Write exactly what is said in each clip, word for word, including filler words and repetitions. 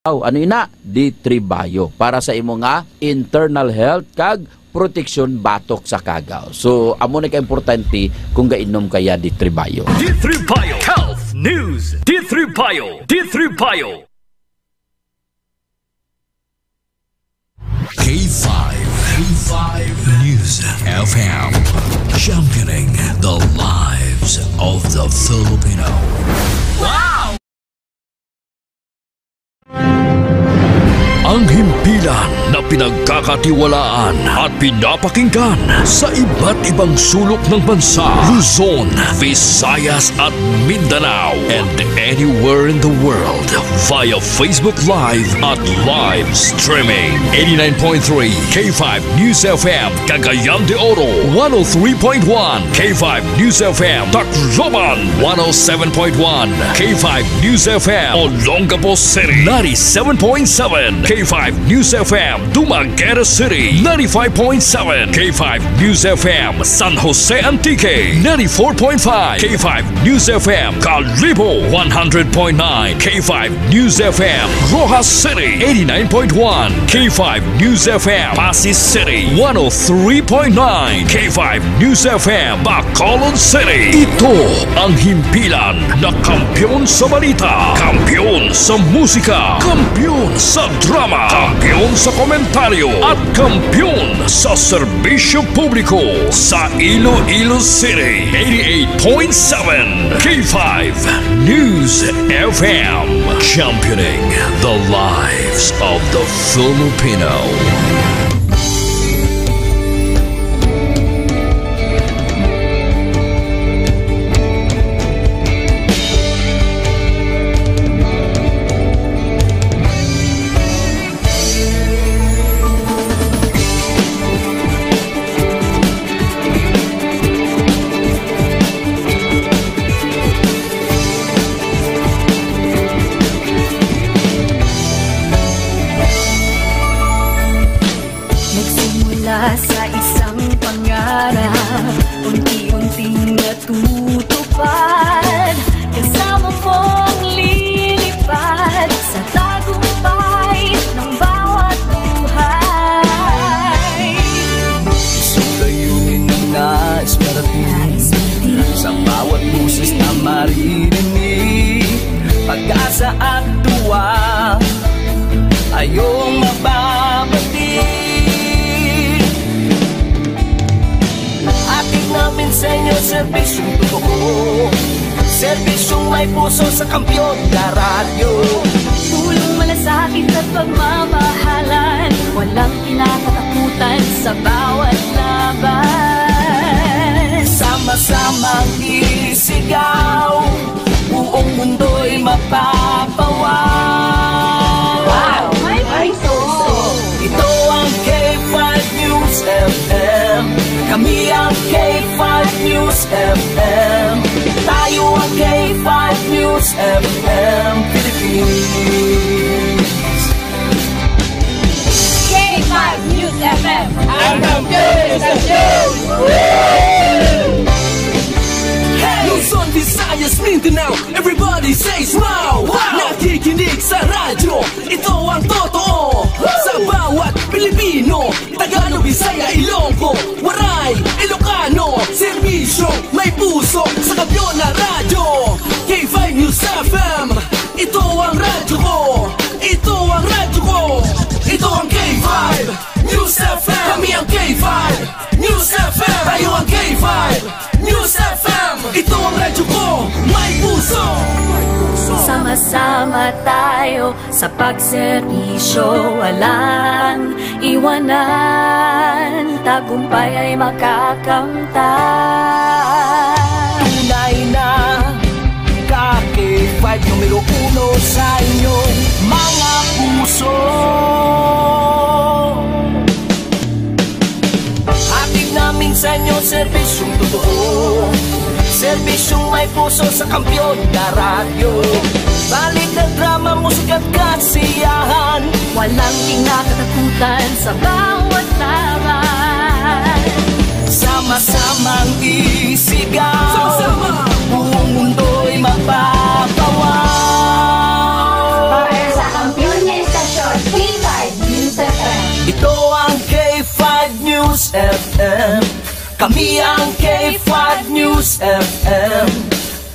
Aw, ano ina? D three Bio para sa imo nga internal health kag proteksyon batok sa kagaw. So, amo na ka importante kung gainom kaya D three Bio. D three Bio Health News. D three Bio. D three Bio. K five, K five News F M, championing the lives of the Filipino. Ang himpilan na pinagkakatiwalaan at pinapakinggan sa iba't ibang sulok ng bansa, Luzon, Visayas at Mindanao, and anywhere in the world via Facebook Live at live streaming. Eighty-nine point three K five News F M, Cagayan de Oro, one oh three point one K five News F M, Tacloban, one oh seven point one K five News F M, Olongapo City, ninety-seven point seven K five News F M, Dumaguete City, ninety-five point seven K five News F M, San Jose Antique, ninety-four point five K five News F M, Kalibo, one hundred point nine K five News F M, Roxas City, eighty-nine point one K five News F M, Passi City, one oh three point nine K five News F M, Bacolod City. Ito ang himpilan na kampiyon sa balita, kampiyon sa musika, kampiyon sa drama, kampiyon sa komentaryo, at kampiyon sa serbisyo publiko sa Iloilo City. Eighty-eight point seven K five News F M, championing the lives of the Filipino. Nagsimula sa isang pangarap, unti-unting natutupad. Kasama mong lilipad sa tagumpay ng bawat buhay. Isang layunin na nais marating. Nais marating. Sa bawat boses na maririnig, pag-asa at tuwa, ayong mababati. Hatid namin sa inyo serbisyong totoo, serbisyong may puso sa Kampiyon na Radyo. Tulong, malasakit at pagmamahalan, walang kinakatakutan sa bawat laban. Sama-samang isigaw, buong mundo'y mapapawaw. Wow! May puso! Ito ang K five News F M. Kami ang K five News F M. Tayo ang K five News F M Philippines. K five News F M. Ang kampiyon sa news! Luzon, Visayas, Mindanao, everybody says wow! Wow! Nakikinig sa radyo, ito ang totoo. Sa bawat Pilipino, Tagalog, Bisaya, Ilonggo, Waray, Ilocano, serbisyo, may puso, sa Kampiyon na Radyo, K five News F M. Ito ang radyo ko, ito ang radyo ko, ito ang K five News F M. Kami ang K five News F M. Tayo ang K five News F M. Ito ang radyo ko, may puso. Sama-sama tayo sa pagserbisyo, walang iwanan. Tagumpay ay makakamtan. Tunay na ka K five, numero uno sa inyong mga puso. Hatid namin sa inyo serbisyong totoo, serbisyong may puso sa Kampiyon na Radyo. Balita, drama, musika at kasiyahan, walang kinakatakutan sa bawat laban. Sama-samang isigaw, sama-sama, buong mundo'y mapapawaw. Para sa Kampiyon na Kami ang K five News F M.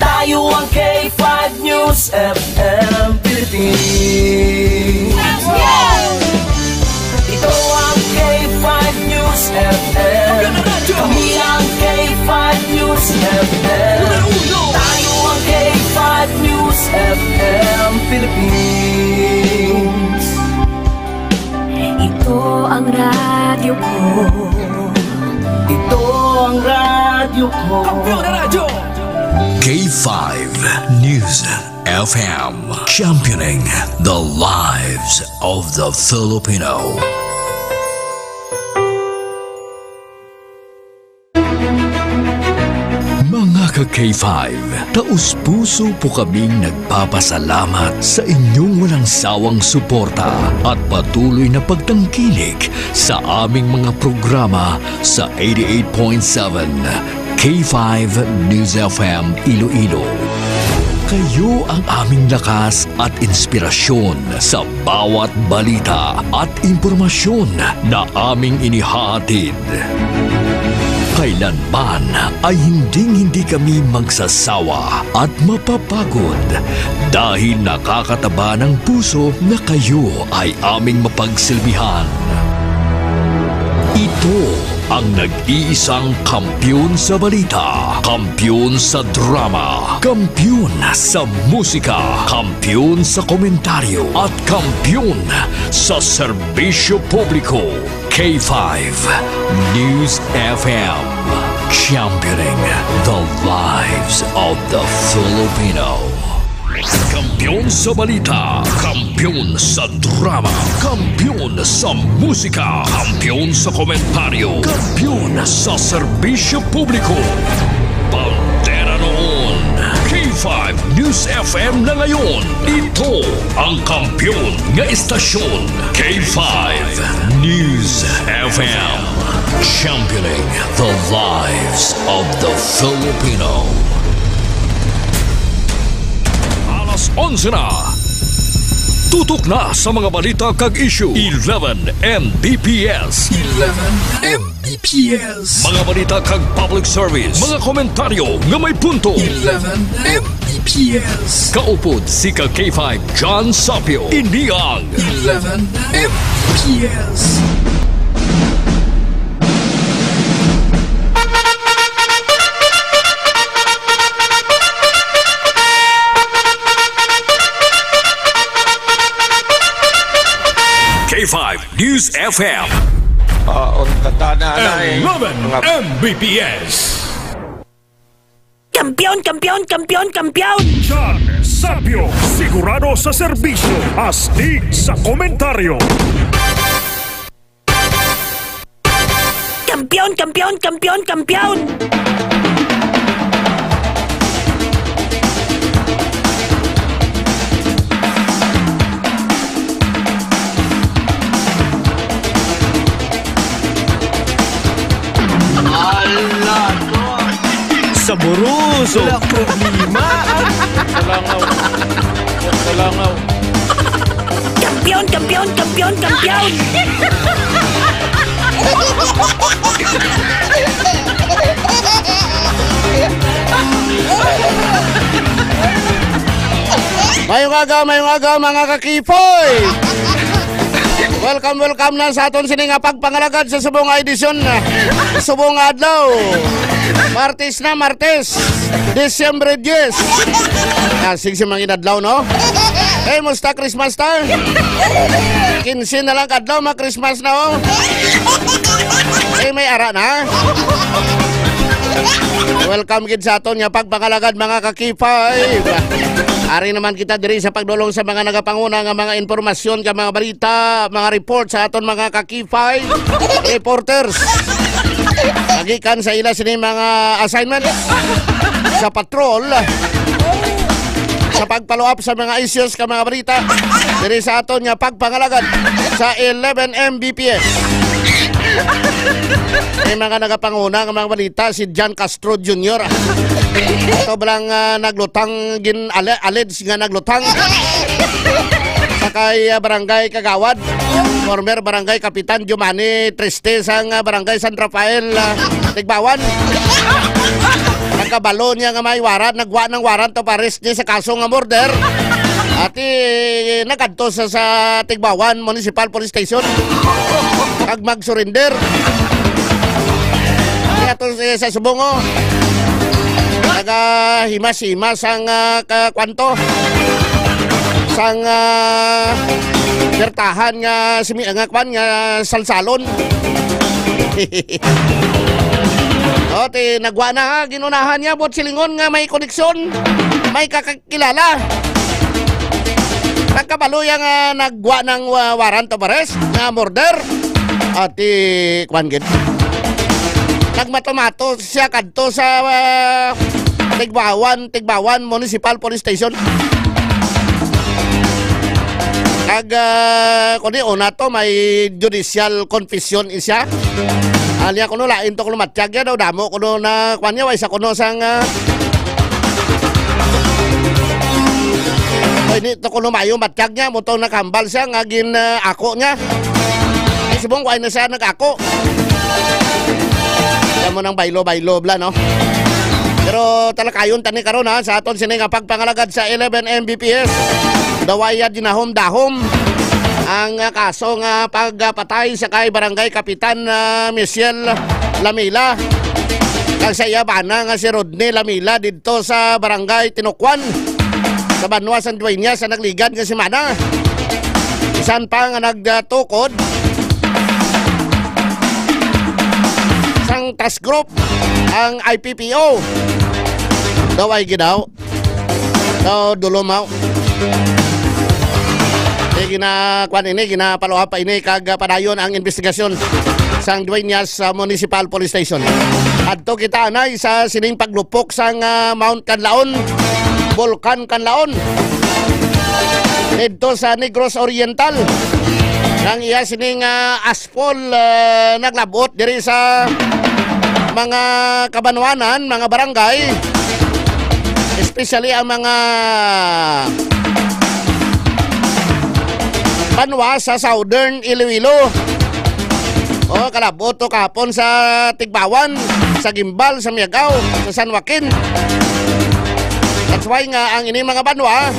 Tayo ang K five News F M Philippines. Ito ang K five News F M. Kami ang K five News F M. Tayo ang K five News F M Philippines. Ito ang radyo ko. Ito ang radyo ko. K five News F M, championing the lives of the Filipino. Mga ka K five, taos-puso po kaming nagpapasalamat sa inyong walang sawang suporta at patuloy na pagtangkilik sa aming mga programa sa eighty-eight point seven K five News F M Iloilo. Kayo ang aming lakas at inspirasyon sa bawat balita at impormasyon na aming inihahatid. Kailanman ay hinding-hindi kami magsasawa at mapapagod dahil nakakataba ng puso na kayo ay aming mapagsilbihan. Ito ang nag-iisang kampiyon sa balita, kampiyon sa drama, kampiyon sa musika, kampiyon sa komentaryo, at kampiyon sa serbisyo publiko. K five News F M, championing the lives of the Filipino. Kampiyon sa balita, kampiyon sa drama, kampiyon sa musika, kampiyon sa komentaryo, kampiyon sa serbisyo publiko. Bandera noon, K five News F M na ngayon. Ito ang kampiyon nga istasyon, K five News F M. Championing the lives of the Filipino. Alas onse na. Tutok na sa mga balita kag issue. Eleven M B P S. Eleven M B P S. Mga balita kag public service. Mga komentaryo nga may punto. Eleven M B P S. Kaupod si ka K five John Sapio. Ini ang Eleven M B P S. K five News F M. Aon ka ta na, anay? Eleven Mga M B P S. Kampiyon, kampiyon, kampiyon, kampiyon! John Sapio, sigurado sa serbisyo, astig sa komentaryo. Kampiyon, kampiyon, kampiyon, kampiyon! Ala, to. Saboroso. Wala problema. Kalangaw. Kalangaw. Kampiyon, kampiyon, kampiyon, kampiyon! Mayong aga, mayong aga, mga kakipoy! Welcome, welcome na sa aton sini nga pagpangalagad sa subong nga edisyon. Subong nga adlaw. Martes na, Martes. Disyembre diyes. Ah, sige, si mga inadlaw, no? Eh, musta Christmas ta? Kinse na lang kadlaw, ma-Christmas na, oh. Eh, may ara na. Welcome gid sa aton nga pagpangalagad, mga kakipay. Ari naman kita diri sa pagdulong sa mga nagapanguna nga mga impormasyon, ka mga balita, mga report sa aton mga kakipay reporters. Nagikan sa ila sini mga assignment sa patrol, sa pag-follow up sa mga issues, ka mga balita diri sa aton nga pagpangalagad sa eleven M B P S. May mga nagapanguna nga mga balita, si John Castro Junior. Ito ba lang, ah, naglutang, gin-, ale-, alleged nga naglutang kay, ah, Barangay Kagawad, former Barangay Kapitan Giovanni Triste sang, ah, Barangay San Rafael, ah, Tigbawan. Nagkabalo niya nga may warrant, nagwa ng warrant of arrest niya sa kaso nga murder. Ati nagadto sa, sa Tigbawan Municipal Police Station kag mag-surrender. Kaya to sa, sa subong, oh. Nagahimas-himas ang, ah, ka-, kwanto. Sang, ah, bertahan nga simi-, nga kwan, nga salsalon. O, ti, nagwa na, ha, ginunahan niya, buot silingon nga may koneksyon, may kakakilala. Nagkabalo ya nga nagwa ng, ah, warrant of arrest nga murder. Ati, kwan gid. Nagmato-mato siya kadto sa, ah, Tigbawan, Tigbawan Municipal Police Station. Kag, ah, kuno una to, may judicial confession siya. Anya kuno, lain to kuno matyag ya daw, damo kuno na kwan niya, wa isa kuno sang, ah, o, ini to kuno mayo matyag niya, mo to nakambal siya nga gin, ah, ako niya. Ay, subong, wa na siya nag-ako. Yan mo nang baylo-baylo, bla, no? Pero talakayon tani karon, ha, sa aton sini nga pagpangalagad sa eleven M B P S. Daway ya dinahom-dahom ang, ah, kaso nga pagpatay sa kay Barangay Kapitan, ah, Michelle Lamila kag sa iya bana nga si Rodney Lamila didto sa Barangay Tinukwan sa banwa sang Dueñas sa nagligad nga semana. Bisan pa nga nagtukod sang task group ang I P P O. Daway gid daw. So, dulom, haw. Eh, gina-, kwan ini, gina-follow up ini kag, ah, padayon ang investigasyon sang Dueñas, ah, Municipal Police Station. Adto kita anay sa sining paglupok sang, ah, Mount Kanlaon, Bulkan Kanlaon. Didto sa Negros Oriental. Nang iya sining, ah, aspol, ah, naglabot diri sa mga kabanwanan, mga barangay, especially ang mga banwa sa Southern Iloilo. O, kalabot to kahapon sa Tigbawan, sa Guimbal, sa Miagao, sa San Joaquin. That's why nga ang ini mga banwa,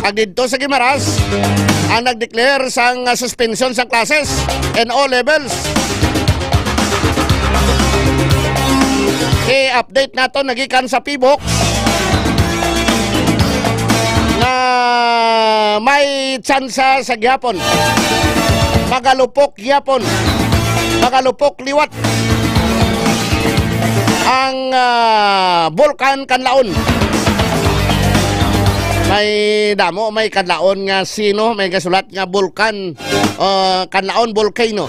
ang didto sa Guimaras, ang nag-declare sang, ah, suspension sang classes and all levels. I-update nato nagikan sa PHIVOLCS nga may tsansa sa gihapon. Magalupok gihapon. Magalupok liwat ang, ah, Bulkan Kanlaon. May damo, may Kanlaon nga sino, may gasulat nga Bulkan, ah, Kanlaon Volcano.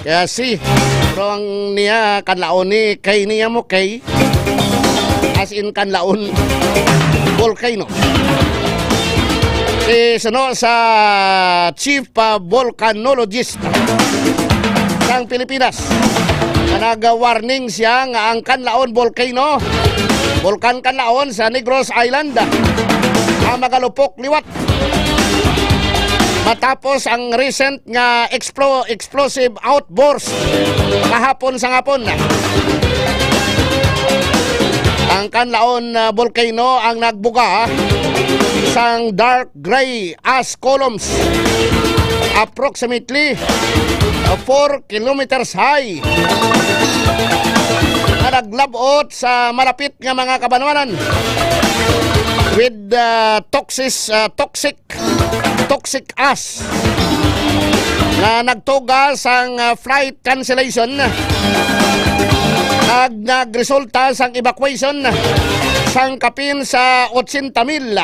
Kaya si, pero ang niya, Kanlaon ni, kay niya mo, kay, as in Kanlaon Volcano. Si suno sa chief pa volcanologist sang Pilipinas. Nga nag-warning siya nga ang Kanlaon Volcano, Bulkan Kanlaon sa Negros Island, ang magalupok liwat matapos ang recent nga explo-, explosive outburst kahapon sa hapon. Ang Kanlaon, ah, Volcano ang nagbuga sang dark gray ash columns, approximately four kilometers high, nga naglabot sa malapit nga mga kabanwanan with, ah, toxic, ah, toxic, toxic ash nga nagtuga sang, ah, flight cancellation kag nagresulta sang evacuation sang kapin sa otsenta mil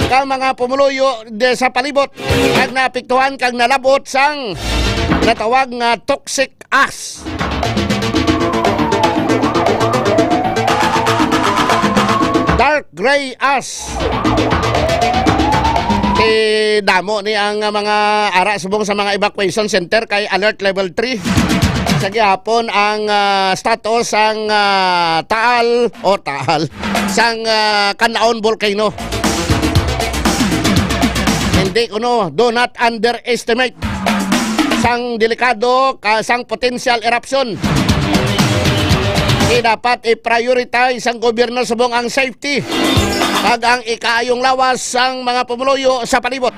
ka mga pumuluyo de sa palibot kag naapektuhan kag nalabot sang natawag nga toxic ash. Dark gray ash. Kay damo ni ang, ah, mga ara subong sa mga evacuation center kay alert level three sa gihapon ang, ah, status sang, ah, Taal o Taal sang, ah, Kanlaon Volcano. And Di kuno, do not underestimate sang delikado ka sang potential eruption. Di dapat i-prioritize sang gobyerno subong ang safety kag ang ikaayong lawas sang mga pumuluyo sa palibot.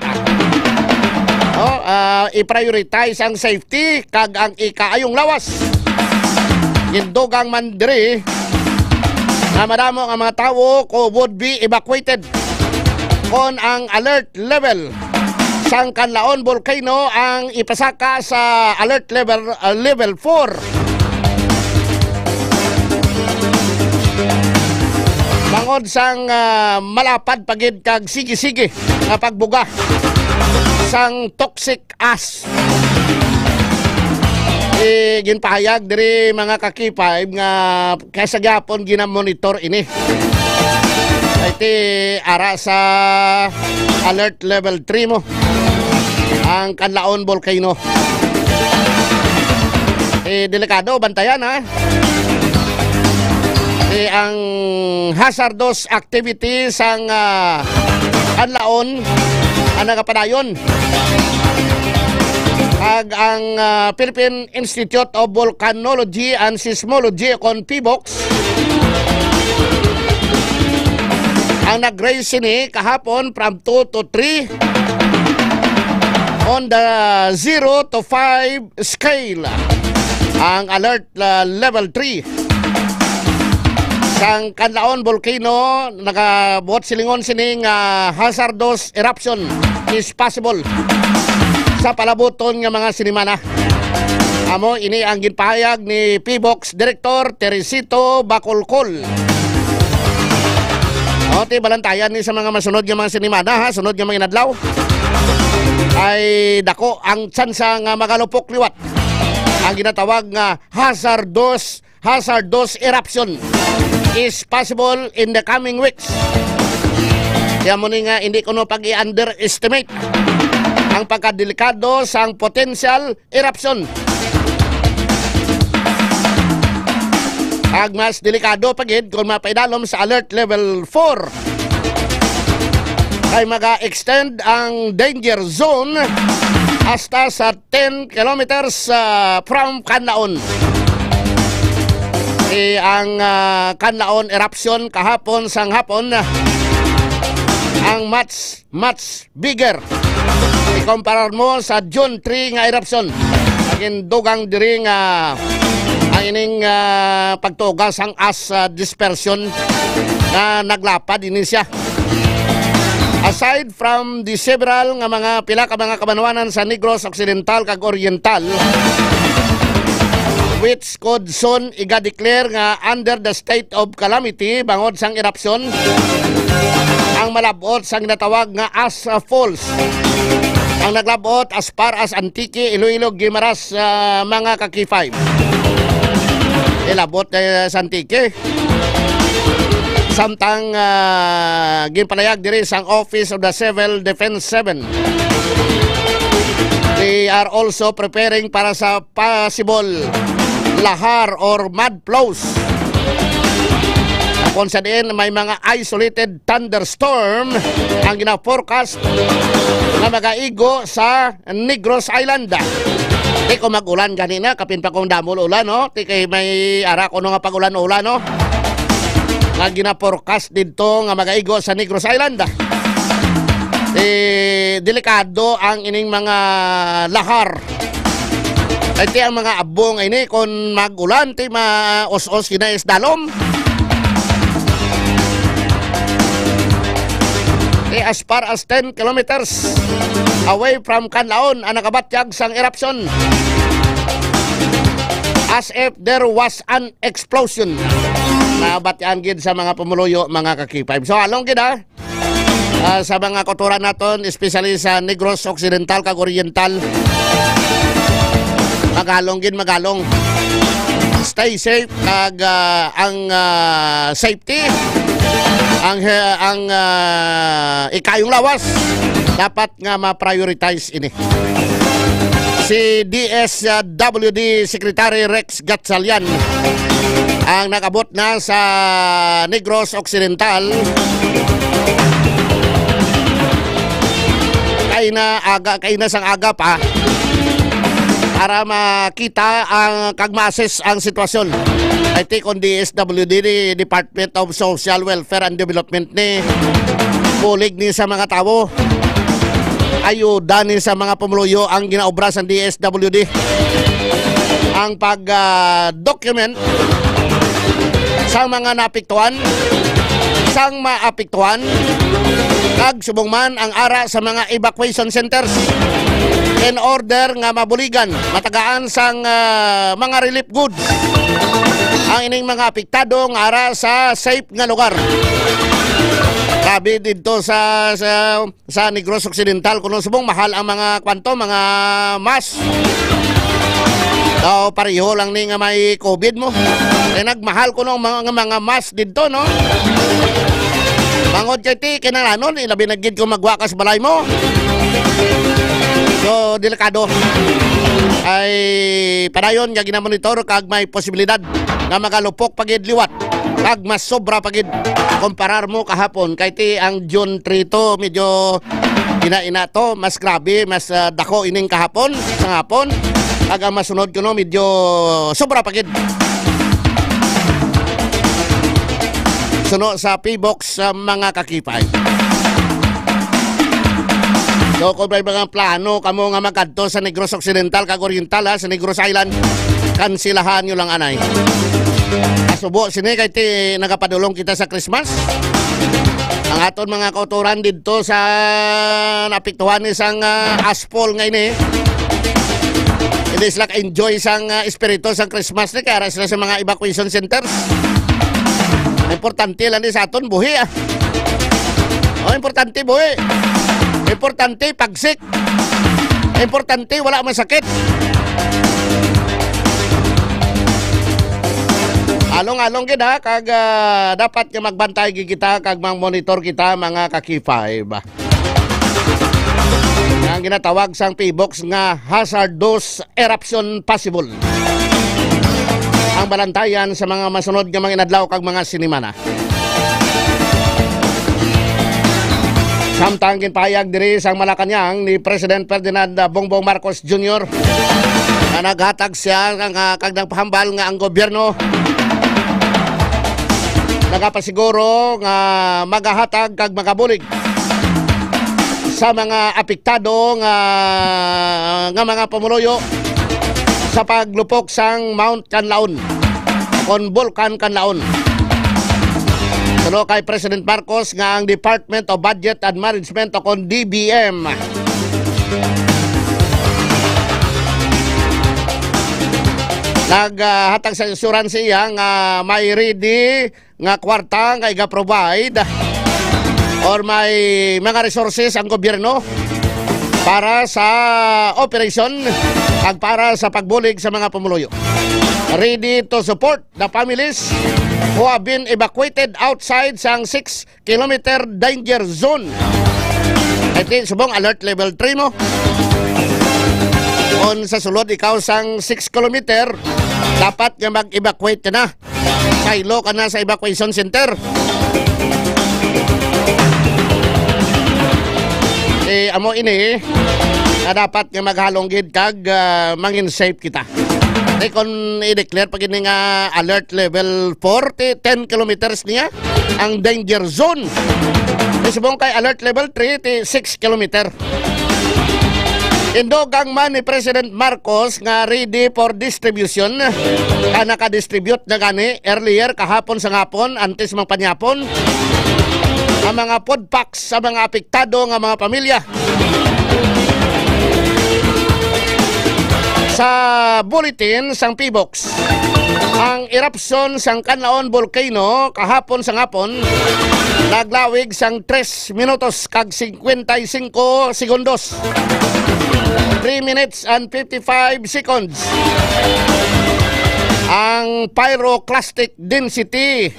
Oh, ah, i-prioritize ang safety kag ang ikaayong lawas. Gindugang man diri nga madamo nga mga tawo ko would be evacuated kon ang alert level sang Canlaon Volcano ang ipasaka sa alert level, uh, level four. Bangod sang, uh, malapad pa gid kag sige-sige nga pagbuga sang toxic ash. Eh, ginpahayag diri, mga ka-K five, nga kay sa gihapon ginamonitor ini. Kay ti ara sa alert level three mo ang Canlaon Volcano. Eh, delikado, bantayan, ha. Eh, ang hazardous activity sang, ah, Canlaon ang nagapadayon. Ag ang, ah, Philippine Institute of Volcanology and Seismology, kon PHIVOLCS, ang nag-raise sini kahapon from two to three on the zero to five scale. Ang alert, ah, level three sang Canlaon Volcano, nagabuot silingon sini nga hazardous eruption is possible sa palabuton nga mga sinimana. Amo ini ang ginpahayag ni PHIVOLCS Director Teresito Bacolcol. O, ti balantayan ni sa mga masunod nga mga sinimana, ha, sunod nga mga inadlaw. Ay dako ang tsansa nga magalupok liwat ang ginatawag nga hazardous, hazardous eruption is possible in the coming weeks. Kaya mo ni nga, hindi kuno pag-i-underestimate ang pagkadelikado sang potential eruption. Ag mas delikado pa gid kung mapaidalom sa alert level four, kay maga-extend ang danger zone hasta sa ten kilometers, ah, from Canlaon. Eh, ang, ah, Canlaon eruption kahapon sang hapon, ang much, much bigger ikumparar mo sa June three nga eruption. Ang gindugang diri nga ang ining, ah, pagtuga sang ash, ah, dispersion nga naglapad ini siya. Aside from the several nga mga, pila ka mga kabanwanan sa Negros Occidental kag Oriental, which could soon iga-declare nga under the state of calamity bangod sang eruption, ang malab-ot sang ginatawag nga ash falls ang naglab-ot as far as Antique, Iloilo, Guimaras, ah, mga ka-K five. Ilabot na sa Antique. Samtang, ah, ginpalayag diri sang Office of the Civil Defense seven, they are also preparing para sa possible lahar or mud flows, kung sa diin may mga isolated thunderstorm ang gina-forecast nga magaigo sa Negros Island. Di ko mag-ulan gani na, kapin pa kung damol ulan, no? Di kay may ara ko nga pag-ulan-ulan, no? Nga gina-forecast didto nga magaigo sa Negros Island. Eh, delikado ang ining mga lahar. Ay, ti ang mga abong ini, kon mag-ulan, ti maus-os gina is dalom. Eh, as far as ten kilometers away from Canlaon ang nakabatyag sang eruption, as if there was an explosion. Nabatyaan gid sa mga pumuluyo, mga ka-K five. So, along gid, ha? Ah, sa mga kautoran naton, especially sa Negros Occidental kag Oriental. Magalong gid, magalong. Stay safe, kag, ah, ang, ah, safety, ang, he-, ang, ah, ikayong lawas, dapat nga ma-prioritize ini. Si D S W D Secretary Rex Gatchalian ang nag-abot na sa Negros Occidental. Kay na aga, kay na sang aga pa para makita ang kag ma-assess ang sitwasyon. Ay ti kon D S W D, Department of Social Welfare and Development ni, bulig ni sa mga tawo. Ayuda ni sa mga pumuluyo ang ginaobra sang D S W D. Ang pag, ah, document sa mga naapektuhan, sang maapektuhan, kag subong man ang ara sa mga evacuation centers in order nga mabuligan, matagaan sang, ah, mga relief goods ang ining mga apektado nga ara sa safe nga lugar. Grabe didto sa, sa sa Negros Occidental, kuno subong mahal ang mga kwanto, mga mask. Daw pareho lang ni nga may covid mo. Kay nagmahal kuno ang mga, mga mask didto, no? Bangod kay ti, kinahanglanon, ilabi na gid kung magwa ka sa balay mo. So, delikado. Ay, padayon nga ginamonitor kag may posibilidad nga magalupok pa gid liwat kag mas sobra pa gid. Kumparar mo kahapon, kay ti ang June three to, medyo ina-ina to, mas grabe, mas, ah, dako ining kahapon, sa hapon. Kag ang masunod kuno, medyo sobra pa gid. Suno sa PHIVOLCS, sa mga kakipay. So, kung may mga plano kamo nga magkadto sa Negros Occidental kag Oriental, ha, sa Negros Island, kansilahan nyo lang anay. Asubo sini kay ti nagapadulong kita sa Christmas. Ang aton mga kautoran didto sa naapektuhan ni sang, ah, ashfall nga ini. Hindi sila ka-enjoy sang, ah, espiritu sang Christmas ni kaya sila sa mga evacuation centers. Importante lang ni sa aton buhi, ah. Oh, importante buhi. Importante pagsik. Importante, wala masakit. Along-along gid, ha, kag, ah, dapat nga magbantay gid kita kag mang-monitor kita, mga ka-K five. Ang ginatawag sang PHIVOLCS nga hazardous eruption possible. Ang balantayan sa mga masunod nga mga inadlaw kag mga sinimana. Samtang ginpahayag diri sa Malacañang ni President Ferdinand Bongbong Marcos Junior nga naghatag siya nga, kag nagpahambal nga ang gobyerno nagapasiguro nga magahatag kag magabulig sa mga apektado nga, nga mga pumuluyo sa paglupok sang Mount Kanlaon kon Bulkan Kanlaon. Suno kay President Marcos nga ang Department of Budget and Management o kon D B M naghatag sa insurance iya nga may ready nga kwarta nga iga-provide or may mga resources ang gobyerno para sa operasyon kag para sa pagbulig sa mga pumuluyo. Ready to support the families who have been evacuated outside sang six kilometer danger zone. Iti subong alert level three mo. Kung sa sulod ikaw sang six kilometer, dapat nga mag-evacuate ka na. Saylo ka na sa evacuation center. Eh, amo ini nga dapat nga maghalong gid kag, ah, mangin safe kita. Kay kung i-declare pa gid ni nga alert level four, ti ten kilometers niya ang danger zone. Kay subong kay alert level three, ti six kilometer. Indugang man ni President Marcos nga ready for distribution, ka naka-distribute na gani earlier kahapon sa hapon, antes magpanyapon, ang mga food packs sa mga apektado nga mga pamilya. Sa bulletin sang PHIVOLCS, ang eruption sang Kanlaon Volcano kahapon sa hapon naglawig sang tres minutos kag cincuenta y cinco segundos. Three minutes and fifty-five seconds. Ang pyroclastic density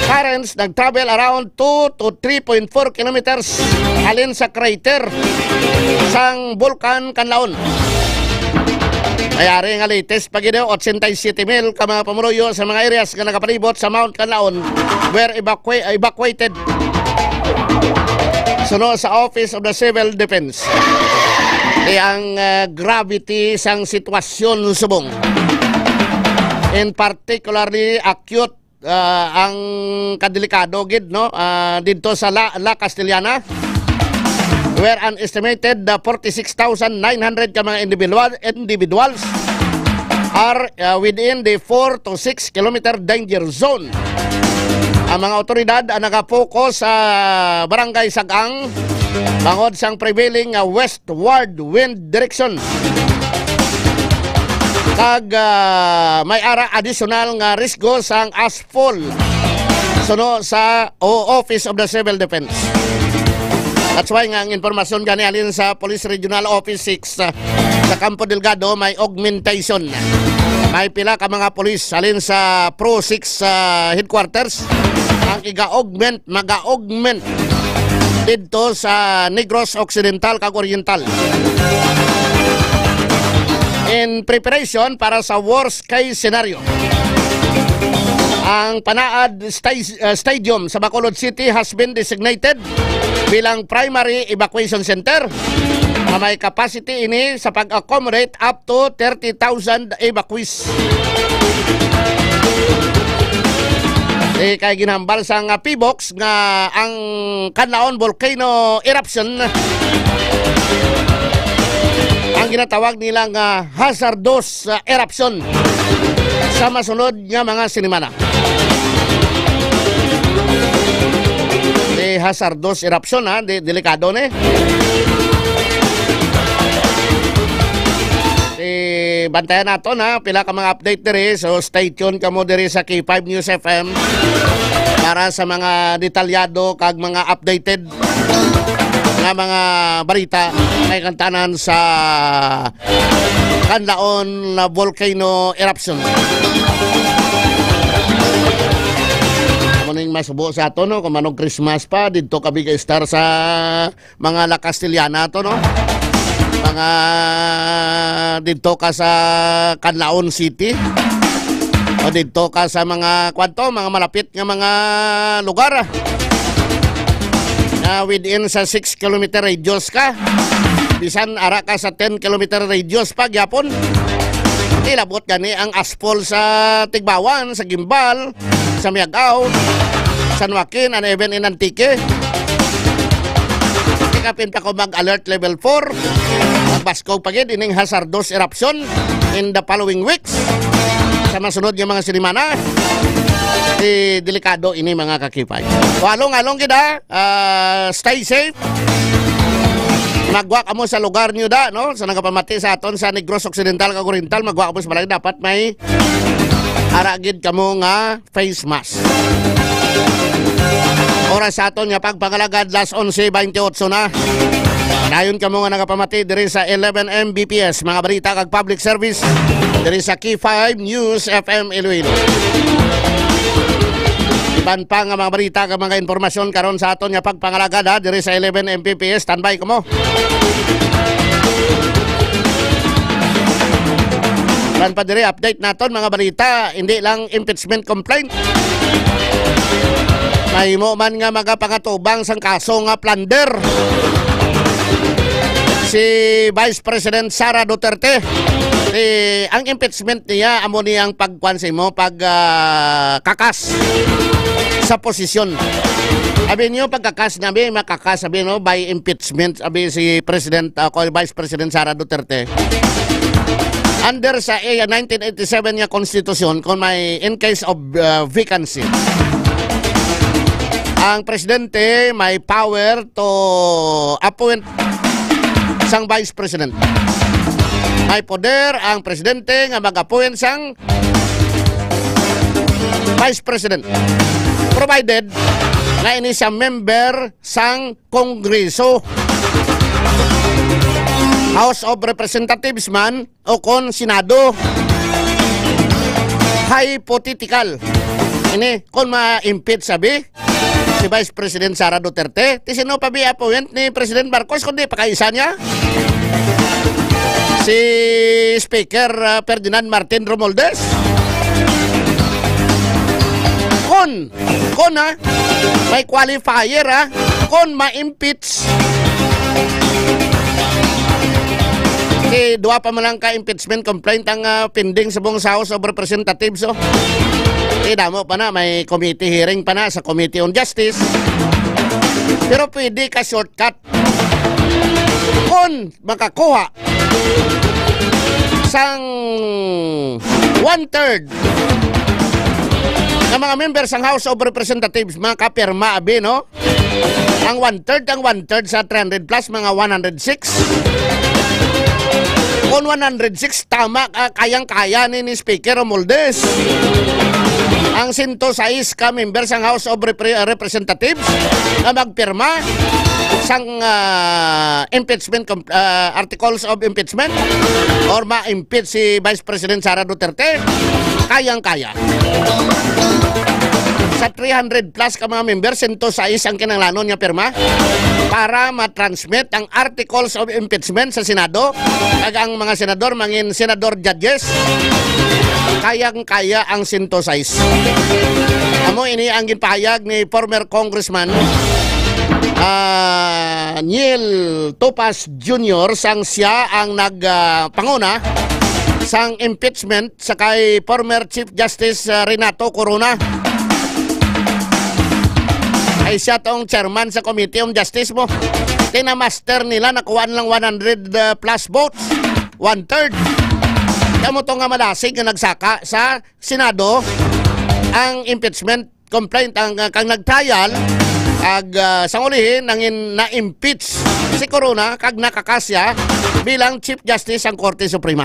currents nag-travel around two to three point four kilometers halin sa crater sang Bulkan Kanlaon. May ari nga latest pa gid, ochenta y siete mil ka mga pumuluyo sa mga areas nga nagapalibot sa Mount Kanlaon were evacua-, evacuated. Suno sa Office of the Civil Defense, di ang, ah, gravity sang sitwasyon subong. In particularly acute, ah, ang kadelikado gid, no? Ah, didto sa La, La Castellana, where an estimated, ah, forty-six thousand nine hundred ka mga individual, individuals are, ah, within the four to six kilometer danger zone. Ang mga otoridad ang nagapokus sa Barangay Sag-ang bangod sang prevailing nga westward wind direction. Kag, ah, may ara additional nga risgo sang asphalt suno sa o Office of the Civil Defense. That's why nga ang impormasyon gani halin sa Police Regional Office six, ah, sa Campo Delgado may augmentation. May pila ka mga pulis halin sa Pro six, ah, headquarters ang iga-augment, maga-augment didto sa Negros Occidental kag Oriental in preparation para sa worst case scenario. Ang Panaad Sta-, uh, Stadium sa Bacolod City has been designated bilang primary evacuation center na may capacity ini sa pag-accommodate up to thirty thousand evacuees. Eh, kay ginhambal sang, ah, PHIVOLCS nga ang Canlaon volcano eruption ang ginatawag nila nga hazardous, ah, eruption sa masunod nga mga sinimana. Di hazardous eruption, ha? Di, delikado ni. Di, bantayan naton, ha? Pila ka mga update diri. So, stay tuned kamo diri sa K five News F M para sa mga detalyado kag mga updated nga mga balita kay kantanan sa Canlaon na volcano eruption. Amo ning masubo sa ato, no? Kung manog Christmas pa, didto ka big star sa mga La Castellana to, no? Mga didto ka sa Canlaon City. O didto ka sa mga, kwanto, mga malapit nga mga lugar. Na within sa six kilometer radius ka. Bisan ara ka sa ten kilometer radius pa gyapon. Ilabot gani ang asphalt sa Tigbauan, sa Guimbal, sa Miagao, San Joaquin, and even in Antique. Kapin pa ko mag-alert level four. Magbaskog pa gid ining hazardous eruption in the following weeks. Sa masunod nga mga sinimana, di delikado ini, mga kakipay. So, along-along gid, ha. Ah, stay safe. Magwa kamo sa lugar niyo da, no? Sa nagapamati sa aton sa Negros Occidental kag Oriental, magwa kamo sa balay, dapat may ara gid kamo nga face mask. Oras sa aton nga pagpangalagad, las onse baynte otso na. Dayon kamo nga nagapamati diri sa eleven M B P S, mga balita kag public service diri sa K five News F M Iloilo. Iban pa nga mga balita kag mga impormasyon karon sa aton nga pagpangalagad, ha, diri sa eleven M P P S. Standby kamo. Iban pa diri, update naton mga balita, hindi lang impeachment complaint. Mahimo man nga magapangatubang sang kaso nga plunder si Vice President Sara Duterte. Eh, ang impeachment niya, amo ni ang pagkuan sa imo, pag, ah, kakas sa posisyon. Abi niyo, pagkakas niya, abi, makakas, abi, no, by impeachment, abi, si President, ah, ko, Vice President Sara Duterte. Under sa, eh, nineteen eighty-seven nga konstitusyon, kung may, in case of, ah, vacancy, ang presidente may power to appoint sang vice president. May poder ang presidente nga mag-appoint sang vice president, provided nga ini siya member sang Kongreso, House of Representatives man o kon Senado. Hypothetical. Ini, kon ma-impeach, sabi, si Vice President Sara Duterte, ti sino pa bi appoint ni President Marcos kundi pakaisa niya? Si Speaker, ah, Ferdinand Martin Romualdez. Kun, kun, ha, may qualifier, ha, kun ma-impeach. Kay duha pa man lang ka impeachment complaint ang, ah, pending sa buong House of Representatives, oh. Kay damo pa na, may committee hearing pa na sa Committee on Justice. Pero pwede ka shortcut. Kun makakuha sang one-third nga mga member sang House of Representatives makapirma, abi, no? Ang one-third, ang one-third sa three hundred plus, mga one hundred six. Kung one hundred six, tama, ah, kayang-kaya ni, ni Speaker Romualdez ang sento sais ka member sang House of Repre-, Representatives nga magpirma sang, ah, impeachment com-, ah, articles of impeachment or ma-impeach si Vice President Sara Duterte, kayang-kaya. Sa three hundred plus ka mga member, sento sais ang kinahanglanon nga pirma para ma-transmit ang articles of impeachment sa Senado, kag ang mga senador mangin senador judges. Kayang-kaya ang sento sais. Amo ini ang ginpahayag ni former Congressman, ah, Neil Topas Junior, sang siya ang nag, ah, panguna sang impeachment sa kay former Chief Justice, ah, Renato Corona. Ay siya tong chairman sa Committee on Justice mo. Tinamaster nila, nakuha nilang one hundred, ah, plus votes. One-third. Kamo to nga madasig nga nagsaka sa Senado ang impeachment complaint ang, ah, kang nag-trial, ag, ah, sang ulihi nangin na-impeach si Corona kag nakakasya bilang Chief Justice sang Korte Suprema.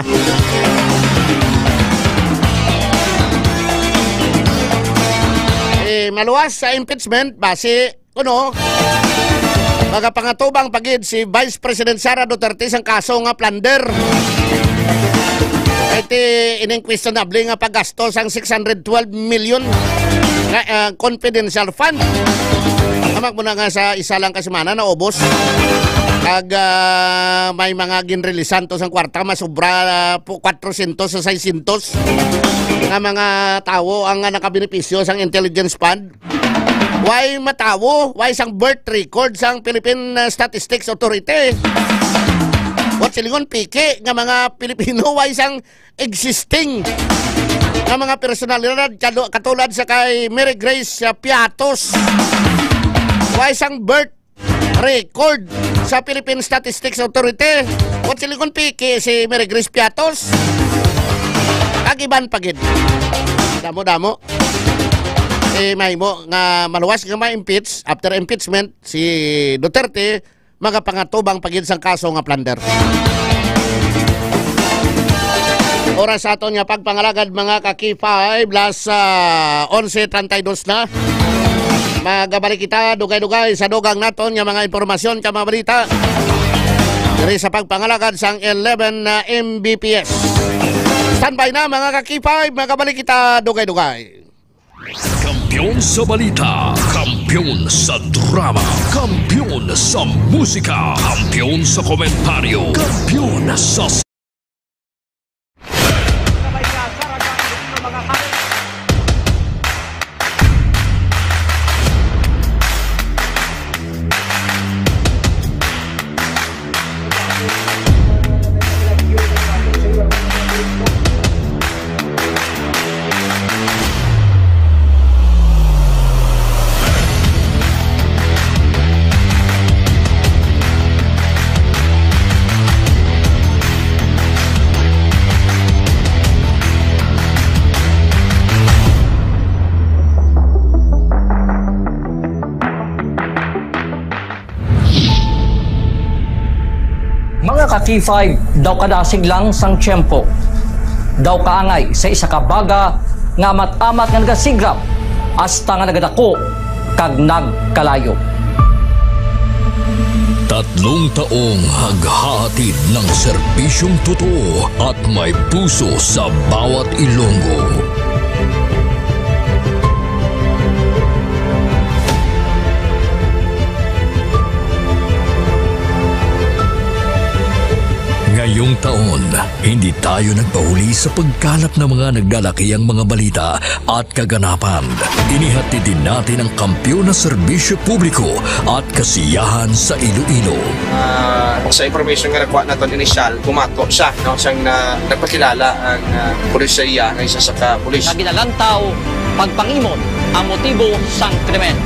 Eh, maluwas sa impeachment base kuno, magapangatubang pa gid si Vice President Sara Duterte sang kaso nga plunder. Kay ti ining questionable nga paggasto sang six hundred twelve million nga, ah, confidential fund. Amak mo na nga sa isa lang ka semana naubos. Kag, ah, may mga ginreleasan to sang kwarta, masubra, ah, po, kwatrosyentos sa seisyentos nga mga tawo ang, ah, nakabenepisyo sang intelligence fund. Way matawo, way sang birth record sang Philippine, uh, Statistics Authority. What silingon, piki nga mga Pilipino, way sang existing nga mga personalidad, kado-, katulad sa kay Mary Grace, uh, Piatos. Way sang birth record sa Philippine Statistics Authority. What silingon, piki si Mary Grace Piatos. Kag iban pa gid. Damo-damo. Eh, mahimo nga maluwas nga ma-impeach, after impeachment, si Duterte, magapangatubang pa gid sang kaso nga plunder. Oras sa aton nga pagpangalagad, mga ka-K five, las, ah, onse treinta y dos na. Magabalik kita dugay-dugay sa dugang naton nga mga impormasyon kag mga balita diri sa pagpangalagad sang eleven na M B P S. Standby na, mga ka-K five, magabalik kita dugay-dugay. Kampiyon sa balita, kampiyon sa drama, kampiyon sa musika, kampiyon sa komentaryo, kampiyon sa Mga ka-K five, daw kadasig lang sang tiyempo. Daw kaangay sa isa ka baga nga amat-amat nga nagasigrap hasta nga nagadako kag nagkalayo. Tatlong taong naghahatid ng serbisyong totoo at may puso sa bawat Ilonggo. Ngayong taon, hindi tayo nagpahuli sa pagkalap ng mga naglalakihang mga balita at kaganapan. Inihatid din natin ang kampiyon na serbisyo publiko at kasiyahan sa Iloilo. Ah, sa information nga nakuha naton initial, bumato siya, no, siyang na, nagpakilala ang, ah, pulis sa iya nga isa sa ka pulis. Nga ginalantaw pagpangimot ang motibo sang krimen.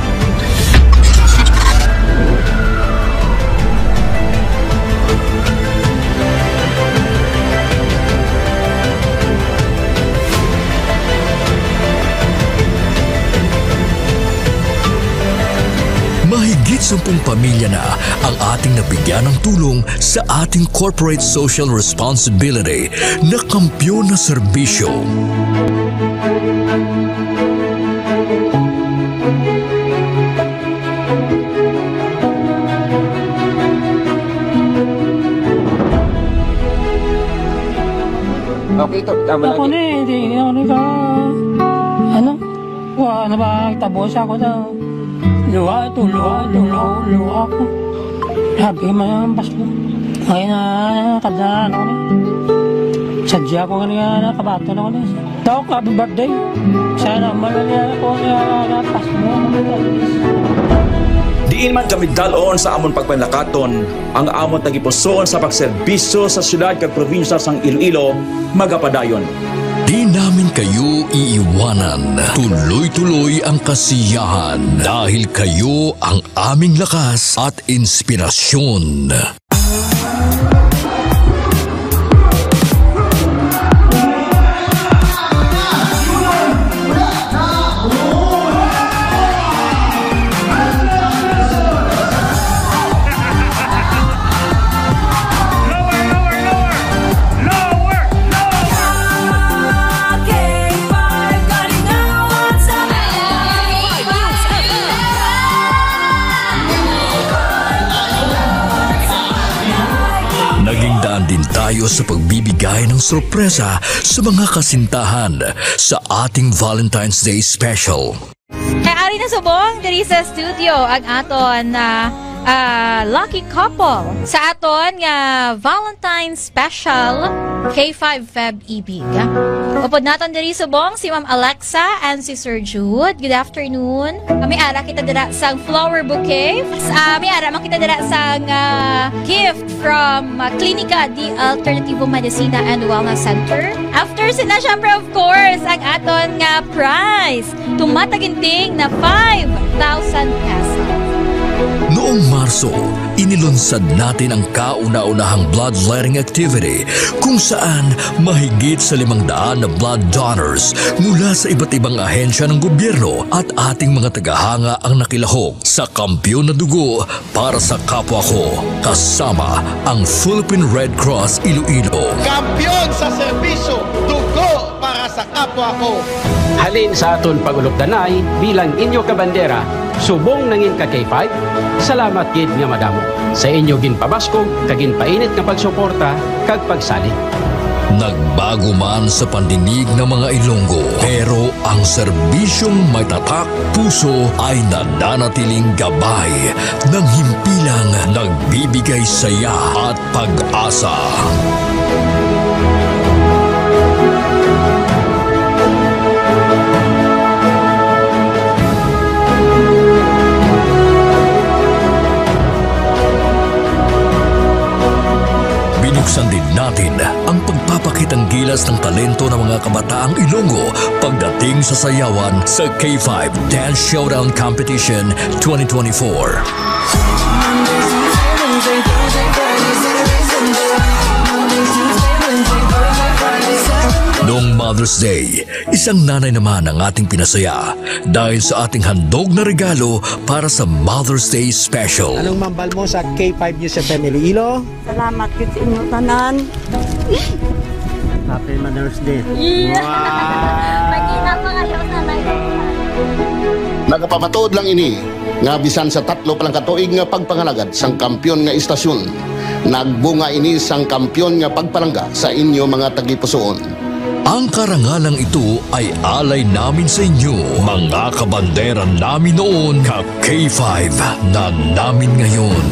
Mahigit sampung pamilya na ang ating nabigyan ng tulong sa ating corporate social responsibility na kampiyon na serbisyo. Okay, to. Tama Ako lagi. Ni, hindi ako ni ka, ano, wa na ba, tabo siya ko daw. Luha ito, luha ito, luha, luha ako. Sabi ko, "Mayroon ang Pasko." Ngayon na, kada ano ko ni. Sadya ko nga niya, nakabato na ko ni. Tok, happy birthday. Sana malalian ako niya, Pasko. Diin man kami dalon sa amon pagpanlakaton, ang amon tagipusoon sa pagserbisyo sa siyudad kag probinsya sang Iloilo magapadayon. Di namin kayo iiwanan. Tuloy-tuloy ang kasiyahan dahil kayo ang aming lakas at inspirasyon. Naging daan din tayo sa pagbibigay ng sorpresa sa mga kasintahan sa ating Valentine's Day Special. Kay ari na subong diri sa studio ang aton na, ah, lucky couple sa aton nga Valentine's Special K five Feb Ibig. Upod naton diri subong si Ma'am Alexa and si Sir Jude. Good afternoon. Kami ara kita dira sang flower bouquet. Ah, may ara man kita dira sang, ah, gift from, ah, Klinika de Alternativo Medicina and Wellness Center. After sina, syempre, of course, ang aton nga prize. Tumataginting na five thousand pesos. Noong Marso, inilunsad natin ang kauna-unahang bloodletting activity, kung saan mahigit sa limang daan na blood donors mula sa iba't ibang ahensya ng gobyerno at ating mga tagahanga ang nakilahok sa kampiyon na dugo para sa kapwa ko, kasama ang Philippine Red Cross Iloilo. Kampiyon sa serbisyo, dugo para sa kapwa ko. Halin sa aton pag-ulokdanay bilang inyo kabandera, subong nangin ka K five, salamat gid nga madamo sa inyo ginpabaskog kag ginpainit nga pagsuporta kag pagsalig. Nagbago man sa pandinig ng mga Ilonggo, pero ang serbisyong may tatak puso ay nananatiling gabay ng himpilang nagbibigay saya at pag-asa. Binuksan din natin ang pagpapakitang gilas ng talento ng mga kabataang Ilonggo pagdating sa sayawan sa K five Dance Showdown Competition twenty twenty-four. Noong Mother's Day, isang nanay naman ang ating pinasaya dahil sa ating handog na regalo para sa Mother's Day Special. Anong mambal mo sa K five News F M Iloilo? Salamat gid sa inyo tanan. Happy Mother's Day. Yeah. Wow! Magina pa kayo sa live. Nagapamatuod lang ini nga bisan sa tatlo pa lang ka tuig nga pagpangalagad sang kampiyon nga istasyon, nagbunga ini sang kampiyon nga pagpalangga sa inyo mga tagipusoon. Ang karangalang ito ay alay namin sa inyo, mga kabandera namin noon, ka K five na namin ngayon.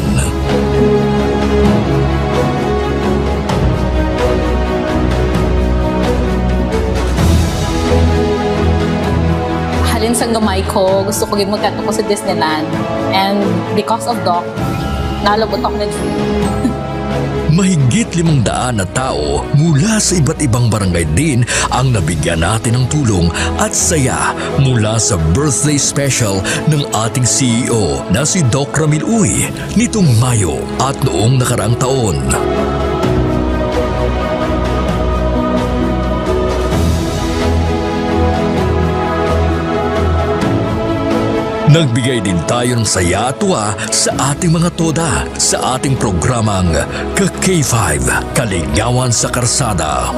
Ang gamay ko, gusto ko gid magkadto ko sa Disneyland. And because of Doc, nalabot ako na. Mahigit limang daan na tao mula sa iba't ibang barangay din ang nabigyan natin ng tulong at saya mula sa birthday special ng ating C E O na si Doc Ramil Uy nitong Mayo at noong nakaraang taon. Nagbigay din tayo ng saya at tuwa sa ating mga toda sa ating programang Ka K five, Kaligawan sa Karsada.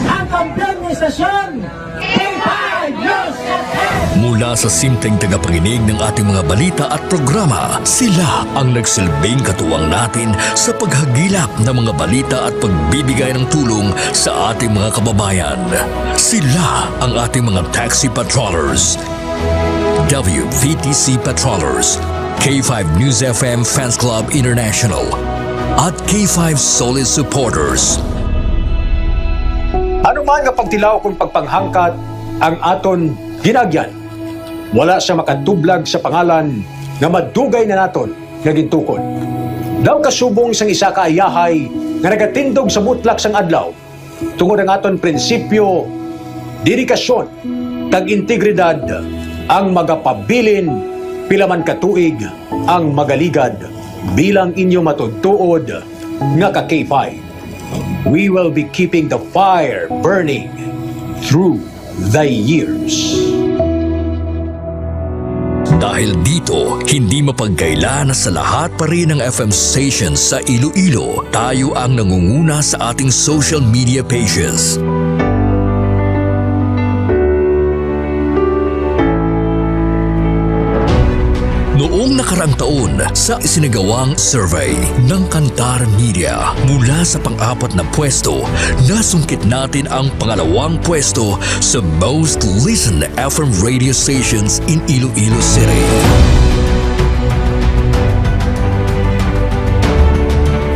Ang kampiyon ni stasyon, K five News F M. Mula sa simpleng tagapakinig ng ating mga balita at programa, sila ang nagsilbing katuwang natin sa paghagilap ng mga balita at pagbibigay ng tulong sa ating mga kababayan. Sila ang ating mga taxi patrollers, W V T C patrollers, K five News F M Fans Club International, at K five Solid Supporters. Ano man nga pagtilaw kon pagpanghangkat ang aton ginagyan, wala sia makatublag sa pangalan nga madugay na naton nga gintukod. Daw kasubong sang isa ka ayahay nga nagatindog sa butlak sang adlaw, tungod ang aton prinsipyo, dedikasyon, kag integridad ang magapabilin pila man ka tuig ang magaligad bilang inyo matuod-tuod nga ka K five. We will be keeping the fire burning through the years. Dahil dito, hindi mapagkaila na sa lahat pa rin ng F M stations sa Iloilo, tayo ang nangunguna sa ating social media pages. Noong nakaraang taon, sa isinagawang survey ng Kantar Media, mula sa pang-apat na pwesto, nasungkit natin ang pangalawang pwesto sa most listened F M radio stations in Iloilo City.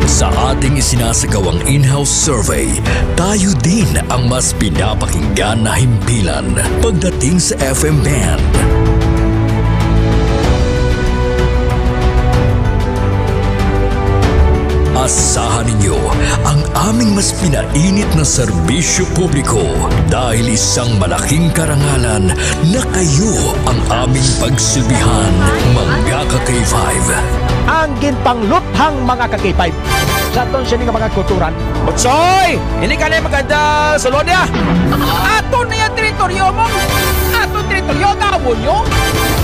Sa ating isinasagawang in-house survey, tayo din ang mas pinapakinggan na himpilan pagdating sa F M band. Asahan ninyo ang aming mas pinainit na serbisyo publiko dahil isang malaking karangalan na kayo ang aming pagsilbihan, mga ka K five. Ang ginpangluthang, mga ka K five. Sa aton sini nga mga kulturan. Butsoy! Hindi ka na maganda sa lodya. Aton na yung teritoryo mo. Aton teritoryo, gawon nyo.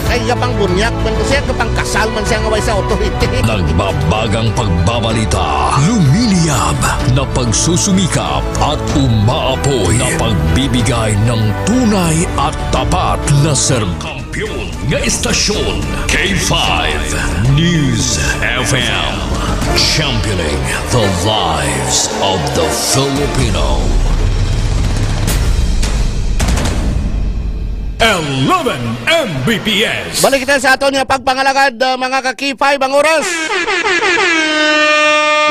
Ay, iya pang bunyak, man siya, kapang kasal man siya nga way sa authority. Nagbabagang pagbabalita, lumiliyab na pagsusumikap at umaapoy na pagbibigay ng tunay at tapat na serbisyo. Kampiyon nga istasyon, K five News F M. Championing the lives of the Filipino. Eleven M B P S. Balik kita sa aton nga pagpangalagad, uh, mga ka K five, ang oras.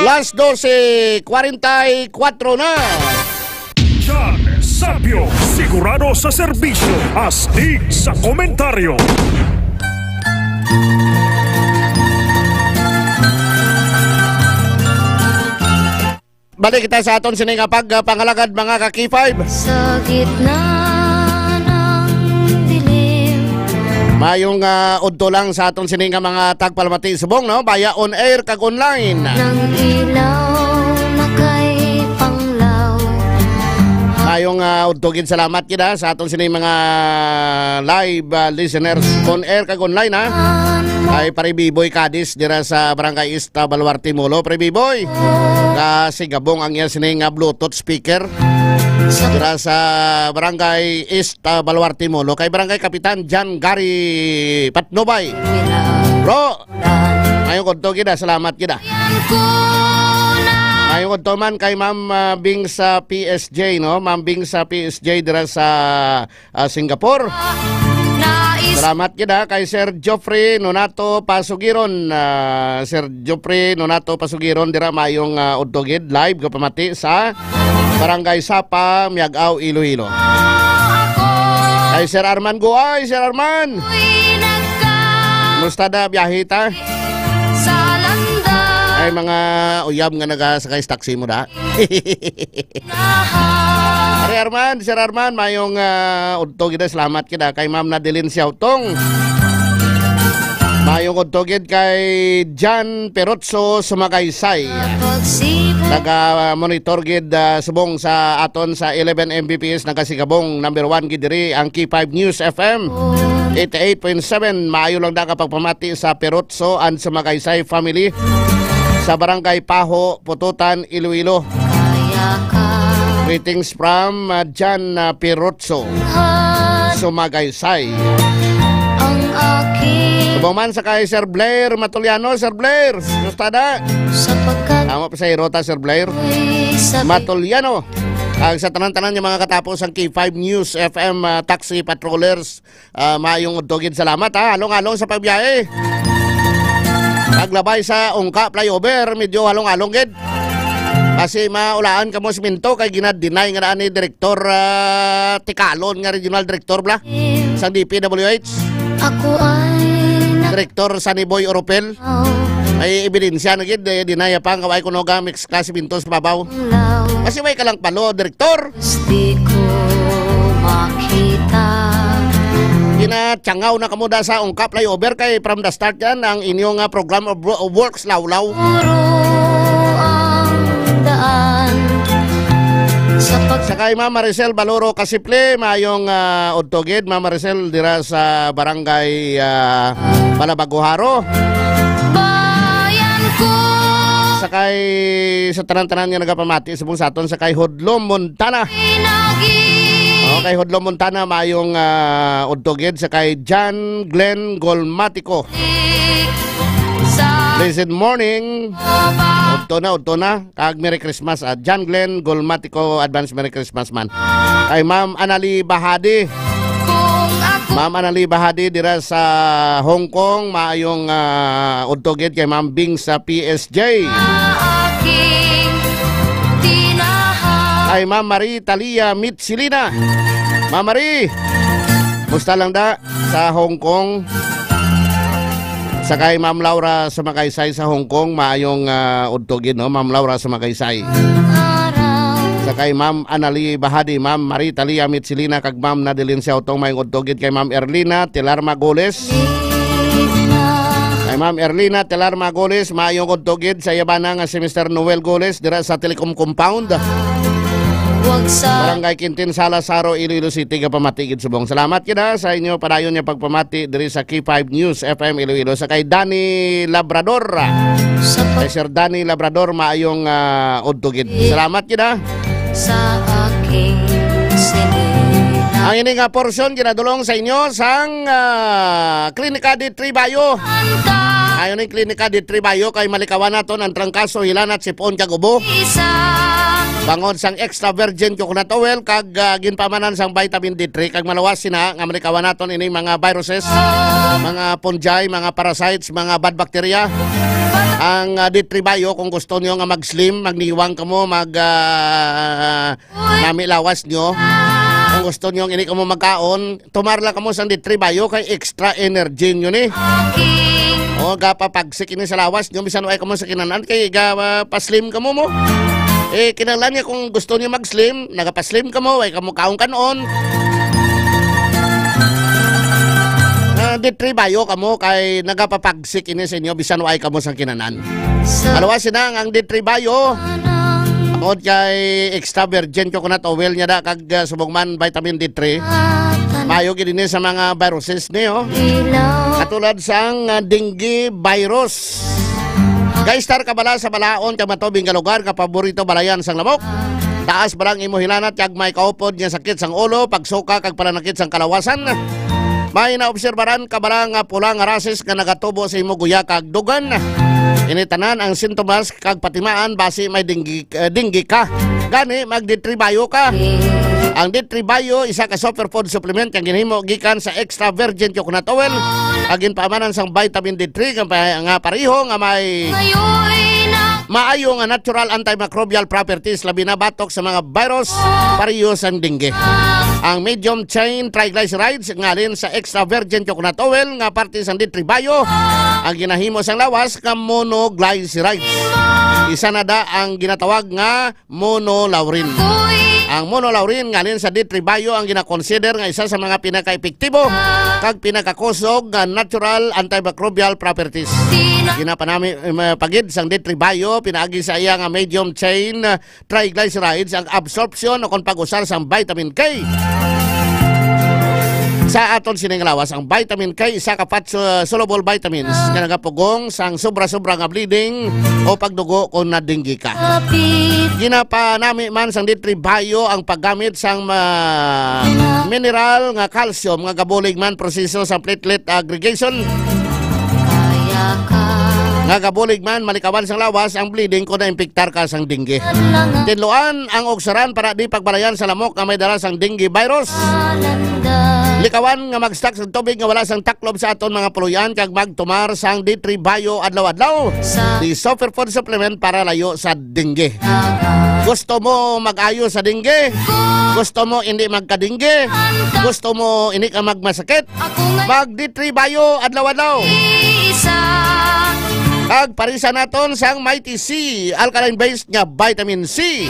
Las doce cuarenta y cuatro na. John Sapio, sigurado sa serbisyo, astig sa komentaryo. Balik kita sa aton sini nga pagpangalagad, mga ka K five. Sa gitna ng dilim. Mayong, ah, udto lang sa aton sini nga mga tagpalamati subong, no? Baya on air kag online. Nang ilaw na kay panglaw. Mayong, ah, udto gid, salamat gid, ah, sa aton sini mga live, ah, listeners on air kag online, ha. Kay Pare Biboy Cadiz dira sa Barangay East, ah, Baluarte, Molo, Pare Biboy. Kasi gabong ang iya sini nga Bluetooth speaker dira sa Barangay East, ah, Baluarte, Molo, kay Barangay Kapitan John Gary Patnubay. Bro, mayong udto gid, ah, salamat gid, ah. Mayong udto man kay Ma'am, ah, Bing sa P S J, no? Ma'am Bing sa P S J dira sa, ah, Singapore. Salamat gid, ha, kay Sir Geoffrey Nonato Pasugiron. Ah, Sir Geoffrey Nonato Pasugiron, dira, maayong, ah, udto gid, live ka pamati sa Barangay Sapa, Miag-ao, Iloilo. Kay Sir Arman Guay, Sir Arman. Musta na biyahe ta? Ay, mga uyab nga nagasakay sa taxi mo da. Ari Arman, Sir Arman, mayong, ah, udto gid, salamat gid, ah, kay Ma'am Nadeline Siautong. Mayong udto gid kay John Perotso Sumagaysay. Naga-monitor gid, ah, subong sa aton sa eleven M B P S, nagasigabong number one gid diri ang K five News F M eighty-eight point seven. Maayo lang da ka pagpamati sa Perotso and Sumagaysay family sa Barangay Paho, Pututan, Iloilo. Greetings from, uh, Jan, uh, Pirutso, Sumagaysay. Subong man sa kay Sir Blair Matuliano. Sir Blair, kumusta na? Tama pa sa irota, Sir Blair Matuliano. Ang sa tanan-tanan nga mga katapos ang K five News F M, uh, taxi patrollers, Ah, maayong udto gid. Salamat, ha. Halong-halong sa pagbiyahe. Paglabay sa Ungka Flyover, medyo halong-halong gid. Kasi maulaan kamo semento kay gina-deny nga na ni Direktor, ah, Tikalon nga Regional Director bala sa D P W H. Ako ay na- Direktor Sunny Boy Oropel. May ebidensya na gid, eh, deny pa nga way kuno ga mix klase semento sa babaw. Kasi way ka lang palo, Direktor. Di ko makita. Ginatsangaw na kamo da sa Ungka Flyover kay from the start yan ang inyong, ah, program of wo-, of works, lawlaw. Puro ang daan sa pag- Sa kay Ma'am Maricel Baloro Kasiple, mayong, ah, udto gid, Ma'am Maricel, dira sa barangay, ah, Malabaguharo. Bayan ko. Sa kay, sa tanan-tanan nga nagapamati subong sa aton, sa kay Hudlom Montana. Pinagi- Okay, Hudlom Montana, mayong, ah, udto gid sa kay John Glenn Golmatico. Sa- Blessed morning. Udto na, udto na. Kag Merry Christmas, ah, John Glenn Golmatico, advance Merry Christmas man. Kay Ma'am Anali Bahadi. Kung ako- Ma'am Anali Bahadi dira sa Hong Kong, maayong, ah, udto gid kay Ma'am Bing sa P S J. Aking tinahan. Kay Ma'am Marie Talia Mitsilina. Ma'am Marie, musta lang da sa Hong Kong? Sa kay Ma'am Laura Sumagaysay sa Hong Kong, maayong, ah, udto gid, no, Ma'am Laura Sumagaysay. Sa kay Ma'am Anali Bahadi, Ma'am Marie Talia Mitsilina, kag Ma'am Nadeline Siautong, maayong udto gid kay Ma'am Erlina Tilar Magoles. Kay Ma'am Erlina Telar Magoles, maayong udto gid sa iya bana nga si Mister Noel Goles dira sa Telecom Compound. Wag sa- Barangay Quintin Sala, Saro, Iloilo City, gapamati gid subong. Salamat gid, ha, sa inyo padayon nga pagpamati diri sa K five News F M Iloilo. Sa kay Danny Labrador, sa kay Sir Danny Labrador, maayong, ah, udto gid. Salamat gid, ha. Sa aking sinina. Ang ini nga porsyon ginadulong sa inyo sang, ah, Klinika D three Bayo. Ayon ni Klinika D three Bayo kay malikawan naton ang trangkaso, hilanat, sipon kag ubo. Isa. Bangod sang extra virgin coconut oil kag, ah, ginpamanan sang vitamin D three kag maluwas sina nga malikawan naton ining mga viruses, mga fungi, mga parasites, mga bad bacteria. Ang, ah, D three Bayo, kung gusto niyo nga mag-slim, magniwang kamo, mag, ah, nami lawas nyo. Kung gusto nyo ini kamo magkaon, tumar lang kamo sang D three Bayo kay extra energy nyo ni. O, gapapagsik ini sa lawas nyo, bisan way kamo sa kinanan kay ga, ah, pa-slim kamo mo. Eh, kinahanglan nga kung gusto nyo mag-slim, nagapa-slim kamo, way kamo kaon kanon. Ah, D three Bayo kamo kay nagapapag- sik ini sa inyo, bisan way kamo sang kinanan. Sa- Maluwas sina ang D three Bayo. Tungod kay extra virgin coconut oil niya da kag, ah, subong man vitamin D three. Maayo gid ini sa mga viruses niyo. Ilaw. Katulad sang, ah, dengue virus. Guys, star ka bala sa balaod kag matubig nga lugar nga paborito balayan sang lamok? Taas bala ang imo hilanat kag may kaupod nga sakit sang ulo, pagsuka kag pananakit sang kalawasan? May naobserbaran ka bala nga pula nga rashes nga nagatubo sa imo guya kag dugan? Ini tanan ang sintomas kag patimaan basi may dinggi, eh, dinggi ka. Gani, mag D three Bio ka. Ang D three Bio, isa ka superfood supplement nga ginhimo gikan sa extra virgin coconut oil, nga ginpaamanan sang vitamin D three nga pa-, nga pareho nga may maayo nga natural antimicrobial properties, labi na batok sa mga virus, pareho sang dengue. Ang medium chain triglycerides nga halin sa extra virgin coconut oil nga parte sang D three Bio, ang ginahimo sang lawas nga monoglycerides. Isa na da ang ginatawag nga monolaurin. Ang monolaurin nga halin sa D three Bio ang ginakonsider nga isa sa mga pinakaepektibo kag pinakakusog nga natural antimicrobial properties. Ginapanami, eh, pagid sang D three Bio pinaagi sa iya nga medium chain triglycerides ang absorption o kon pag-usar sang vitamin K sa aton sining lawas. Ang vitamin K, isa ka fat so-, soluble vitamins nga nagapugong sang sobra-sobra nga bleeding o pagdugo kon nadinggi ka. Ginapanami man sang D three Bio ang paggamit sang ma-, mineral nga calcium nga gabulig man proseso sa platelet aggregation. Nga gabulig man malikawan sang lawas ang bleeding kon naimpiktar ka sang dengue. Tinluan ang uksaran para di pagbalayan sa lamok nga may dala sang dengue virus. Likawan nga mag-stock sa tubig nga wala sang taklob sa aton mga puloy-an kag magtumar sang D three Bio adlaw-adlaw. Di superfood supplement para layo sa dengue. Gusto mo mag-ayo sa dengue? Gusto mo hindi magka-dengue? Gusto mo hindi ka magmasakit? Mag D three Bio adlaw-adlaw. Kag parisan naton sang Mighty C, alkaline-based nga vitamin C.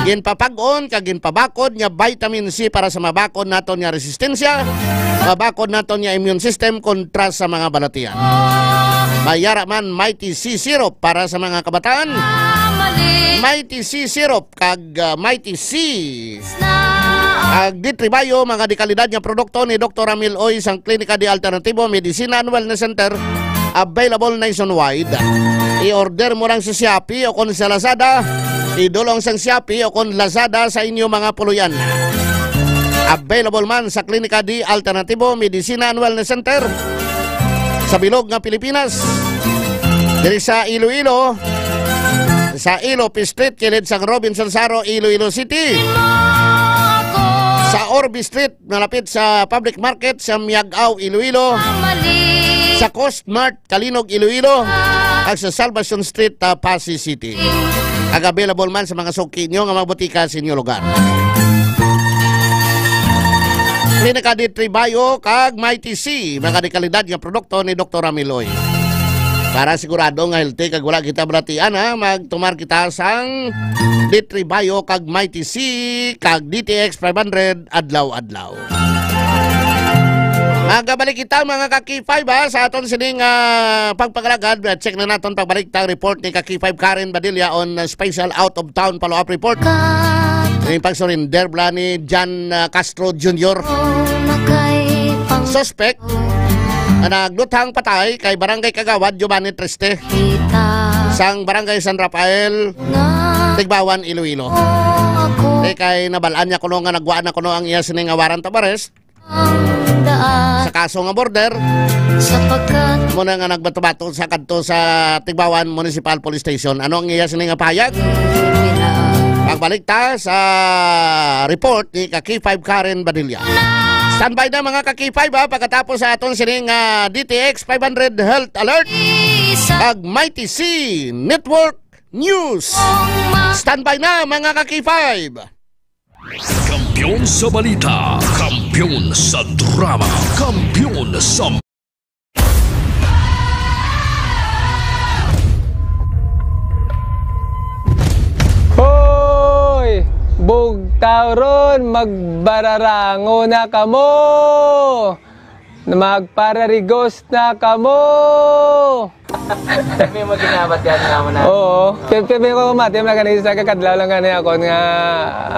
Ginpapag-on kag ginpabakod nga vitamin C para sa mabakod naton nga resistensya, mabakod naton nga immune system kontra sa mga balatian. May ara man Mighty C syrup para sa mga kabataan. Mighty C syrup kag, ah, Mighty C. Ang D three Bio, mga dekalidad nga produkto ni Doktor Ramil Oy sang Klinika de Alternativo Medicina and Wellness Center, available nationwide. I-order mo lang sa Shopee o kon sa Lazada. Idulong sang Shopee o kon Lazada sa inyo mga puloy-an. Available man sa Klinika de Alternativo Medicina and Wellness Center sa bilog nga Pilipinas. Diri sa Iloilo, sa Ilope Street, kilid sang Robinson Saro, Iloilo City. Sa Orbe Street, malapit sa Public Market sa Miag-ao, Iloilo. Sa Coast Mart, Calinog, Iloilo. Kag sa Salvacion Street, ah, Passi City. Kag available man sa mga suki nyo nga mga butika sa inyo lugar. Klinika de Tribayo kag Mighty C, mga dekalidad nga produkto ni Doktor Ramil Oy. Para sigurado nga healthy kag wala kita balatian, ha, magtumar kita sang D three Bio kag Mighty C kag D T X five hundred adlaw-adlaw. Magabalik kita, mga ka-K five, ha, sa aton sining, ah, pagpangalagad. Check na naton pagbalik ta ang report ni ka-K five Karen Badilla on, ah, special out-of-town follow-up report. Ning pag-surrender bala ni John, ah, Castro Junior suspect nga nagluthang patay kay Barangay Kagawad Giovanni Triste sang Barangay San Rafael, Tigbawan, Iloilo. Di kay nabal-an niya kuno nga nagwa na kuno ang iya sini nga warrant of arrest sa kaso nga murder. Mo na nga nagbato-bato sa kadto sa Tigbawan Municipal Police Station. Ano ang iya sini nga pahayag? Pagbalik ta sa report ni ka-K five Karen Badilla. Standby na, mga ka-K five, ha, pagkatapos sa aton sining, ah, D T X five hundred Health Alert ag Mighty C Network News. Standby na, mga ka-K five. Kampiyon sa balita, kampiyon sa drama, kampiyon sa Hoy! Bugtaw ron, magbararango na kamo! Magpararigos na kamo! May mo ginabat yan nga mo na. Oo. Pi-, pi-, pi-, ko mati, mga ganisa, kakadlaw lang gani ako nga,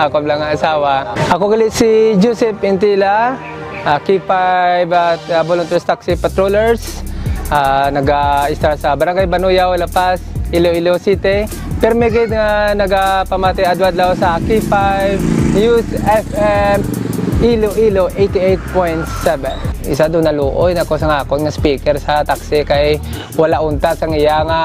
ako lang nga asawa. Ako gali si Joseph Intila, ah, K five at, ah, Volunteers Taxi Patrollers. Ah, naga-istar sa Barangay Banuyaw, La Paz, Iloilo City. Permi gid nga nagapamati adlaw-adlaw sa K five News F M Iloilo eighty-eight point seven. Isa do naluoy na ko sa akon nga speaker sa taxi kay wala unta sang iya nga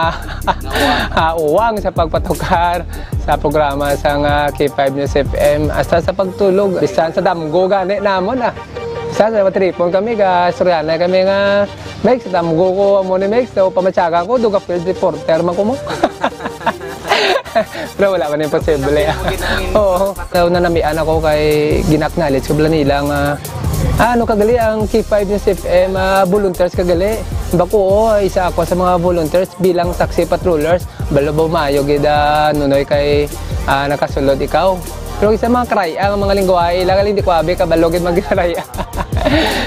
ah, uwang sa pagpatukar sa programa sang ah, K five News F M. Hasta sa pagtulog, bisan sa damgo gani namon ah. Sa, sa matripon kami, ga istoryahanay kami nga, "Megs, damgo ko amo ni Megs, so pamatyagan ko, duga field reporter man ko mo." Pero wala man imposible. Oo, so nanamian ako kay gin-acknowledge ko bala nila nga, ah, ano kagali ang K five News F M, ah, volunteers kagali. Bako, oo, isa ako sa mga volunteers bilang taxi patrollers. Balo ba maayo gid, ah, Nunoy, kay ah, nakasulod ikaw. Pero isa mga karay-a nga mga lingwahe ila, hindi ko abi kabalo gid magkaray-a.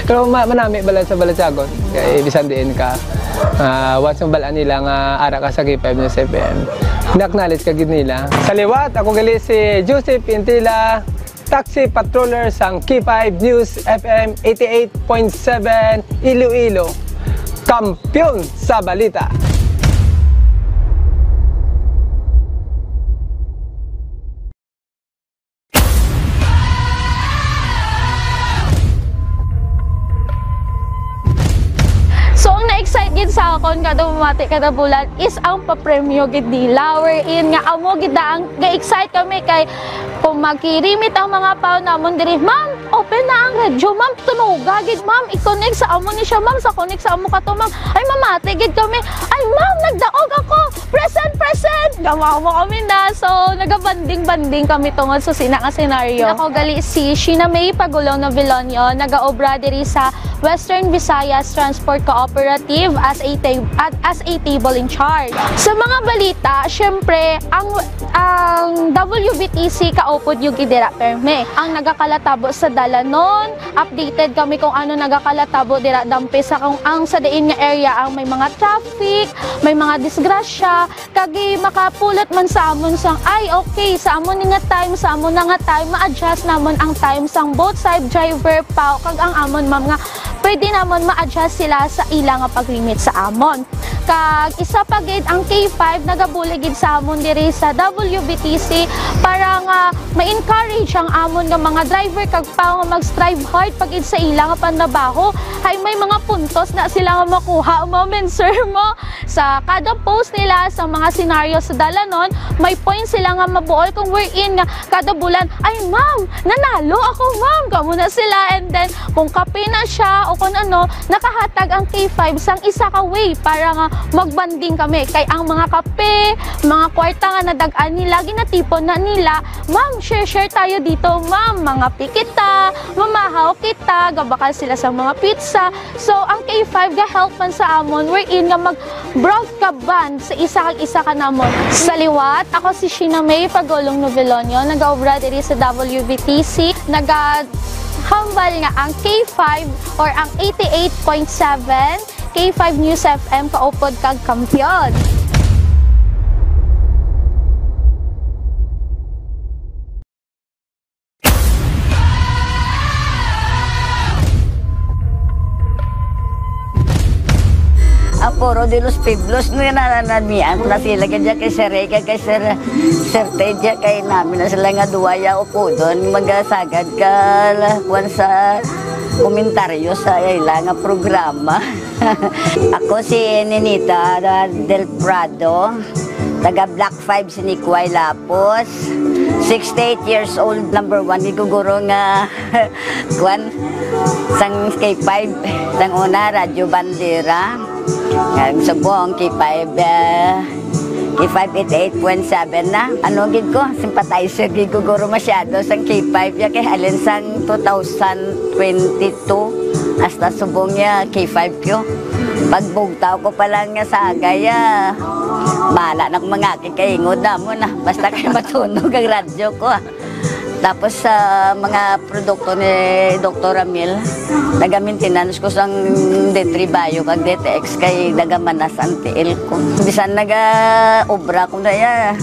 Pero ma manami bala sa balatyagon. Kay bisan diin ka, ah, once mabalaan nila nga ara ka sa K five News F M, na-acknowledge ka gid nila. Sa liwat, ako gali si Joseph Intila, taxi patroller sang K five News F M eighty-eight point seven Iloilo, kampiyon sa balita. So, ang na-excite gid sa akon kada mamati kada bulan is ang papremyo gid nila. Wherein nga amo gid na ang ga-excite kami kay kung magkirimit ang mga pao namon diri, "Ma'am, open na ang radyo, ma'am. Tunoga gid, ma'am. I-connect sa amo ni siya, ma'am. Sa connect sa amo ka to, ma'am." Ay, mamati gid kami. "Ay, ma'am, nagdaog ako. Present, present!" Gamaw mo kami na. So, nagabanding-banding kami tungod sa sina nga senaryo. Ako gali si Sheena May Pagulong Novilonio, nagaobra diri sa Western Visayas Transport Cooperative as a ta-, at as a table in charge. Sa mga balita, syempre, ang, ang W V T C kaupod yung gid dira perme. Ang nagakalatabo sa dalanon, updated kami kung ano nagakalatabo dira dampe sa kung ang sa diin nga area ang may mga traffic, may mga disgrasya, kag makapulot man sa amon sang, "Ay, okay, sa amon ni nga time, sa amon na nga time, ma-adjust namon ang time sang both side driver, pao, kag ang amon, ma'am, nga pwede namon ma-adjust sila sa ila nga pag-remit sa amon." Kag isa pa gid, ang K five nagabulig gid sa amon diri sa W V T C para nga ma-encourage ang amon nga mga driver kag pao nga mag-strive hard pa gid sa ila nga panrabaho. Hay may mga puntos na sila nga makuha, ma'am and sir, mo. Sa kada post nila sa mga senaryo sa dalanon, may point sila nga mabuol kung wherein nga kada bulan, "Ay, ma'am, nanalo ako, ma'am." Kamo na sila. And then, kung kape na siya o kung ano, nakahatag ang K five sang isa ka way para nga magbanding kami. Kay ang mga kape, mga kwarta nga nadag-an nila, ginatipon na nila, "Ma'am, share-share tayo dito, ma'am. Mangape kita, mamahaw kita." Gabakal sila sa mga pizza. So, ang K five ga-help man sa amon, wherein nga mag-broad ka band sa isa kag isa ka namon. Sa liwat, ako si Sheena May Pagulong Novelonio, nagaobra diri sa W V T C. Nagahambal nga ang K five or ang eighty-eight point seven K five News F M kaupod kag kampiyon. Ang Foro de los Pueblos, no, nananamian ko na sila, kay dyan kay Sir Rey, kay, kay Sir, Sir Ted, dyan kay namin na sila nga duwa ya upodon, magasagad ka, la, kuwan sa komentaryo sa ila nga programa. Ako si Ninita Del Prado, taga Block five, Sinikway, Lapos. Sixty-eight years old, number one, giguguro nga, kuwan, sang K five, sang una, Radyo Bandera. Ang subong, K five, eh, K five eighty-eight point seven na. Ano gid ko, sympathizer gid ko, guro, masyado sang K five ya, kay halin sang two thousand twenty-two, hasta subong ya, K five ko. Pagbugtaw ko pa lang nga sagay, ah, bahala na kung mga kay kaingod na mo na. Basta kay matunog ang radyo ko, ah. Tapos sa mga produkto ni Doktor Ramil, naga-maintenance ko sang D three Bio kag D T X kay nagamanas ang tiil ko. Bisan naga-obra ko na ya,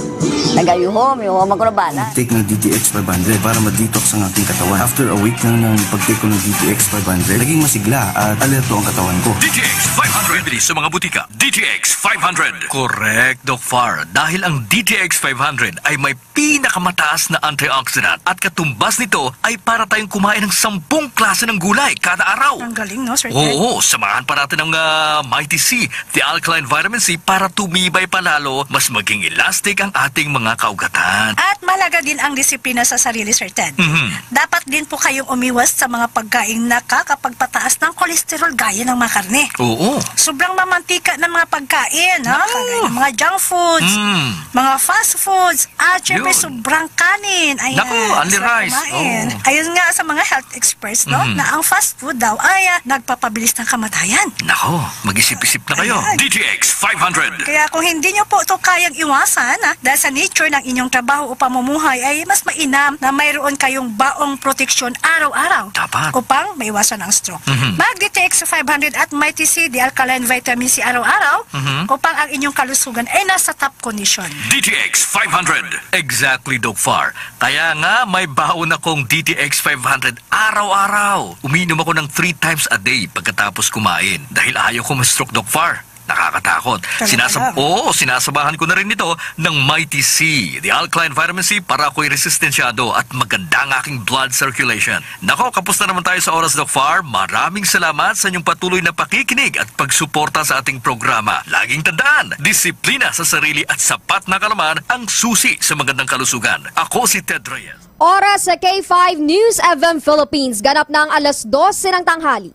Nagayuhom, yuhom ako na bala. Take ng D T X five hundred para ma-detox ang aking katawan. After a week lang ng pag-take ko ng D T X five hundred, naging masigla at alerto ang katawan ko. D T X five hundred. Bibili sa mga butika. D T X five hundred. Correct, Doc Far. Dahil ang D T X five hundred ay may pinakamataas na antioxidant at katumbas nito ay para tayong kumain ng sampung klase ng gulay kada araw. Ang galing, no, Sir Ted? Oo, samahan pa natin ng, ah, Mighty C, the alkaline vitamin C, para tumibay pa lalo, mas maging elastic ang ating mga kaugatan. At mahalaga din ang disiplina sa sarili, Sir Ted. Mhm. Dapat din po kayong umiwas sa mga pagkaing nakakapagpataas ng kolesterol gaya ng mga karne. Oo. Sobrang mamantika ng mga pagkain, ha? Naku. Kagaya ng mga junk foods, Mm. mga fast foods, at syempre Yun. sobrang kanin. Ayan, Naku, only sarap rice. kumain. Oo. Ayun nga sa mga health experts, no, Mhm. na ang fast food daw ay, ah, nagpapabilis ng kamatayan. Nako, mag-isip-isip na kayo. Ayan. D T X five hundred. Kaya kung hindi nyo po ito kayang iwasan, ah, dahil sa nature ng inyong trabaho o pamumuhay, ay mas mainam na mayroon kayong baong proteksyon araw-araw Dapat. upang maiwasan ang stroke. Mhm. Mag-D T X five hundred at Mighty C, the alkaline vitamin C araw-araw Mhm. upang ang inyong kalusugan ay nasa top condition. D T X five hundred. Exactly, Doc Far. Kaya nga, may baon akong D T X five hundred araw-araw. Umiinom ako ng three times a day pagkatapos kumain dahil ayaw ko ma-stroke, Doc Far. Nakakatakot. Talaga Sinasab- lang. Oo, sinasamahan ko na rin ito ng Mighty C, the alkaline vitamin C, para ako'y resistensyado at maganda ang aking blood circulation. Nako, kapos na naman tayo sa oras, Doc Far. Maraming salamat sa inyong patuloy na pakikinig at pagsuporta sa ating programa. Laging tandaan, disiplina sa sarili at sapat na kaalaman ang susi sa magandang kalusugan. Ako si Ted Reyes. Oras sa K five News F M Philippines. Ganap na ang alas dose ng tanghali.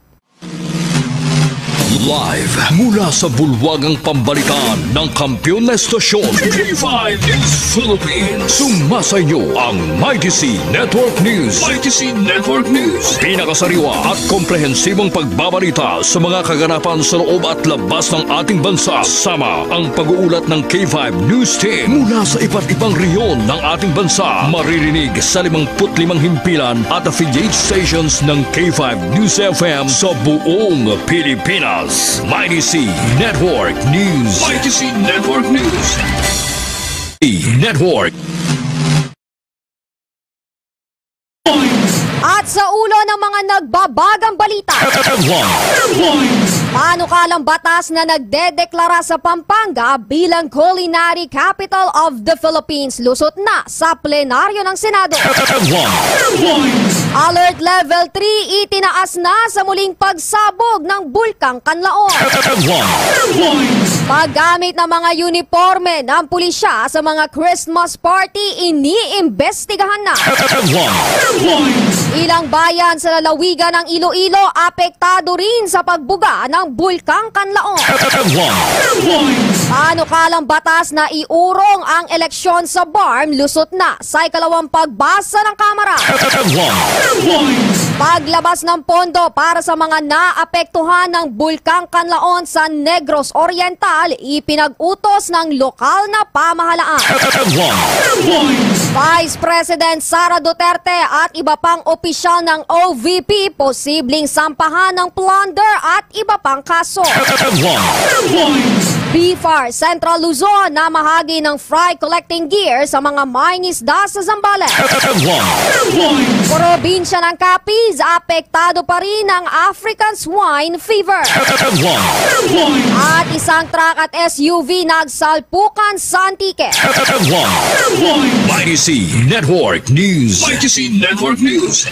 Live mula sa bulwagang pambalitaan ng kampiyon na estasyon, K five News Philippines. Sumasa inyo ang Mighty C Network News. Mighty C Network News. Pinakasariwa at komprehensibong pagbabalita sa mga kaganapan sa loob at labas ng ating bansa. Sama ang pag-uulat ng K five News Team mula sa iba't ibang rehiyon ng ating bansa. Maririnig sa limangput limang himpilan at affiliate stations ng K five News F M sa buong Pilipinas. Mighty C Network News. Mighty C Network News. Network. At sa ulo ng mga nagbabagang balita, Headlines. Panukalang batas na nagdedeklara sa Pampanga bilang Culinary Capital of the Philippines lusot na sa plenaryo ng Senado. Headlines. Alert Level three itinaas na sa muling pagsabog ng Bulkang Kanlaon. Headlines. Paggamit ng mga uniporme ng pulisya sa mga Christmas party, iniimbestigahan na. Headlines. Ilang bayan sa lalawigan ng Iloilo apektado rin sa pagbuga ng Bulkang Kanlaon. Headlines. Panukalang batas na iurong ang eleksyon sa BARMM lusot na sa ikalawang pagbasa ng Kamara. Headlines. Paglabas ng pondo para sa mga naapektuhan ng Bulkang Kanlaon sa Negros Oriental, ipinag-utos ng lokal na pamahalaan. Headlines. Vice President Sara Duterte at iba pang opisyal ng O V P posibleng sampahan ng plunder at iba pang kaso. Headlines. BFAR Central Luzon namahagi ng fry collecting gear sa mga mangingisda sa Zambales. Headlines. Probinsya ng Capiz, apektado pa rin ang African Swine Fever. Headlines. At isang truck at S U V nagsalpukan sa Antique. Headlines. Mighty C Network News. Mighty C Network News.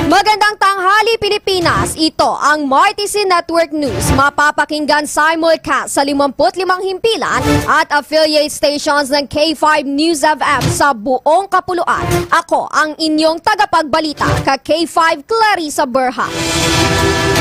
Magandang tanghali, Pilipinas. Ito ang Mighty C Network News. Mapapakinggan simulcast sa limampu't limang himpilan at affiliate stations ng K five News F M sa buong kapuluan. Ako ang inyong tagapagbalita, ka K five Clarissa Berha.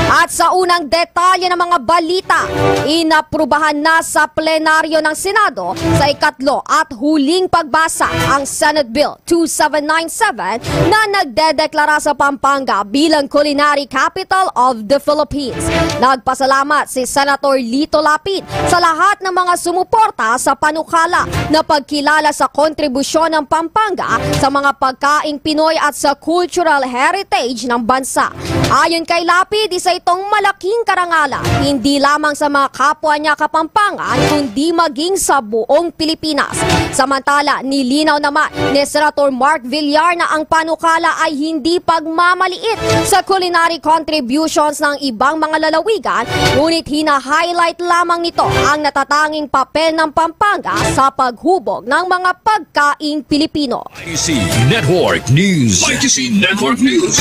At sa unang detalye ng mga balita, inaprubahan na sa plenaryo ng Senado sa ikatlo at huling pagbasa ang Senate Bill two seven nine seven na nagdedeklara sa Pampanga bilang Culinary Capital of the Philippines. Nagpasalamat si Senator Lito Lapid sa lahat ng mga sumuporta sa panukala na pagkilala sa kontribusyon ng Pampanga sa mga pagkaing Pinoy at sa cultural heritage ng bansa. Ayon kay Lapid, isa itong malaking karangalan, hindi lamang sa mga kapwa niya Kapampangan, kundi maging sa buong Pilipinas. Samantala, nilinaw naman ni Senator Mark Villar na ang panukala ay hindi pagmamaliit sa culinary contributions ng ibang mga lalawigan, ngunit hina-highlight lamang nito ang natatanging papel ng Pampanga sa paghubog ng mga pagkaing Pilipino. I T C Network News. I T C Network News.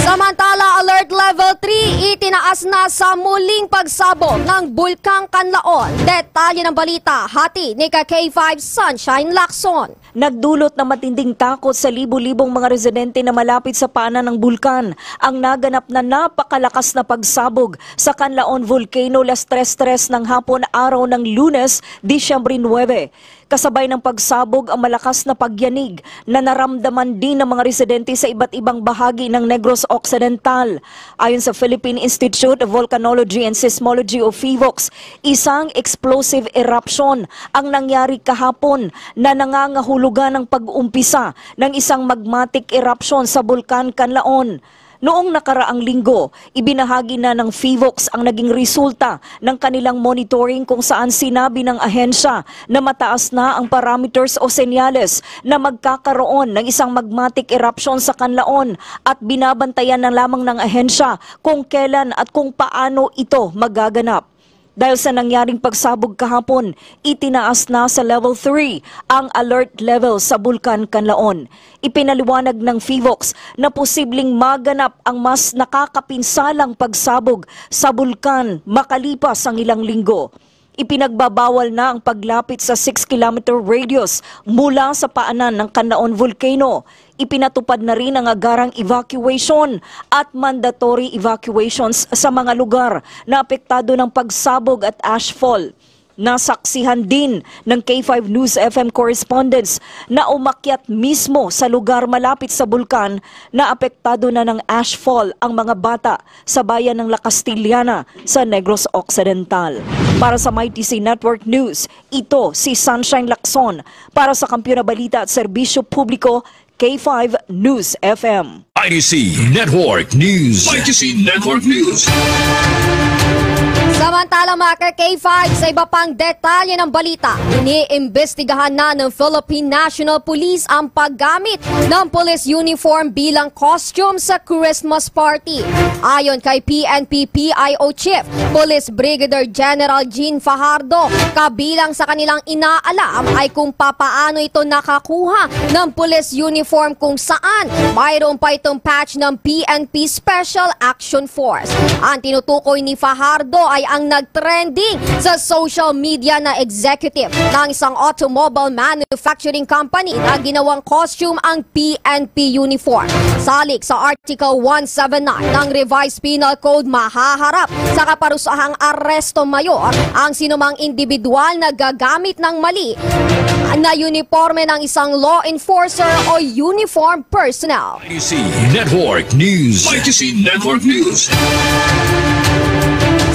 Samantala, Alert Level three itinaas na sa muling pagsabog ng Bulkang Kanlaon. Detalye ng balita, hatid ni ka K five Sunshine Lacson. Nagdulot na matinding takot sa libo-libong mga residente na malapit sa paanan ng bulkan ang naganap na napakalakas na pagsabog sa Kanlaon Volcano las tres tres ng hapon, araw ng Lunes, Disyembre nuebe. Kasabay ng pagsabog ang malakas na pagyanig na naramdaman din ng mga residente sa iba't ibang bahagi ng Negros Occidental. Ayon sa Philippine Institute of Volcanology and Seismology o PHIVOLCS, isang explosive eruption ang nangyari kahapon na nangangahulugan ang pag-umpisa ng isang magmatic eruption sa Bulkan Kanlaon. Noong nakaraang linggo, ibinahagi na ng PHIVOLCS ang naging resulta ng kanilang monitoring, kung saan sinabi ng ahensya na mataas na ang parameters o senyales na magkakaroon ng isang magmatic eruption sa Kanlaon, at binabantayan na lamang ng ahensya kung kailan at kung paano ito magaganap. Dahil sa nangyaring pagsabog kahapon, itinaas na sa level three ang alert level sa Bulkan Kanlaon. Ipinaliwanag ng PHIVOLCS na posibleng maganap ang mas nakakapinsalang pagsabog sa bulkan makalipas ang ilang linggo. Ipinagbabawal na ang paglapit sa six kilometer radius mula sa paanan ng Kanlaon Volcano. Ipinatupad na rin ang agarang evacuation at mandatory evacuations sa mga lugar na apektado ng pagsabog at ashfall. Nasaksihan din ng K five News F M correspondents na umakyat mismo sa lugar malapit sa bulkan na apektado na ng ashfall ang mga bata sa bayan ng La Castellana sa Negros Occidental. Para sa My T C Network News, ito si Sunshine Lacson para sa Kampiyon na Balita at Serbisyo Publiko, K five News F M. I T C Network News. I T C Network News. Samantala, mga ka K five, sa iba pang detalye ng balita, iniimbestigahan na ng Philippine National Police ang paggamit ng police uniform bilang costume sa Christmas party. Ayon kay P N P P I O Chief Police Brigadier General Jean Fajardo, kabilang sa kanilang inaalam ay kung papaano ito nakakuha ng police uniform, kung saan mayroon pa itong patch ng P N P Special Action Force. Ang tinutukoy ni Fajardo ay ang nagtrending sa social media na executive ng isang automobile manufacturing company na ginawang costume ang P N P uniform. Salik sa Article one seven nine ng Revised Penal Code, mahaharap sa kaparusahang aresto mayor ang sinumang individual na gagamit ng mali na uniforme ng isang law enforcer o uniform personnel. I T C Network News. I T C Network News.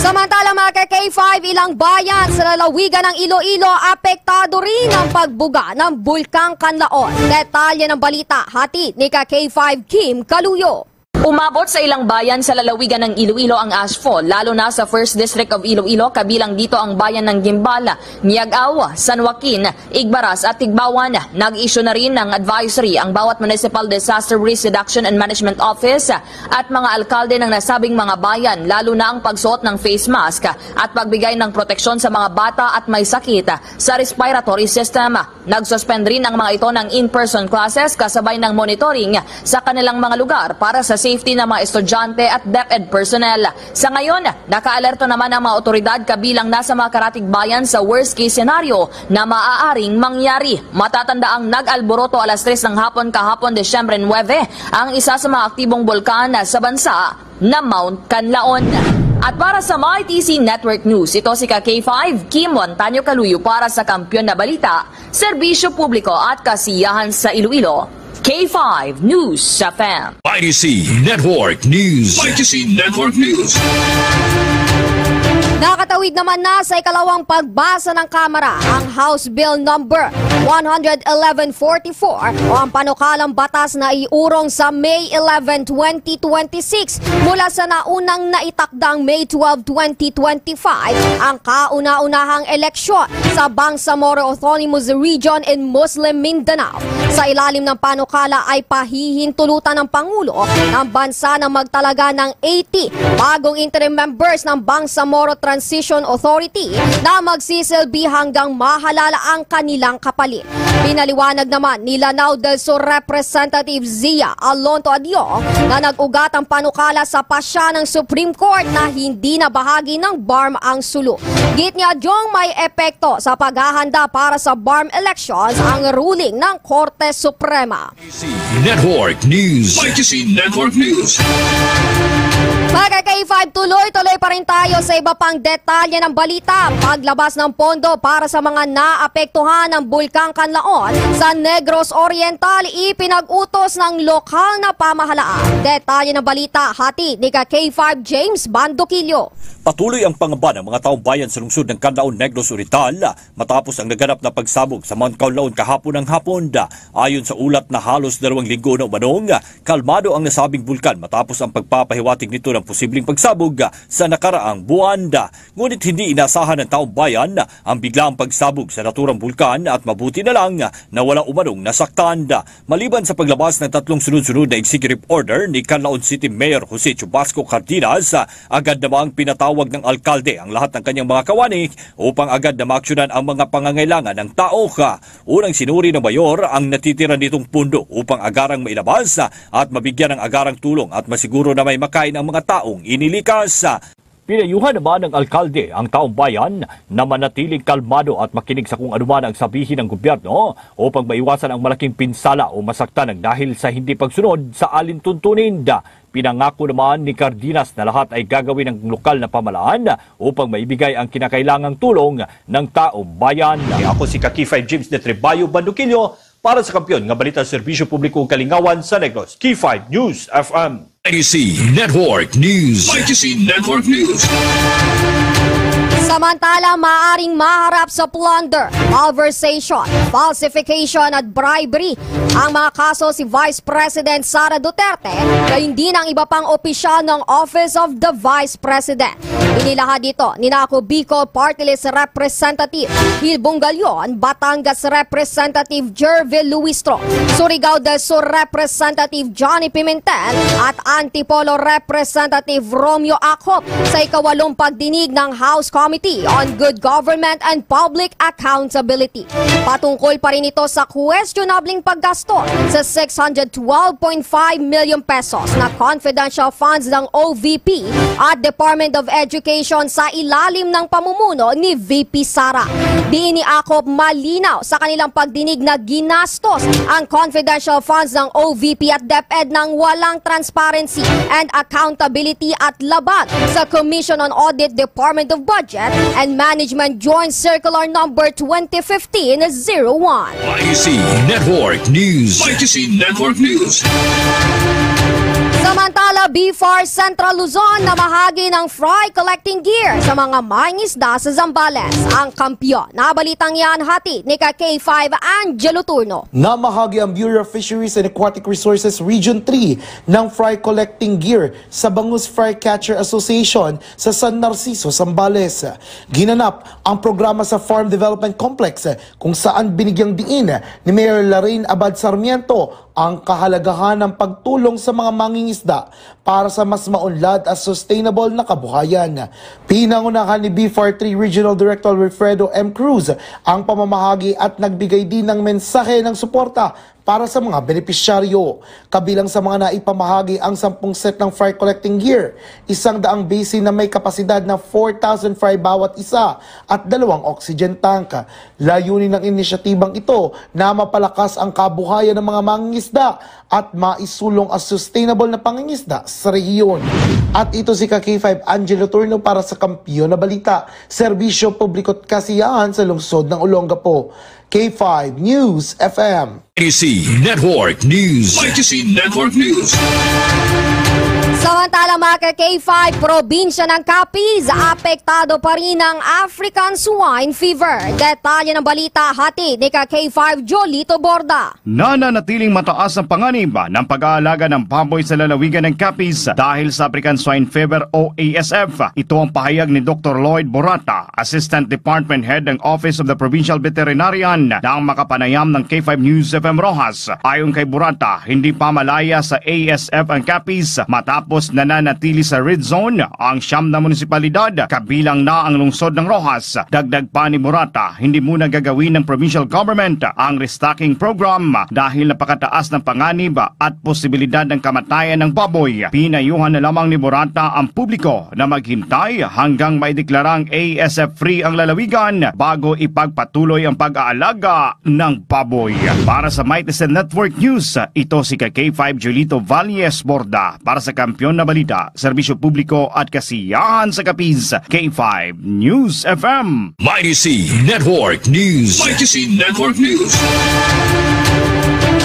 Samantala, mga ka K five, ilang bayan sa lalawigan ng Iloilo apektado rin ng pagbuga ng Bulkang Kanlaon. Detalye ng balita, hatid ni ka K five Kim Kaluyo. Umabot sa ilang bayan sa lalawigan ng Iloilo ang ashfall, lalo na sa First District of Iloilo, kabilang dito ang bayan ng Guimbal, Miag-ao, San Joaquin, Igbaras at Tigbauan. Nag-issue na rin ng advisory ang bawat Municipal Disaster Risk Reduction and Management Office at mga alkalde ng nasabing mga bayan, lalo na ang pagsuot ng face mask at pagbigay ng proteksyon sa mga bata at may sakit sa respiratory system. Nag-suspend rin ang mga ito ng in-person classes kasabay ng monitoring sa kanilang mga lugar para sa safety ng mga estudyante at DepEd personnel. Sa ngayon, nakaalerto naman ang mga otoridad kabilang na sa mga karatig bayan sa worst case scenario na maaaring mangyari. Matatanda ang nag-alboroto alas tres ng hapon kahapon, Disyembre nuebe, ang isa sa mga aktibong bulkan sa bansa na Mount Kanlaon. At para sa My T C Network News, ito si ka K five, Kim Juan Tanyo Kaluyo para sa Kampiyon na Balita, Serbisyo Publiko at Kasiyahan sa Iloilo, K five News F M. I T C Network News. I T C Network News. Nakatawid naman na sa ikalawang pagbasa ng Kamara ang House Bill Number one hundred eleven forty-four o ang panukalang batas na iurong sa May eleven, twenty twenty-six mula sa naunang naitakdang May twelve, twenty twenty-five ang kauna-unahang eleksyon sa Bangsamoro Autonomous Region in Muslim Mindanao. Sa ilalim ng panukala ay pahihintulutan ng Pangulo ng bansa na magtalaga ng eighty bagong interim members ng Bangsamoro Transition Authority na magsisilbi hanggang mahalala ang kanilang kapalit. Pinaliwanag naman ni Lanao del Sur Representative Zia Alonto Adio na nag-ugat ang panukala sa pasya ng Supreme Court na hindi na bahagi ng BARMM ang sulo. Git ni Adio, may epekto sa paghahanda para sa BARMM elections ang ruling ng Korte Suprema. Network News. Network News. Mga ka-K five, tuloy-tuloy pa rin tayo sa iba pang detalye ng balita. Paglabas ng pondo para sa mga naapektuhan ng Bulkang Kanlaon sa Negros Oriental, ipinag-utos ng lokal na pamahalaan. Detalye ng balita, hatid ni ka-K five James Bandoquillo. Patuloy ang pangamba ng mga taong bayan sa lungsod ng Kanlaon, Negros Oriental matapos ang naganap na pagsabog sa Mount Kanlaon kahapon ng hapon. Ayon sa ulat na halos dalawang linggo na umanong, kalmado ang nasabing bulkan matapos ang pagpapahiwatig nito ng posibleng pagsabog sa nakaraang buwan. Ngunit hindi inasahan ng taong bayan ang biglaang pagsabog sa naturang bulkan at mabuti na lang na wala umanong nasaktan. Maliban sa paglabas ng tatlong sunod-sunod na executive order ni Kanlaon City Mayor Jose Chubasco Cardenas, agad namang pinatawag ng alkalde ang lahat ng kanyang mga kawani upang agad na maaksyonan ang mga pangangailangan ng tao. Unang sinuri ng mayor ang natitira nitong pundo upang agarang mailabas at mabigyan ng agarang tulong at masiguro na may makain ang mga taong inilikas. Pinayuhan naman ng alkalde ang taong bayan na manatiling kalmado at makinig sa kung anuman ang sabihin ng gobyerno upang maiwasan ang malaking pinsala o masaktan ng dahil sa hindi pagsunod sa alintuntunin. Pinangako naman ni Cardenas na lahat ay gagawin ng lokal na pamahalaan upang maibigay ang kinakailangang tulong ng taong bayan. Ako si ka-K five James de Trebayo Banduquillo para sa Kampiyon nga Balita, Serbisyo Publiko ug Kalingawan sa Negros, K five News F M. Legacy Network News. Legacy Network News. Samantala, maaring maharap sa plunder, malversation, falsification at bribery ang mga kaso si Vice President Sara Duterte, gayon din ang iba pang opisyal ng Office of the Vice President. Inilahad ito ni Nako Bicol Party List Representative Gil Bungalion, Batangas Representative Jervil Luistro, Surigao del Sur Representative Johnny Pimentel, at Antipolo Representative Romeo Acop sa ikawalong pagdinig ng House Committee on Good Government and Public Accountability. Patungkol pa rin ito sa questionabling paggasto sa six hundred twelve point five million pesos na confidential funds ng O V P at Department of Education sa ilalim ng pamumuno ni V P Sara. Diin ni Acop malinaw sa kanilang pagdinig na ginastos ang confidential funds ng O V P at DepEd nang walang transparency and accountability at labag sa Commission on Audit, Department of Budget and Management Joint Circular Number twenty fifteen zero one. Legacy Network News. Legacy Network News. Samantala, BFAR Central Luzon namahagi ng fry collecting gear sa mga mangingisda sa Zambales. Ang kampiyon. Nabalitang yan, hatid ni ka K five Angelo Turno. Namahagi ang Bureau of Fisheries and Aquatic Resources Region three ng fry collecting gear sa Bangus Fry Catcher Association sa San Narciso, Zambales. Ginanap ang programa sa Farm Development Complex, kung saan binigyang diin ni Mayor Lorraine Abad Sarmiento ang kahalagahan ng pagtulong sa mga mangingisda para sa mas maunlad at sustainable na kabuhayan. Pinangunahan ni BFAR three Regional Director Wilfredo M. Cruz ang pamamahagi at nagbigay din ng mensahe ng suporta para sa mga benepisyaryo. Kabilang sa mga naipamahagi ang sampung set ng fry collecting gear, isang daang basin na may kapasidad na four thousand fry bawat isa, at dalawang oxygen tank. Layunin ng inisyatibang ito na mapalakas ang kabuhayan ng mga mangingisda at maisulong ang sustainable na pangingisda sa rehiyon. At ito si ka K five Angelo Turno para sa Kampiyon na Balita, Serbisyo Publiko at Kasiyahan sa Lungsod ng Olongapo. K five News F M. Legacy Network News. Legacy Network News. Samantala, mga ka K five, probinsya ng Capiz, apektado pa rin ng African Swine Fever. Detalye ng balita, hatid ni ka K five Jolito Borda. Nananatiling mataas ang panganib ng pag-aalaga ng baboy sa lalawigan ng Capiz dahil sa African Swine Fever o A S F. Ito ang pahayag ni Doktor Lloyd Borata, Assistant Department Head ng Office of the Provincial Veterinarian, nang makapanayam ng K five News F M Roxas. Ayon kay Borata, hindi pa malaya sa A S F ang Capiz matapos nananatili sa red zone ang siyam na munisipalidad, kabilang na ang lungsod ng Roxas. Dagdag pa ni Borata, hindi muna gagawin ng provincial government ang restocking program dahil napakataas ng panganib at posibilidad ng kamatayan ng baboy. Pinayuhan na lamang ni Borata ang publiko na maghintay hanggang maideklarang A S F free ang lalawigan bago ipagpatuloy ang pag-aalaga ng baboy. Para sa Mighty Network News, ito si ka K five Julito Valles Borda para sa Kampiyon na Balita, Serbisyo Publiko at Kasiyahan sa Capiz, K five News F M. Mighty C Network News. Mighty C Network News.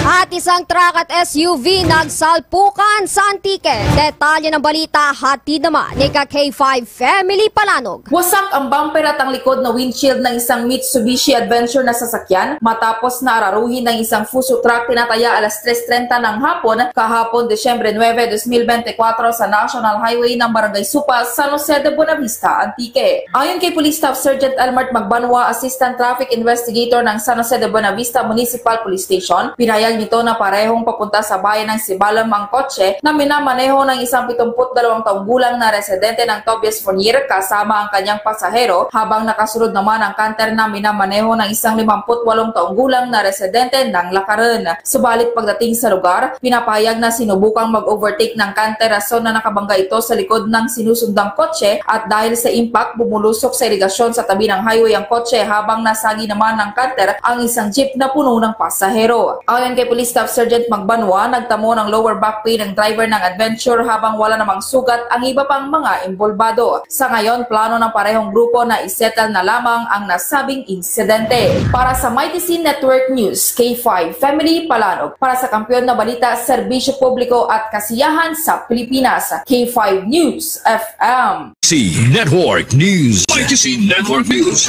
At isang truck at S U V nagsalpukan sa Antique. Detalye ng balita, hatid naman ni ka K five Family Palanog. Wasak ang bumper at ang likod na windshield ng isang Mitsubishi Adventure na sasakyan matapos na araruhin ng isang Fuso truck tinataya alas tres treinta ng hapon kahapon, Disyembre nuebe, dos mil bente kwatro, sa National Highway ng Barangay Supa, San Jose de Buenavista, Antique. Ayon kay Police Staff Sergeant Elmart Magbanwa, Assistant Traffic Investigator ng San Jose de Buenavista Municipal Police Station, pinahayag nito na parehong papunta sa bayan ng Sibalom ang kotse na minamaneho ng isang pitungput dalawang taong gulang na residente ng Tobias Fornier kasama ang kanyang pasahero, habang nakasunod naman ang canter na minamaneho ng isang limamput walong taong gulang na residente ng Lakaran. Subalit pagdating sa lugar, pinapahayag na sinubukang mag-overtake ng canter, rason na nakabangga ito sa likod ng sinusundang kotse, at dahil sa impact, bumulusok sa irigasyon sa tabi ng highway ang kotse, habang nasagi naman ng canter ang isang jeep na puno ng pasahero. Ayon kay Police Staff Sergeant Magbanwa, nagtamo ng lower back pain ang driver ng Adventure, habang wala namang sugat ang iba pang mga involbado. Sa ngayon, plano ng parehong grupo na isettle na lamang ang nasabing insidente. Para sa Mighty C Network News, K five Family Palanog. Para sa Kampiyon na Balita, Serbisyo Publiko at Kasiyahan sa Pilipinas, K five News F M. C Network News. Mighty C Network News.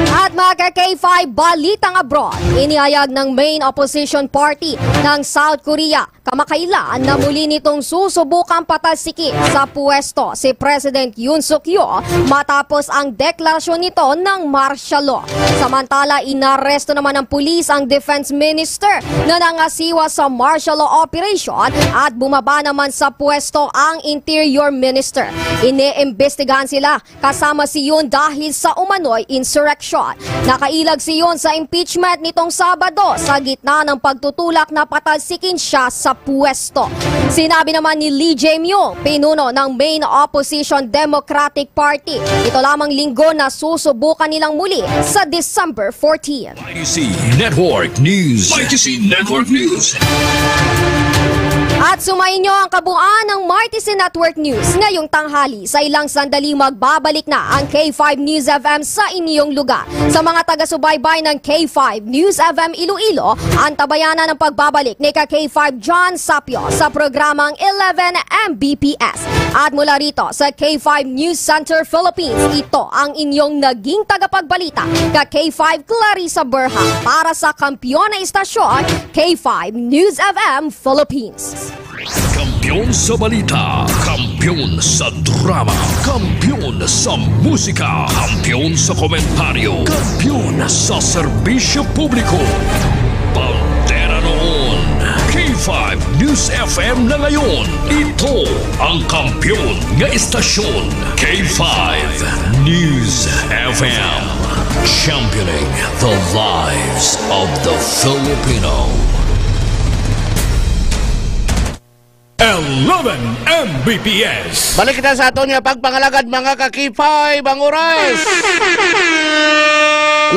At mga ka K five, balitang abroad. Inihayag ng main opposition party ng South Korea kamakailan na muli nitong susubukang patalsikin sa puwesto si President Yoon Suk Yeol matapos ang deklarasyon nito ng martial law. Samantala, inaresto naman ng pulis ang defense minister na nangasiwa sa martial law operation at bumaba naman sa puwesto ang interior minister. Iniimbestigahan sila kasama si Yoon dahil sa umano'y insurrection. Nakailag si Yoon sa impeachment nitong Sabado sa gitna ng pagtutulak na patalsikin siya sa puwesto. Sinabi naman ni Lee Jae-myung, pinuno ng main opposition Democratic Party, ito lamang linggo na susubukan nilang muli sa December fourteen. Mighty C Network News. Mighty C Network News. At sumainyo ang kabuuan ng Mighty C Network News ngayong tanghali. Sa ilang sandali, magbabalik na ang K five News F M sa inyong lugar. Sa mga taga-subaybay ng K five News F M Iloilo, antabayanan ang pagbabalik ni ka K five John Sapio sa programang eleven M B P S. At mula rito sa K five News Center Philippines, ito ang inyong naging tagapagbalita, ka K five Clarissa Berha, para sa Kampiyon na Istasyon, K five News F M Philippines. Kampiyon sa balita, kampiyon sa drama, kampiyon sa musika, kampiyon sa komentaryo, kampiyon sa serbisyo publiko. Bandera noon, K five News F M na ngayon. Ito ang kampiyon nga istasyon, K five News F M. Championing the lives of the Filipino. Eleven M B P S. Balik kita sa aton nga pagpangalagad, mga ka-K five, ang oras.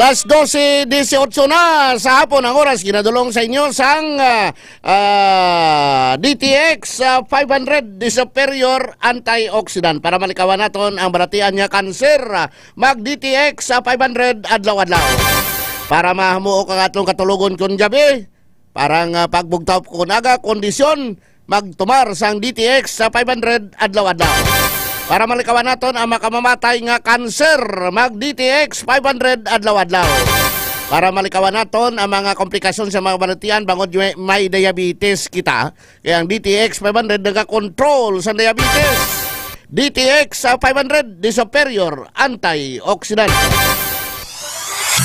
Las doce dieciocho na sa hapon ang oras. Ginadulong sa inyo sang, ah, ah, D T X, ah, five hundred, the superior antioxidant para malikawan naton ang balatian nga kanser. Ah, mag D T X, ah, five hundred adlaw-adlaw para mahamuok ang atong katulogon kon gabi. Para nga pagbugtaw kon aga, kondisyon Magtumar sang D T X sa five hundred adlaw-adlaw. Para malikawan naton ang makamamatay nga kanser, mag D T X five hundred adlaw-adlaw. Para malikawan naton ang mga komplikasyon sa mga balatian bangod may, may diabetes kita, kay ang D T X five hundred nagakontrol sa diabetes. D T X sa five hundred, the superior antioxidant.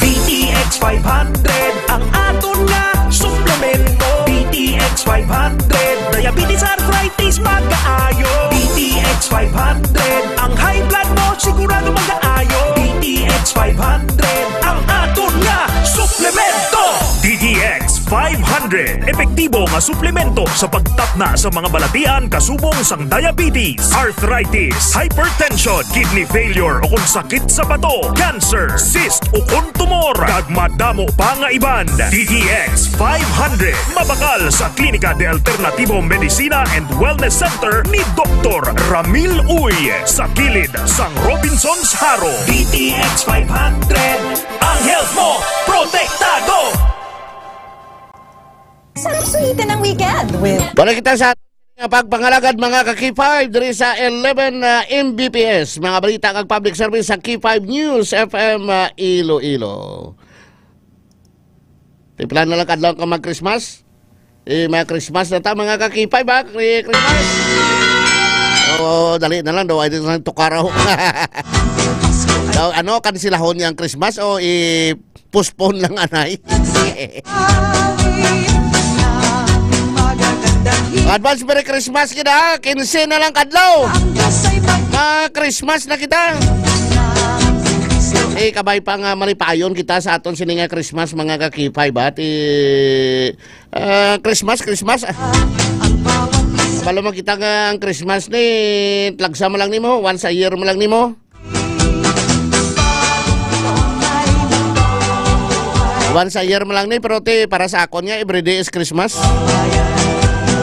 D T X five hundred, ang aton nga suplemento. D T X five hundred, diabetes, arthritis, pagkaayo. D T X five hundred, ang high blood mo sigurado mag-aayo. D T X five hundred, ang aton nga suplemento. D T X five hundred, epektibo nga suplemento sa pagtapna sa mga balatian kasubong sang diabetes, arthritis, hypertension, kidney failure o kung sakit sa bato, cancer, cyst o kung tumor, kag madamo pa nga iban. D T X five hundred, mabakal sa Klinika de Alternativo Medicina and Wellness Center ni Doktor Ramil Uy, sa kilid sang Robinsons Haro. D T X five hundred, ang health mo protektado. Sarap sulitin ang weekend with Balik kita sa nga pagpangalagad, mga ka-K five, diri sa eleven, ah, M B P S. Mga balita kag public service sa K five News F M, ah, Iloilo. Tiplan na lang kadlaw ka mag-Christmas. Eh, mga Christmas na ta, mga ka-K five, ha? Kri-, Christmas! Oo, dali na lang daw. Ay, lang tukaraw. Daw, ano, kansilahon niya ang Christmas o i-postpone lang, anay? Advance Merry Christmas kita, ha? Kinse na lang kadlaw. Mga Christmas na kita. Eh, kabay pa nga malipayon kita sa aton sini nga Christmas, mga ka-K five, ha? Ti, ah, Christmas, Christmas. Ah. Kabalo mo kita nga ang Christmas ni, tlagsa mo lang nimo, once a year mo lang nimo. Once a year mo lang ni, pero ti, para sa akon nga, everyday is Christmas.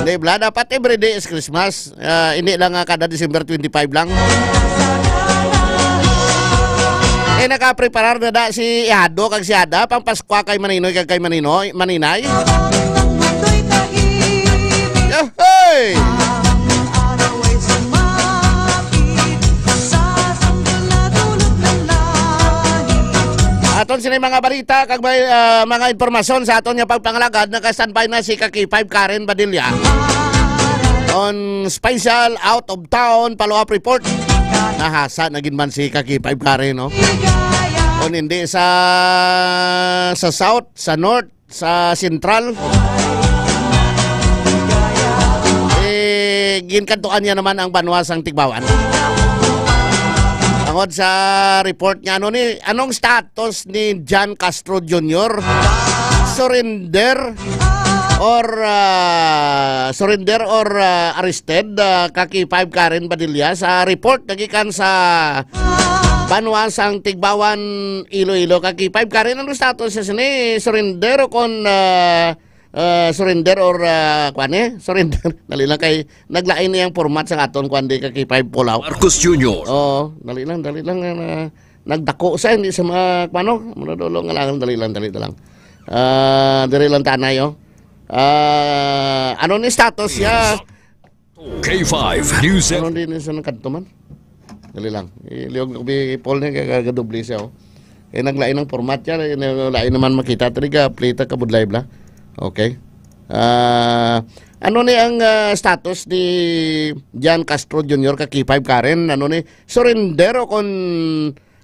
Di ba? Dapat everyday is Christmas. Ah, hindi lang nga kada December twenty-five lang. Eh, nakapreparar na da si Ihado kag si Ada pang Paskwa kay Maninoy kag kay Maninoy, Maninay. Yohoy! Aton sini mga balita kag may, ah, mga impormasyon sa aton nga pagpangalagad, naka-standby na si ka-K five Karen Badilla on special out of town follow-up report. Nahasa na gid man si ka-K five Karen, no? Kung hindi sa, sa south, sa north, sa sentral, eh, ginkadtuan niya naman ang banwa sang Tigbawan. Tungod sa report niya, ano ni, anong status ni John Castro Junior? Surrender or, ah, surrender or, ah, arrested, ah, ka-K five Karen Badilla, sa report nagikan sa banwa sang Tigbawan, Iloilo, ka-K five Karen, ano status sa sini? Surrender o kon, ah, ah, surrender or, ah, kwan eh? Surrender. Dali lang kay naglain na yung format sa aton kwan di ka-K five pull out. Marcos Junior. Oo, dali lang, dali lang. Ah, nagdako sa, hindi sa mga, kwan, no? Muna dolo nga lang, dali lang, dali lang. Ah, diri lang tanay, oh. Ah, ano ni status ya? K five News. Ano din sa nagkadto man? Dali lang. Iliog na ko bi Paul niya, kaya gadoble siya, oh. Eh, naglain ang format yan. Eh, naglain naman makita. Tali ka, plita ka, budlay bla. Okay. Ah, ano ni ang, ah, status ni John Castro Junior ka K five Karen? Ano ni? Surrender o kon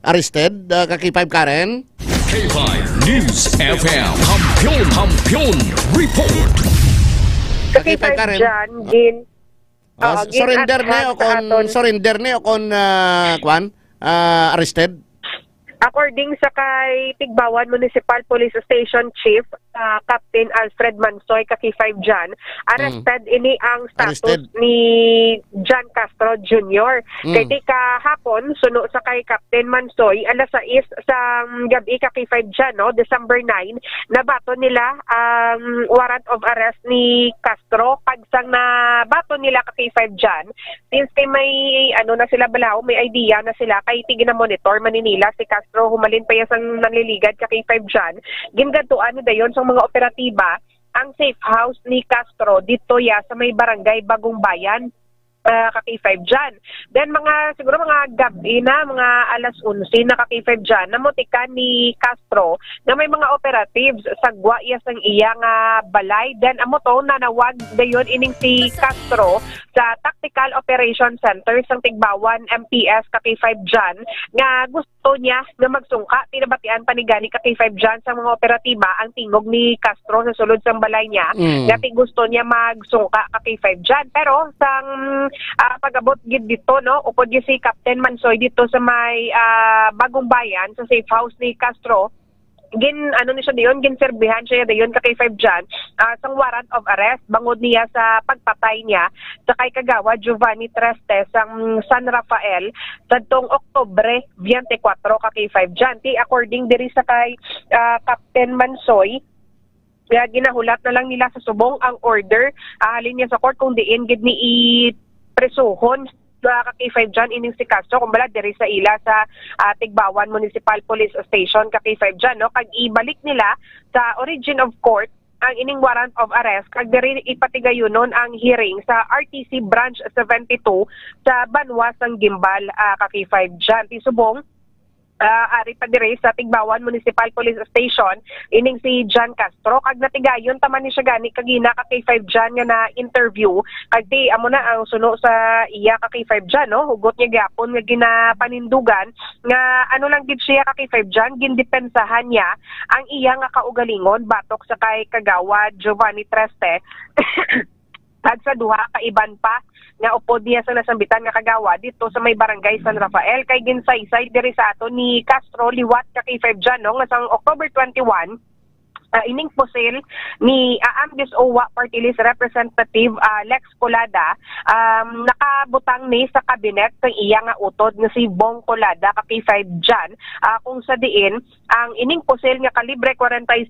arrested, ah, ka K five Karen? K five News F M. Kampiyon, Kampiyon Report. Ka K five Karen. Jan, gin, Ah, Oo, s- surrender ni gin-advance o kon aton. Surrender ni o kon, ah, kwan? Ah, arrested? According sa kay Tigbawan Municipal Police Station Chief, ah, Captain Alfred Mansoy, ka K five Jan, arrested ini ang status Arrested. Ni John Castro Junior. Mm. Kay di kahapon, suno sa kay Captain Mansoy, alas sais sa gabi ka K five Jan, no, December nine, nabaton nila ang warrant of arrest ni Castro. Pag sang nabaton nila ka K five Jan, since kay may, ano na sila balaw, may idea na sila, kay tigina-monitor man ni nila si Castro, humalin pa iya sang nanliligad ka K five Jan, gingadtuan ni dayon sang mga operatiba ang safe house ni Castro dito ya sa may barangay Bagong Bayan, ah, ka K five Jan. Then mga, siguro mga gabi na, mga alas onse na ka K five Jan, namutika ni Castro na may mga operatives sa gwa ya sang iya nga balay. Then amo to, nanawag dayon ining si Castro sa Tactical Operation Center sang Tigbawan M P S ka K five Jan nga gusto niya nga magsungka. Pinabatian pa ni gani ka K five Jan sang mga operatiba ang tingog ni Castro sa sulod sang balay niya, Mm. nga ti gusto niya magsungka ka K five Jan. Pero sang, ah, pag-abot gid dito, no, upod gid si Captain Mansoy dito sa may, ah, Bagong Bayan, sa safe house ni Castro, gin, ano ni siya dayon, ginserbihan siya dayon ka K five Jan, ah, sang warrant of arrest bangod niya sa pagpatay niya sa kay Kagawad Giovanni Treste sang San Rafael sadtong Oktubre twenty-four ka K five Jan. Ti according diri sa kay, ah, Captain Mansoy, nga ginahulat na lang nila sa subong ang order, ah, halin niya sa court kung diin gid ni ipresuhon sa ka K five Jan ining si Castro, kung bala diri sa ila sa, ah, Tigbawan Municipal Police Station ka K five Jan, no? Kag ibalik nila sa origin of court ang ining warrant of arrest, kag diri ipatigayunon ang hearing sa R T C Branch seventy-two sa banwa sang Guimbal, ah, ka K five Jan. Ti subong, ah, ari pa diri sa Tigbawan Municipal Police Station ining si John Castro, kag natigayon ta man ni siya gani kagina ka K five Jan nga na-interview, kag ti amo na ang suno sa iya ka K five Jan, no? Hugot niya gyapon nga ginapanindugan nga ano lang gid siya ka K five Jan, gindepensahan niya ang iya nga kaugalingon batok sa kay Kagawad Giovanni Treste kag sa duha ka iban pa nga upod niya sa nasambitan nga kagawad dito sa may barangay San Rafael. Kay ginsaysay diri sa ato ni Castro liwat ka K five Jan, no, nga sang October twenty-one, ah, ining pusil ni Aam Disowa Party List Representative, ah, Lex Colada, um, nakabutang ni sa kabinet sa iya nga utod nga si Bong Colada ka K five Jan, ah, kung sa diin ang ining pusil nga kalibre forty-five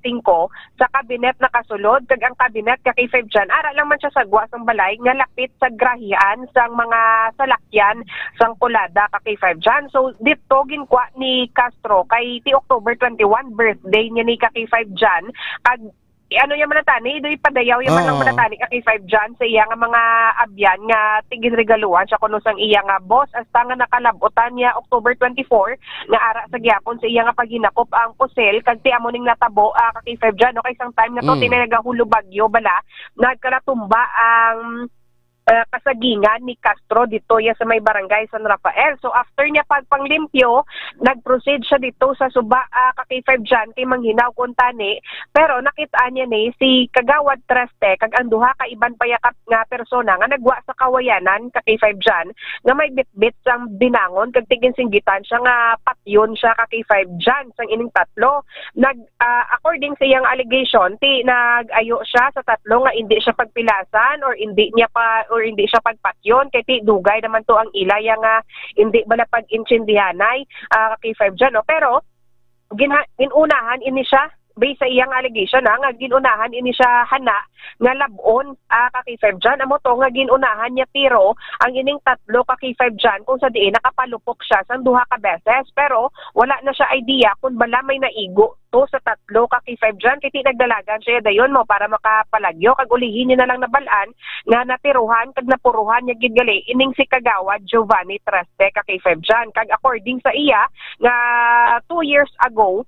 sa kabinet nakasulod, kag ang kabinet ka K five Jan ara lang man siya sa gwa sang balay nga lapit sa grahian sang mga salakyan sang Colada ka K five Jan. So dito ginkwa ni Castro kay ti October twenty-one, birthday niya ni ka K five Jan, kag ano niya man tani, do ipadayaw niya man lang Oo. man tani ka K five Jan sa iya nga mga abyan nga ti ginregaluhan siya kuno sang iya nga boss, hasta nga nakalabutan niya October twenty-four nga ara sa gyapon sa iya nga paghinakop ang pusil, kag ti amo ning natabo, ah, ka K five Jan, no? Kay sang time na to, Mm. ti nagahulog bagyo bala, nagkalatumba ang, ah, kasagingan ni Castro dito ya sa may barangay San Rafael. So after niya pagpanglimpyo, nag-proceed siya dito sa suba, ah, ka K five Jan, kay manghinaw kuntani, pero nakit-an niya ni si Kagawad Treste kag ang duha ka iban pa yakap nga persona nga nagwa sa kawayanan ka K five Jan nga may bitbit sang binangon, kag ti ginsinggitan siya nga patyon siya ka K five Jan sang ining tatlo. Nag, ah, according sa iyang allegation, ti nag-ayo siya sa tatlo nga indi siya pagpilasan or indi niya pa, or indi siya pagpatyon kay ti dugay naman to ang ilaya nga indi bala pag-intindihanay, ah, ka K five Jan, no? Pero ginha-, ginunahan ini siya, based sa iyang allegation, ha, nga ginunahan ini siya hana nga lab-on, ah, ka K five Jan. Amo to nga ginunahan niya tiro ang ining tatlo ka K five Jan, kung sa diin nakapalupok siya sang duha ka beses, pero wala na siya idea kung bala may naigo to sa tatlo ka K five Jan, kay ti nagdalagan siya dayon mo para makapalagyo, kag ulihi niya na lang nabal-an nga natiruhan kag napuruhan niya gid gali ining si Kagawad Giovanni Treste ka K five Jan. Kag according sa iya nga two years ago,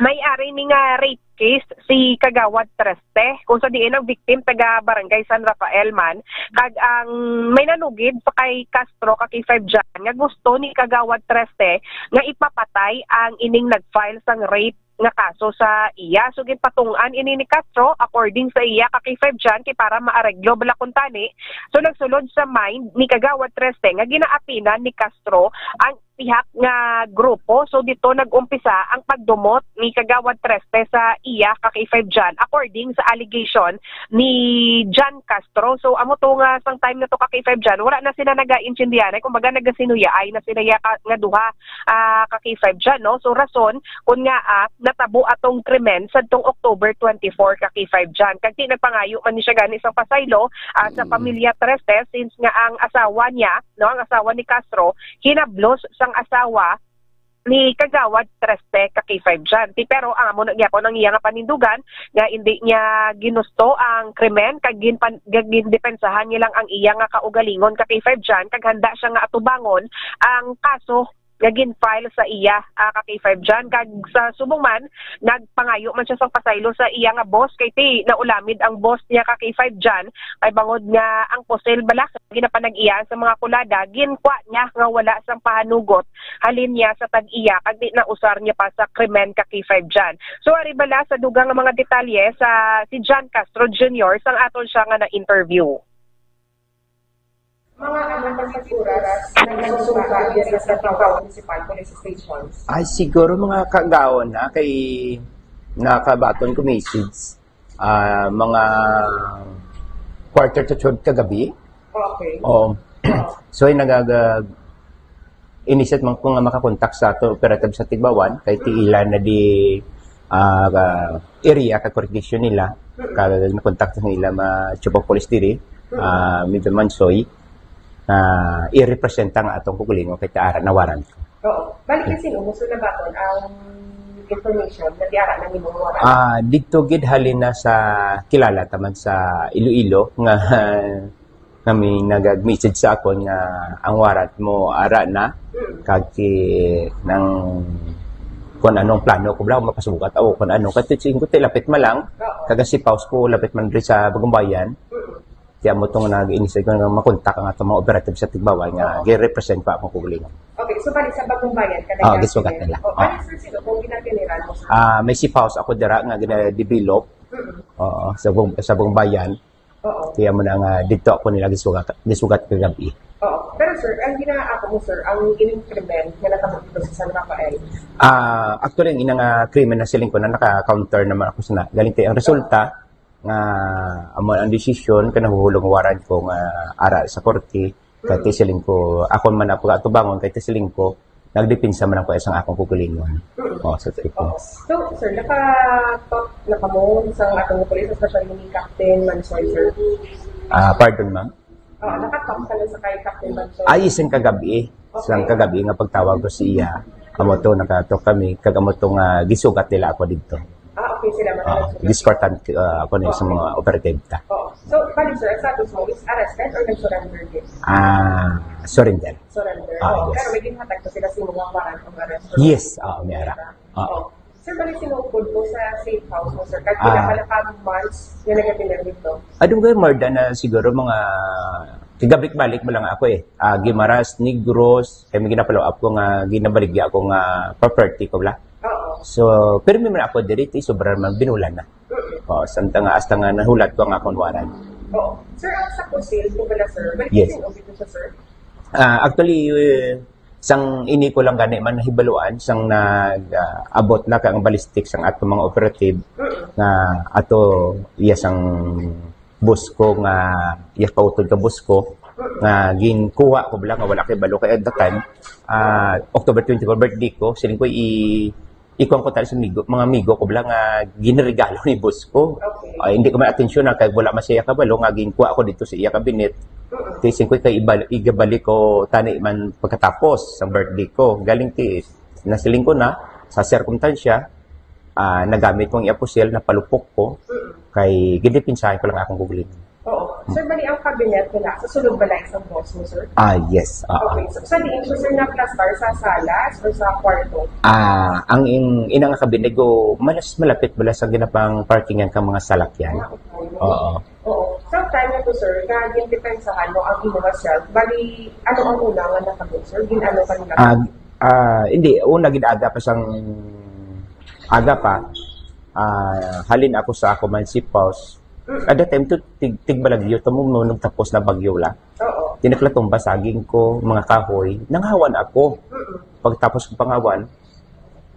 may ari ni nga rape case si Kagawad Treste, kung sa diin ang victim taga Barangay San Rafael man, kag ang may nanugid sa kay Castro ka K five Jan nga gusto ni Kagawad Treste nga ipapatay ang ining nag-file sang rape nga kaso sa iya. So ginpatung-an ini ni Castro, according sa iya ka K five Jan, kay para maareglo bala kuntani. So nagsulod sa mind ni Kagawad Treste nga ginaapinan ni Castro ang pihak nga grupo. So dito nag-umpisa ang pagdumot ni Kagawad Treste sa iya ka K five Jan, according sa allegation ni John Castro. So amo to nga sang time na to ka K five Jan, wala na sila nagaintindihan, ay kumbaga nagasinuyaay na sila ya ka, nga duha, ah, ka K five Jan, no? So rason kun nga, ah, natabo atong krimen sadtong October twenty-four ka K five Jan. Kag ti nagpangayo man ni siya gani sang pasaylo, ah, sa Mm. pamilya Treste, since nga ang asawa niya, no, ang asawa ni Castro, hinablos sang asawa ni Kagawad Treste ka K five dyan. Ti, pero ang amo na gyapon ang iya nga panindugan nga hindi niya ginusto ang krimen kag ginpan-, kag gindepensahan niya lang ang iya nga kaugalingon ka K five dyan kag handa siya nga atubangon ang kaso nga gin-file sa iya, ah, ka K five dyan. Kag sa subong man, nagpangayo man siya sang pasaylo sa iya nga boss kay ti naulamid ang boss niya ka K five dyan kay bangod nga ang pusil bala ginapanag-iya sa mga kulada, ginkwa niya nga wala sang pahanugot halin niya sa tag-iya kag di na usar niya pa sa krimen ka K five dyan. So, ari bala sa dugang nga mga detalye sa si John Castro Junior sang aton siya nga na-interview. Mga ano pa sa oras na nagsusuka diri sa Tagbawan Municipal Police Stations? Ay, siguro mga kagaon na kay nakabaton ko message. Ah, mga quarter to twelve kagabi. Okay. Oo. So, ay nagaga-, initiate man ko nga makakontak sa ato operative sa Tigbawan, kay ti ila na di, ah, ka-, area ka jurisdiction nila, kag nakontak sa ila ma chief of police diri, ah, Major Mansoy, na i-representa nga atong kugulingon kay ti ara na warrant ko. Oo. Balik na sino, gusto na ba ang information na ti ara na nimo nga warrant? Ah, dito gid halin na sa kilala taman sa Iloilo nga kami nagag-message sa akon nga ang warrant mo ara na kag ti nang kung anong plano ko bala, mapasugat ako kung ano. Kasi tingin ko, ti lapit man lang, Oo. Taga Sipaus ko, lapit man rin sa Bagumbayan. Mm. Kaya mo itong nag-inisip ko nga makontak ang atong mga operative sa Tigbawan nga Oo. gi-represent pa akong kugulingon. Okay, so bali sa Bagumbayan ka Ah, nag-, gisugat nila. Oh, Oo. Bali, sir, sino kung ginatiniran mo, sir? Ah, may Sipaus ako dira nga gina-develop. Mm. Oo, sa Bung-, sa Bagumbayan. Oo. Kaya mo na nga dito ako nila gisugat, gisugat kagabi. Oo. Pero sir, ang ginaako mo, sir, ang ining krimen nga natabo dito sa San Rafael? Ah, actually, ang inang, ah, krimen na siling ko na naka-counter naman ako sa na. Galing tayo ang resulta nga amo ang desisyon ka nahuhulog warrant ko nga ara sa korte. Kay Mm. ti siling ko, ako man ako atubangon, kay ti siling ko, nagdepensa man ako sa akong kugulingon. Mm. Oh, sa tipo. Oh. So, sir, naka-talk na kamo sa atong police, especially ni Captain Mansoy, sir? Ah, pardon, ma'am? Oh, naka-talk ka na sa kay Captain Mansoy? Ay, isang kagabi. Isang Okay. kagabi nga pagtawag ko siya. Amo to, naka-talk kami. Kag amo to nga gisugat nila ako dito. Ah, okay, sila man Ah, ang nagsugat. Dispartan, ah, ako na sa Oo. mga operative ta. Oo. So, bali, sir, ang status mo is arrested or nag-surrender din? Ah, surrender. Surrender. Ah, Oo, yes. Pero may ginhatag ko sila sa mga warrant of arrest. Yes, ah, may ara. Ah. Oo. Sir, bali, sinuod ko sa safe house mo, sir. Kag Ah. pila pala ka months nga nagatinan dito? Adong kay more than, ah, siguro mga kagabalik-balik mo lang ako eh. Ah, Guimaras, Negros, kay may ginapalo-up ko nga ginabaligya ako nga property ko, bala. Oo. So, pirmi man ako diri, ti, sobra man binulan na. Mm. Oo, samtang nga, hasta nga nahulat ko ang akong warrant. Oo. Sir, ang sa pusil ko bala, sir, balik Yes. Sin-o gito siya, sir? Ah, actually, eh, sang ini ko lang gani man nahibaluan, sang nag, ah, abot na ka ang ballistic sang ato mga operative Mm. nga ato iya sang boss ko nga iya kautod ka boss ko nga ginkuha ko bala nga wala kay balo kay at the time, ah, October twenty-four birthday ko, siling ko i-, ikuan ko tali sa migo, mga amigo ko bala nga ginregalo ni boss ko. Okay. Ah, hindi ko man atensyon na kay wala man siya kabalo nga ginkuha ko dito sa iya kabinet. Mm. Ti siling ko kay ibal-, igabalik ko tani man pagkatapos sa birthday ko. Galing ti nasiling ko na sa sirkumstansya, ah, nagamit kong iya pusil, napalupok ko, Mm. kay gidipinsahan ko lang akong guguling. Oo. Sir, bali ang kabinet ko na sa sulod balay sa boss mo, sir? Ah, yes. Ah, Okay. So, sa diin siya, sir, na-plastar sa salas or sa kwarto? Ah, ang in, ina nga kabinet ko, malas malapit bala sa ginapang parkingan ka mga salakyan. Ah, okay. Oo. Oo. Sa time na to, sir, ka gindepensahan mo ang imo self, bali, ano ang una nga nakabot, sir? Gin-ano ka nila? Ah, ah, hindi. Una, gid aga pa sang, aga pa, ah, halin ako sa ako man si Paus. Mm. At that time, to, tig-, tigbalagyo, tamo mo nung tapos na bagyo la. Oo. Tinaklatumba saging ko, mga kahoy, nanghawan ako. Mm. Pagtapos ko pangawan,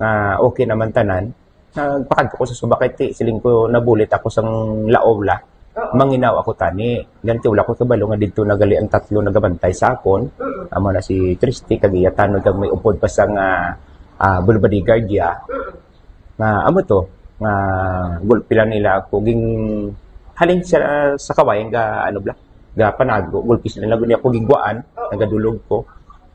ah, okay naman tanan. Nagpakadto ko sa suba kay ti, siling ko, nabulit ako sang laob la. Oo. Manginaw ako tani. Ganti wala ko kabalo nga didto na gali ang tatlo nagabantay sa akon. Mm. Amo na si Tristy, kag iya tanod, kag may upod pa sa nga, ah, bodyguard iya. Mm. Nga, amo to, nga gulpi lang nila ako. Ging-, halin sa, sa kawayan ga, ano bala, ga panago. Gulpi sila na guni ako gigwaan, Oo. nagadulog ko.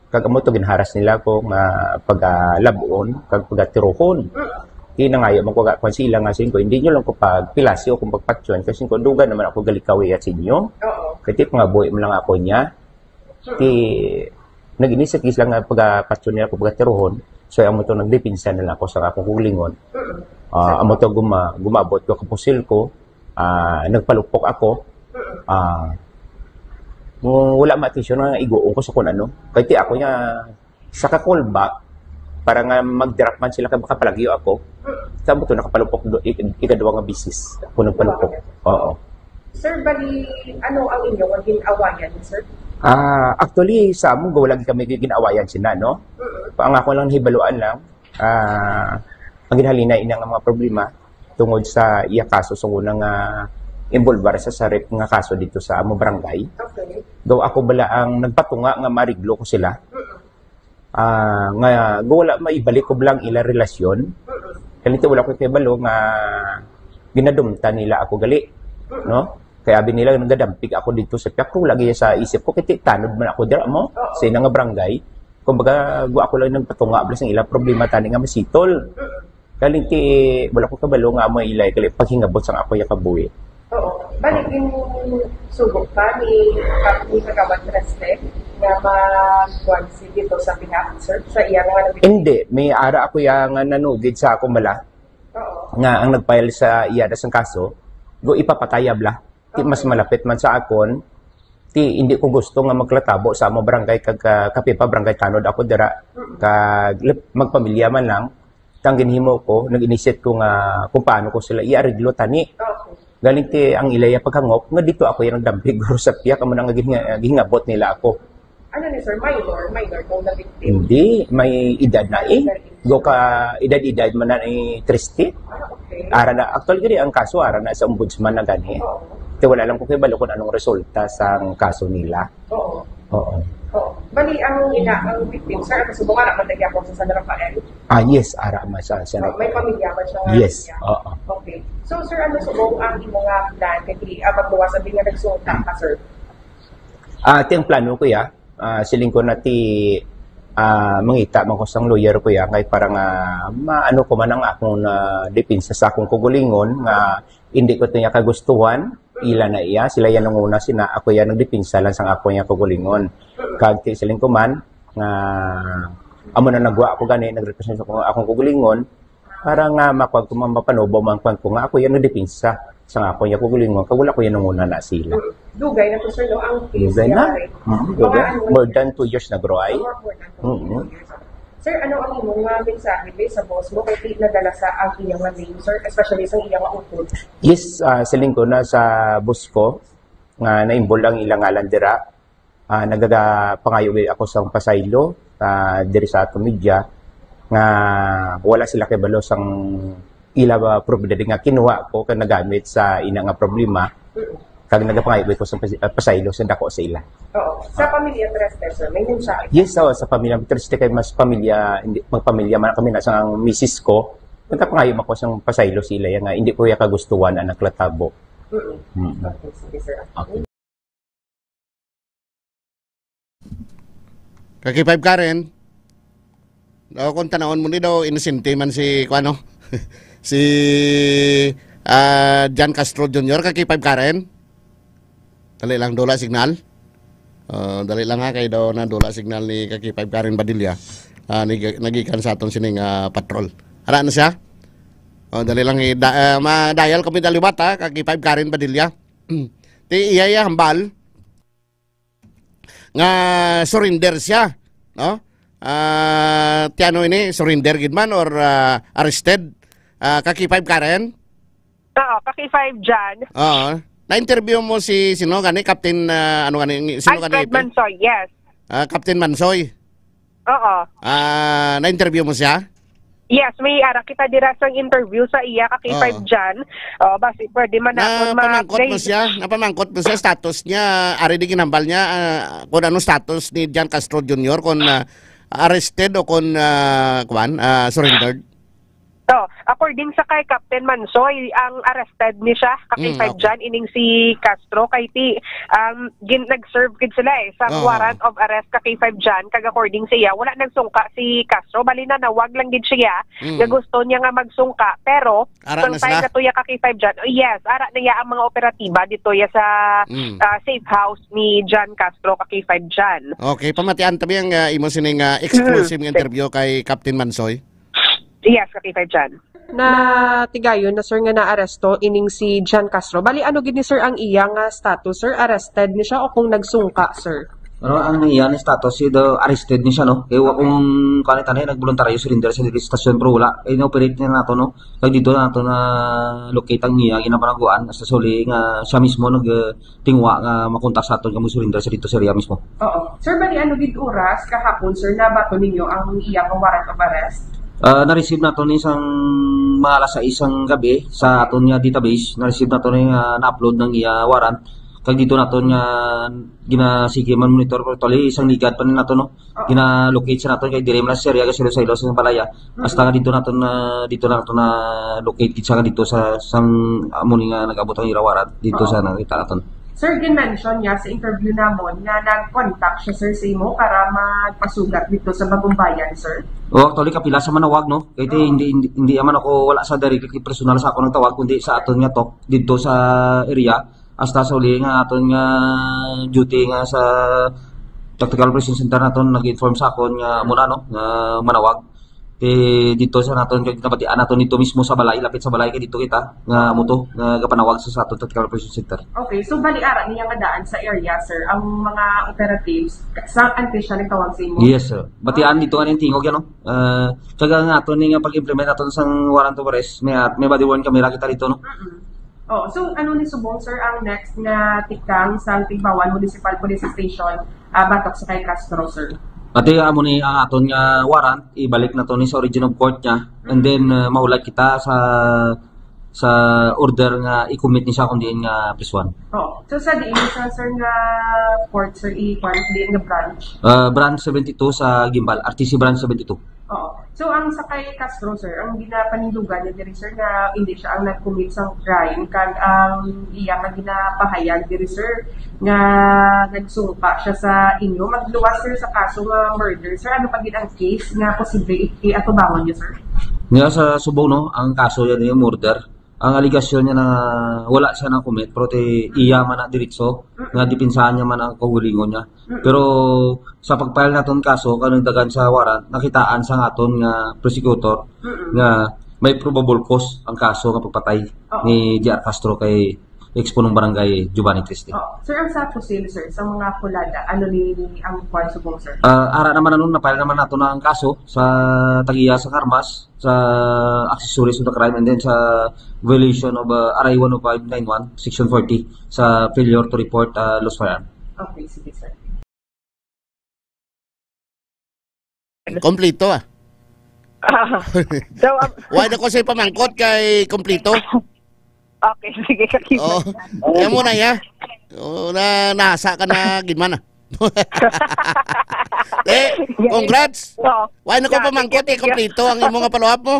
Kag amo to, ginharas nila ko nga pagalab-on kag pagatiruhon. Mm. Kinangayo man ko ga-, kwan sila nga, siling ko, "Hindi nyo lang ko pagpilasyo kung pagpatyon, kasi ko, duga naman ako galikawi at sa inyo." Oo. Kay ti pangabuhi mo lang ako niya. Mm. Ti, nag-inisip sila nga pagapatyon nila ko, pagatiruhon. So, amo to, nagdepensa na lang ako sa akong kugulingon. Mm. Ah, amo to, guma-, gumabot ko, kapusil ko. Ah, nagpalupok ako. Mm. Ah, mo-, wala maatensyon nga iguon ko sa kun ano. Kay ti ako niya, sa ka-call back, para nga mag-drop man sila kay makapalagyo ako. Mm. Sa buto, nakapalupok do, ik-, ikadwa nga bisis ako nagpalupok. Wow. Oo. Sir, bali, ano ang inyo nga gin-awayan, sir? Ah, actually, sa among gawa lagi kami gin-awayan sila, no? Mm. Ang ako lang nahibaluan lang, ah, ang ginhalina ina nga mga problema tungod sa iya kaso sa una nga involbar sa, sa rape nga kaso dito sa amo barangay. Okay. Daw ako bala ang nagpatunga nga mariglo ko sila. Mm. Ah, nga, nga wala maibalik ko lang ila relasyon. Mm. Kay ti wala ko kay balo nga ginadumtan nila ako gali, no? Kay abi nila nagadampig ako dito sa piyakro lagi sa isip ko, kay ti tanod man ako dira mo, oo, sa ina nga barangay. Kumbaga, gu-, ako lang nagpatunga bala sang ila problema tani nga masitol. Mm. Galing ti, wala ko kabalo nga amo ilay, gali paghingabot sang ako ya kabuhi. Oo. Bali, oo, ginsugo ka ni, ni Kagawad Trestle nga magkuan si dito sa behalf, sir, sa iya nga nabig- Hindi, may ara ako ya nga nanugid sa akong bala. Oo. Nga ang nag-file sa iya na sang kaso, go ipapatay bala. Ti mas, okay, malapit man sa akon, ti hindi ko gusto nga maglatabo sa amo barangay kag, ah, kapi pa barangay tanod ako dira. Mm. Kag lip-, magpamilya man lang, ti ang ginhimo ko, nag-initiate ko nga kung paano ko sila iariglo tani. Okay. Galing ti ang ilaya paghangop, nga dito ako yung nagdampig guro sa piyak, amo na nga gihinga-, gihingabot nila ako. Ano ni sir? Minor? Minor daw na victim? Hindi, may edad na eh. May edad. Go ka, edad-edad man na ni Tristy. Ah, okay. Ara na, actually, gani ang kaso, ara na sa ombudsman na gani. Oo. Kaya wala lang ko kay balo kung anong resulta sa kaso nila. Oo. Oo. Oo. Bali, ang ina, ang victim, sir, ang subong ara man nagyapon sa San Rafael? Ah, yes, ara man sa San Rafael. Oh, may pamilya man siya nga. Yes, oo. Okay. So, sir, ano subong ang imo nga plan kay, ah, magluwas abi nga nagsulta ka, sir? Ah, ti ang plano ko ya, ah, siling ko na ti, ah, mangita man ko sang lawyer ko ya, kay para nga maano ko man ang akong, ah, depensa sa akong kugulingon nga hindi ko to niya kagustuhan, ila na iya, sila yan nanguna sina, ako yan nagdepensa lang sang ako niya kugulingon. Kag ti siling ko man nga amo na nagwa ako gani, nagrepresenta ko akong kugulingon, para nga makuha ko, ma-, mapanubo man kuwan ko nga ako yan nagdepensa sa nga ako yan kugulingon, kag wala ko yan nanguna na sila. Mm. Dugay na to, sir, no? Ang case niya, right? Dugay na. Mm, dugay. Mga ano, more than two years na, Groy. Mga more than two years. Mm-hmm. Sir, ano ang imong, ah, mensahe, be, sa boss mo kay di nadala sa ang iyang nga name, sir, especially sa iyang nga utod? Yes, ah, siling ko na sa boss ko nga na-involve ang ilang ngalan dira. Ah, nagapangayo gid ako sa pasaylo, ah, diri sa ato media nga wala sila kay balo sang ila ba propiedad nga kinuha ko kag nagamit sa ina nga problema, kag nagapangayo gid ko sa pas-, ah, pasaylo sa dako sa ila. Oo. Sa pamilya Trestle, sir, may mensahe? Yes, so, sa pamilya Trestle kay mas pamilya, hindi, magpamilya man kami na sa ang misis ko, nagapangayo man ko sang pasaylo sa ila nga hindi ko ya kagustuhan ang naglatabo. Mm-mm. Mm. Okay, sige, sir. Okay. Ka K five Karen. O, kung tanawon mo ni daw, inosente man si, kuan, no? Si, ah, John Castro Junior, ka K five Karen. Dali lang, dula signal. Ah, dali lang ha, kay daw na dula signal ni ka K five Karen Badilla. Ah, nig-, nagikan sa aton sining, ah, patrol. Ara na siya? O, dali lang, i-, da-, ah, ma-dial ko mi daliwat, ha, ka K five Karen Badilla. Ti iya, iya hambal nga surrender siya, no? Ah, ti ano ini, surrender gid man or, ah, arrested? Ah, ka K five Karen? Oo, ka K five John. Oo. Na-interview mo si sino gani? Captain, ah, ano gani? Sino gani Alfred ito? Mansoy, yes. Ah, Captain Mansoy? Oo. Ah, na-interview mo siya? Yes, may ara kita dira sang interview sa iya ka K five Oo. John. Oh, basi pwede man naton ma-, napamangkot mo update siya? Napamangkot mo siya status niya? Ari di ginambal niya, ah, kung anong status ni John Castro Junior, kung, ah, arrested o kung, ah, kuwan, ah, surrendered? So, according sa kay Captain Mansoy, ang arrested ni siya, ka Mm, K five okay. Jan, ining si Castro, kay ti, um, gin-, nag-serve gid sila eh, sa Oo. Warrant of arrest ka K five Jan, kag according sa iya, wala nagsungka si Castro, bali nanawag lang gid siya, Mm. nga gusto niya nga magsungka, pero Ara sang na time sila? na to ya ka K five Jan, oh, yes, ara na ya ang mga operatiba dito ya sa, Mm. ah, safe house ni Jan Castro ka K five Jan. Okay, pamatian tabi ang, ah, imo sining, ah, exclusive Mm. nga interview kay Captain Mansoy. Yes, ka K five Jan. Na tigayon na, sir, nga naaresto ining si Jan Castro. Bali, ano gid ni, sir, ang iya nga status, sir? Arrested ni siya o kung nagsungka, sir? Pero ang iya ni status, si do arrested ni siya, no? Kaya wa kung kanita na, nagboluntaryo surrender sa diri stasyon, pero wala. Eh, na-operate niya nato, no? Kag dito nato na locate ang iya, ginapanaguan, hasta sa uli nga siya mismo nag, eh, tingwa nga makontak sa aton nga mo-surrender sa dito sa area mismo. Oo. Sir, bali ano gid oras kahapon, sir, nabaton ninyo ang iya nga warrant of arrest? Ah, na-receive nato ni sang mga alas sais sang gabi sa aton nga database. Na-receive nato ni nga na-upload ng iya warrant. Kag dito naton nga ginasige man monitor, pero actually isang ligad pa ni nato, no? Oo. Gina-locate sa naton kay dire man sa area, kay Iloilo sa balaya. Hasta nga dito naton na, dito naton na-locate gid siya nga dito sa sang amo ni nga nag-abot ang ira warrant dito Oo. sa nakita naton. Sir, gin-mention niya sa interview namon nga nag-contact siya, sir, sa imo para magpasugat dito sa Bagumbayan, sir. Oh, actually, kapila sa manawag, no? Kay ti Oo. hindi, hindi, hindi man ako, wala sa direct personal sa ako nagtawag, kundi sa aton nga talk dito sa area. Hasta sa uli nga aton nga duty nga sa Tactical Operation Center naton nag-inform sa akon nga amo na, no, nga manawag. Ti dito sa naton, kay nabatian naton dito mismo sa balay, lapit sa balay, kay dito kita nga amo to nga gapanawag sa, sa aton Tactical Operation Center. Okay, so bali ara niya nga daan sa area, sir, ang mga operatives sa antes siya nagtawag sa imo? Yes, sir. Batian Ah. dito nga ning tingog yan, no? Ah, kag ang aton ni nga pag-implement naton sang warrant of arrest, may, may body worn camera kita dito, no? Mm-mm. Oh, so ano ni subong, sir, ang next nga tikang sang Tigbauan Municipal Police Station, ah, batok sa kay Castro, sir? Pati amo ni ang aton nga warrant, ibalik na to ni sa origin of court niya. And Mm. then, uh, mahulat kita sa, sa order nga i-commit ni siya kung diin nga prisuhan. Oh, so sa diin siya, sir, nga court, sir, i-, diin nga branch? Uh, branch seventy-two sa Guimbal, R T C branch seventy-two. Oo. So, ang sa kay Castro, sir, ang ginapanindugan niya diri, sir, nga hindi siya ang nag-commit sang crime, kag ang iya nga ginapahayag diri, sir, nga nagsungka siya sa inyo. Magluwas, sir, sa kaso nga murder. Sir, ano pa gid ang case nga posible i-, iatubangon niyo, sir? Nga sa subong, no, ang kaso yan yung murder. Ang alegasyon niya na wala siya na-commit, pero ti iya man na diretso, Mm. nga dipinsahan niya man ang kaugalingon niya. Mm. Pero sa pag-file naton kaso, kanang dagan sa warrant, nakitaan sa aton nga prosecutor Mm. nga may probable cause ang kaso nga pagpatay Oo. ni J R Castro kay ex-punong barangay Giovanni Triste. Oo. Sir, ang sa pusil, sir, sa mga kulada, ano ni ang kwan subong, sir? Ah, ara naman, ano, na-file naman nato na ang kaso sa tag-iya sang armas, sa accessories of the crime, and then sa violation of, uh, R I one oh five nine one, Section forty, sa failure to report, uh, lost firearm. Okay, sige, sir. Kompleto, ah. Ah, so, um, Why na ko sa pamangkot kay kompleto? Okay, sige, kakita. Oh, kaya mo na, ya. Oh, na, nasa ka na, gid man, ah. Eh, congrats. Oo. Why na ko Yeah, pamangkot, thank you, eh, thank you. Kompleto ang imo nga follow-up mo?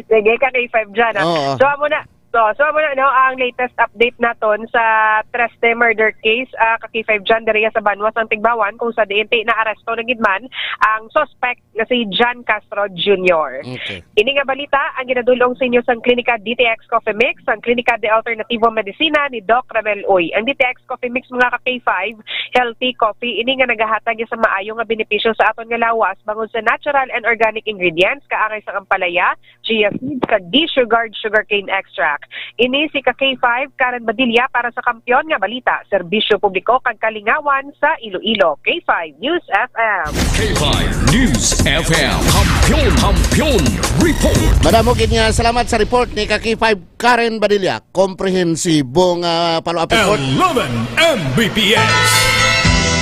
Sige, ka K five dyan, ah. Oo. So, amo na. So, so, amo na, no, ang latest update naton sa Triste murder case, ah, ka K five dyan, diriya sa Banwa sang Tigbauan, kung sa diin ti naaresto na gid man ang suspect nga si John Castro Junior. Okay. Ini nga balita ang ginadulong sa inyo sang Klinika D T X Coffee Mix, ang Klinika de Alternativo Medicina ni Doc Ramel Uy. Ang D T X Coffee Mix, mga ka K five, healthy coffee ini nga nagahatag sa maayo nga benepisyo sa aton nga lawas bangod sa natural and organic ingredients, kaangay sang ampalaya, chia seeds, kag desugared sugarcane extract. Ini si ka K five, Karen Badilla para sa Kampiyon nga Balita, Serbisyo Publiko kag Kalingawan sa Iloilo, K five News F M. K five News F M. Kampiyon, Kampiyon Report. Madamo gid nga salamat sa report ni ka K five Karen Badilla. Komprehensibong, ah, follow-up report. Eleven M B P S.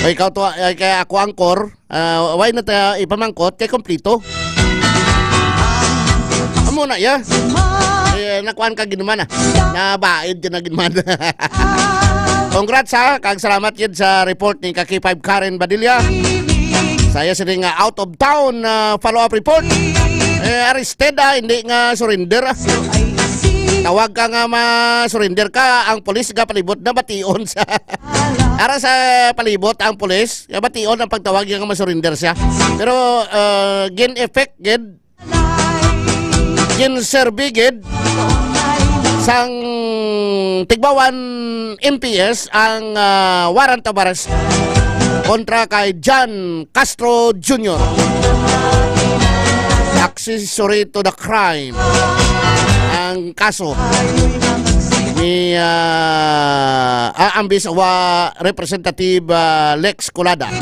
Ay, ikaw to, ay, kaya ako angkor. Ah, why na ta ipamangkot kay kompleto? Amo na, ya. Eh, nakuan ka gid man, ah. Nabaid ka na gid man. Congrats, ha, kag salamat gid sa report ni ka K five Karen Badilla. Saya sini nga out of town, ah, follow-up report. Eh, arrested, ah, hindi nga surrender, ah. Tawag ka nga ma-surrender ka, ang pulis nga palibot na bation sa ara sa palibot ang pulis, nga bation ang pagtawag nga ma-surrender siya. Pero, ah, gin-effect gid, gin-serve gid sang Tigbawan M P S ang, ah, warrant of arrest kontra kay John Castro Junior. Accessory to the crime ang kaso ni, ah, ah, ambis wa Representative, ah, Lex Colada,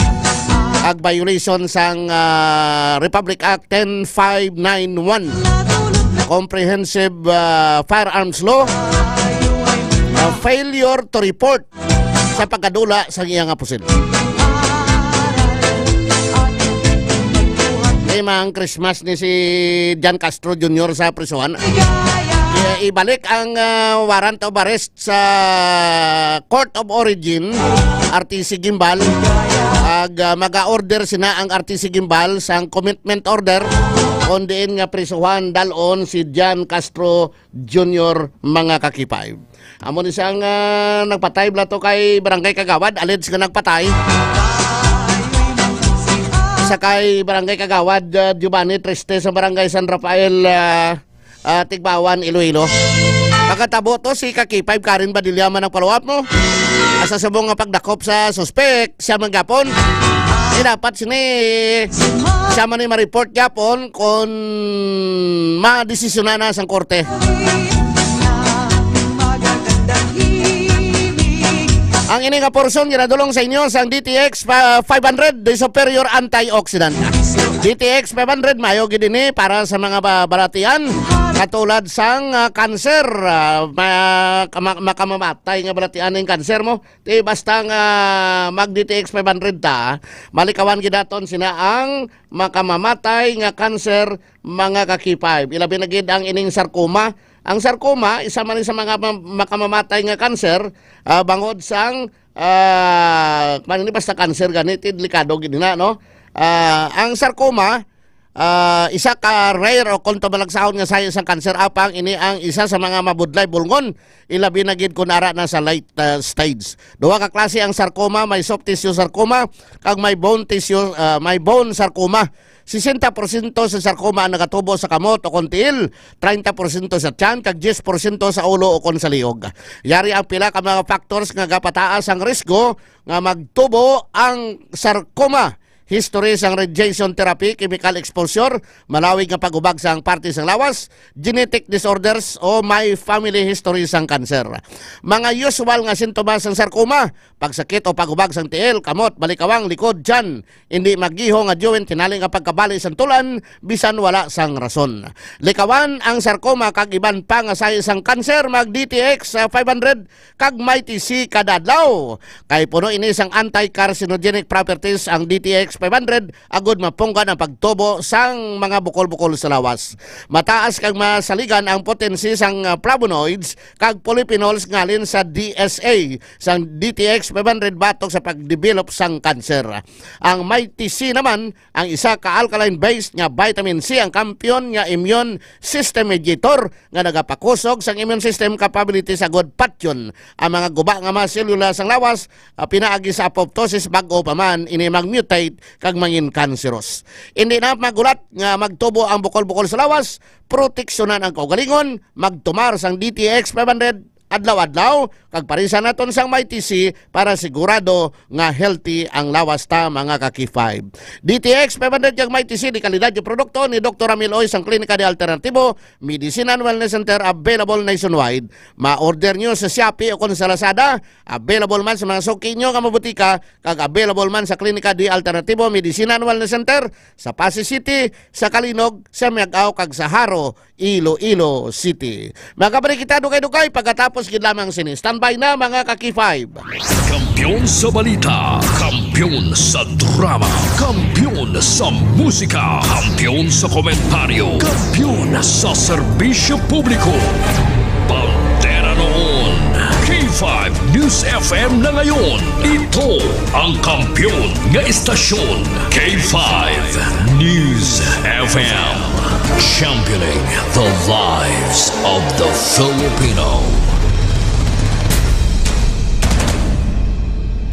ag violation sang, ah, Republic Act ten five nine one, Comprehensive, ah, Firearms Law, ah, failure to report sa pagkadula sa iya nga pusil. Tema ang Christmas ni si John Castro Junior sa prisuhan. I-, ibalik ang, ah, warrant of arrest sa Court of Origin, R T C Guimbal, ag, ah, maga-order sina ang R T C Guimbal sang commitment order kon diin nga prisuhan dalon si John Castro Junior, mga ka-K five. Amo ni sang, ah, nagpatay bala to kay Barangay Kagawad, alleged nga nagpatay. Sa kay Barangay Kagawad, ah, Giovanni Triste sa Barangay San Rafael, ah, ah, Tigbawan, Iloilo. Pagkatabo to, si ka-K five Karen Badilla man ang follow-up mo. Asa subong nga pagdakop sa suspek, siya man gapon. Di dapat sini, siya man ni ma-report gapon kon madesisyonan na sang korte. Ang ini nga portion ginadulong sa inyo sang D T X pa-, five hundred, the superior antioxidant. D T X five hundred, mayo gid ini para sa mga ba-, balatian, katulad sang, ah, kanser, ah, ma-, ma-, makamamatay nga balatian ning kanser mo. Ti basta nga mag D T X five hundred ta, malikawan gid naton sina ang makamamatay nga kanser, mga ka-K five. Ilabi na gid ang ining sarcoma. Ang sarcoma, isa man ni sa mga ma-, makamamatay nga kanser, ah, bangod sang, ah, man ini basta kanser gani, ti delikado gid na, no? Ah, ang sarcoma, ah, isa ka rare o kon tumalagsahon nga sahi sang kanser, apang ini ang isa sa mga mabudlay bulngon, ilabi na gid kun ara na sa late, ah, stage. Duha ka klase ang sarcoma, may soft tissue sarcoma kag may bone tissue, ah, may bone sarcoma. Sesenta porsyento sa sarcoma ang nagatubo sa kamot o kon tiil, treinta porsyento sa tiyan, kag diyes porsyento sa ulo o kon sa liog. Yari ang pila ka mga factors nga gapataas ang risgo nga magtubo ang sarcoma. History sang radiation therapy, chemical exposure, malawig nga pag-ubag sang parte sang lawas, genetic disorders, o may family history sang kanser. Mga usual nga sintomas sang sarcoma: pagsakit o pag-ubag sang tiil, kamot, balikawang, likod, tiyan, indi magiho nga joint, tinali nga pagkabali sang tul-an bisan wala sang rason. Likawan ang sarcoma kag iban pa nga sahi sang kanser, mag D T X five hundred kag Mighty C kada adlaw. Kay puno ini sang anti-carcinogenic properties ang D T X five hundred, agud mapunggan ang pagtubo sang mga bukol-bukol sa lawas. Mataas kag masaligan ang potensi sang, ah, flavonoids kag polyphenols ngalin sa D S A sang D T X five hundred batok sa pagdevelop sang kanser. Ang Mighty C naman, ang isa ka alkaline-based nga vitamin C, ang kampiyon nga immune system mediator nga nagapakusog sang immune system capability, sagod patyon ang mga guba nga mga selula sang lawas, ah, pinaagi sa apoptosis, bag-o pa man ini mag-mutate kag mangin cancerous. Indi na magulat nga magtubo ang bukol-bukol sa lawas, proteksyonan ang kaugalingon, magtumar sang D T X five hundred adlaw-adlaw, kag parisan naton sang Mighty C para sigurado nga healthy ang lawas ta, mga ka-K five. D T X five hundred kag Mighty C, de kalidad nga produkto ni Doktor Ramil Oy sang Klinika de Alternatibo Medicine and Wellness Center, available nationwide. Ma-order nyo sa Shopee o kon sa Lazada. Available man sa mga suki nyo nga mga butika, kag available man sa Klinika de Alternatibo Medicine and Wellness Center sa Passi City, sa Calinog, sa Miag-ao, kag sa Jaro, Iloilo City. Mga kabarikita, dugay-dugay pagkatapos gid lamang sini. Standby na, mga ka-K five. Kampiyon sa balita, kampiyon sa drama, kampiyon sa musika, kampiyon sa komentaryo, kampiyon sa serbisyo publiko. Bandera noon, K five News F M na ngayon. Ito ang kampiyon nga istasyon, K five News F M, championing the lives of the Filipino.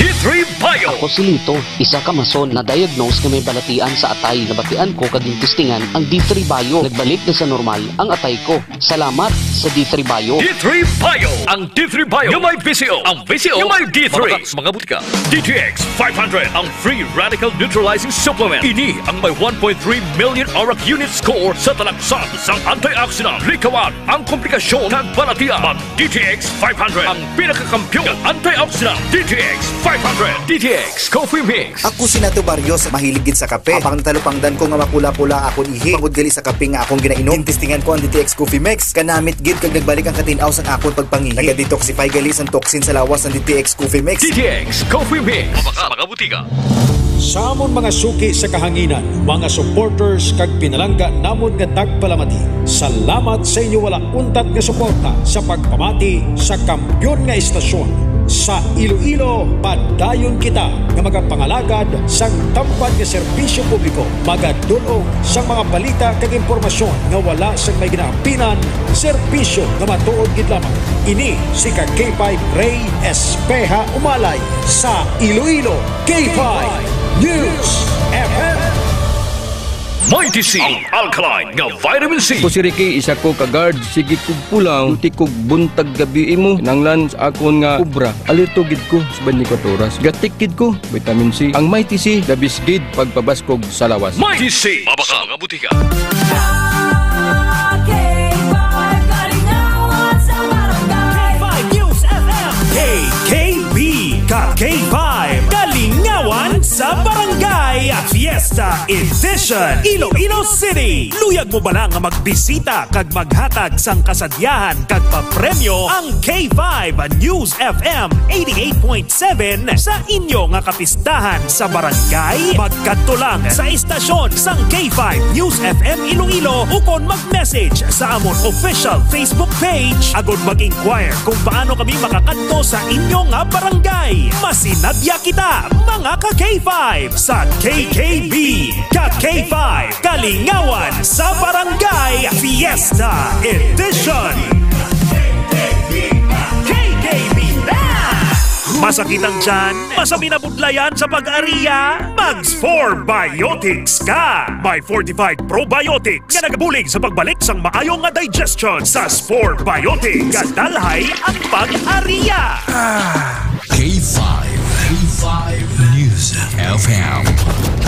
D three Bio. Ako si Lito, isa ka mason na diagnose nga may balatian sa atay. Nabatian ko kag gintistingan ang D three Bio. Nagbalik na sa normal ang atay ko. Salamat sa D three Bio. D three Bio. Ang D three Bio nga may V C O. Ang V C O nga may D three. Mabakal sa mga butika. D T X five hundred, ang free radical neutralizing supplement. Ini ang may one point three million ORAC unit score sa talaksan sang antioxidant. Likawan ang komplikasyon kag balatian. Mag D T X five hundred, ang pinakakampiyon nga antioxidant. D T X five hundred. D T X Coffee Mix. Ako si Nato Barrios, mahilig gid sa kape. Apang natalupangdan ko nga mapula-pula akon ihi tungod gali sa kape nga akong ginainom. Gintistingan ko ang D T X Coffee Mix. Kanamit gid kag nagbalik ang katin-aw sang akon pagpangihi. Naga-detoxify gali sang toxin sa lawas ang D T X Coffee Mix. D T X Coffee Mix. Mabakal sa mga butika. Sa amon mga suki sa kahanginan, mga supporters kag pinalangga namon nga tagpalamati, salamat sa inyo wala untat nga suporta sa pagpamati sa kampiyon nga estasyon. Sa Iloilo, padayon kita nga magapangalagad sang tampad nga serbisyo publiko, magadul-ong sang mga balita kag impormasyon nga wala sang may ginaampinan, serbisyo nga matuod gid lamang. Ini si ka K five Rey Espeha Umalay sa Iloilo, K five News F M. Mighty C, ang alkaline nga vitamin C. Ako si Ricky, isa ko ka guard. Sige kog pulaw, duty kog buntag gabi imo. Kinahanglan sa akon nga obra. Alerto gid ko sa twenty-four oras. Gatik gid ko, vitamin C. Ang Mighty C, the best gid pagpabaskog sa lawas. Mighty C, mabakal sa mga butika. K five Kalingawan sa Barangay. K five News F M. K K B, ka K five, Kalingawan sa Barangay, Fiesta Edition, Iloilo City. Luyag mo bala nga magbisita kag maghatag sang kasadyahan kag papremyo ang K five News F M eighty-eight point seven sa inyo nga kapistahan sa barangay? Magkadto lang sa estasyon sang K five News F M Iloilo ukon mag-message sa amon official Facebook page agud mag-inquire kung paano kami makakadto sa inyo nga barangay. Masinadya kita, mga ka K five, sa K K B, ka K five, Kalingawan sa Barangay Fiesta Edition. K K B na! Masakit ang tiyan? Masabi na budlayan sa pag-ariya? Mag Spore Biotics ka! May fortified probiotics nga nagabulig sa pagbalik sang maayo nga digestion. Sa Spore Biotics, kadalhay ang pag-ariya. K five, K five News F M,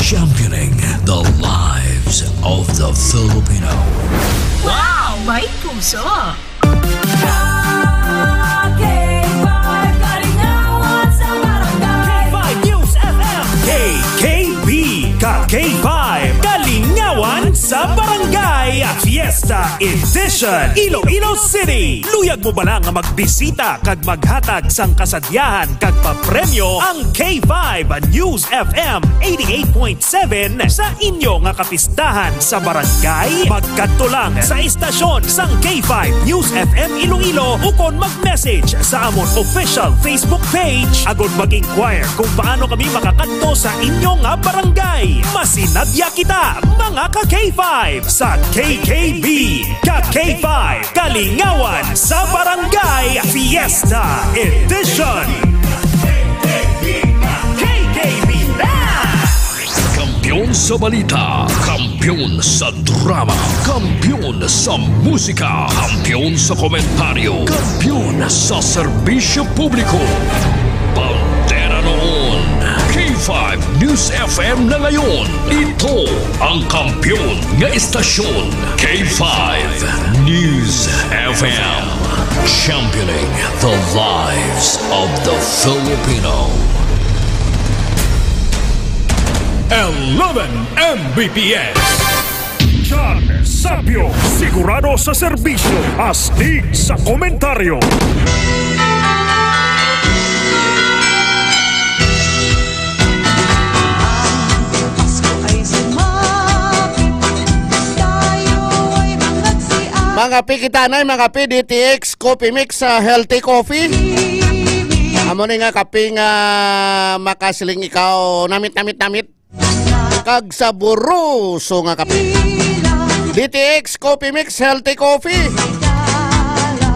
championing the lives of the Filipino. Wow! May puso! Ka K five, Kalingawan sa Barangay. K five News F M. K K B, ka K five, Kalingawan sa Barangay, Fiesta Edition, Iloilo City. Luyag mo bala nga magbisita kag maghatag sang kasadyahan kag papremyo ang K five News F M eighty-eight point seven sa inyo nga kapistahan sa barangay? Magkadto lang sa estasyon sang K five News F M Iloilo ukon mag-message sa amon official Facebook page agud mag-inquire kung paano kami makakadto sa inyo nga barangay. Masinadya kita, mga ka K five, sa K K B, ka K five, Kalingawan sa Barangay Fiesta Edition. K K B na! Kampiyon sa balita, kampiyon sa drama, kampiyon sa musika, kampiyon sa komentaryo, kampiyon sa serbisyo publiko. Bandera noon, K five News F M na ngayon. Ito ang kampiyon nga estasyon, K five News F M. Championing the lives of the Filipino. Eleven M B P S. John Sapio, sigurado sa serbisyo, astig sa komentaryo. Ang Pasko ay sumapit, tayo ay magkasian. Mga pi kita na, mga pi, D T X Coffee Mix, ah, healthy coffee. Amo ni nga kape nga makasiling ikaw, namit, namit, namit. kag saboroso nga kape. D T X Coffee Mix, healthy coffee.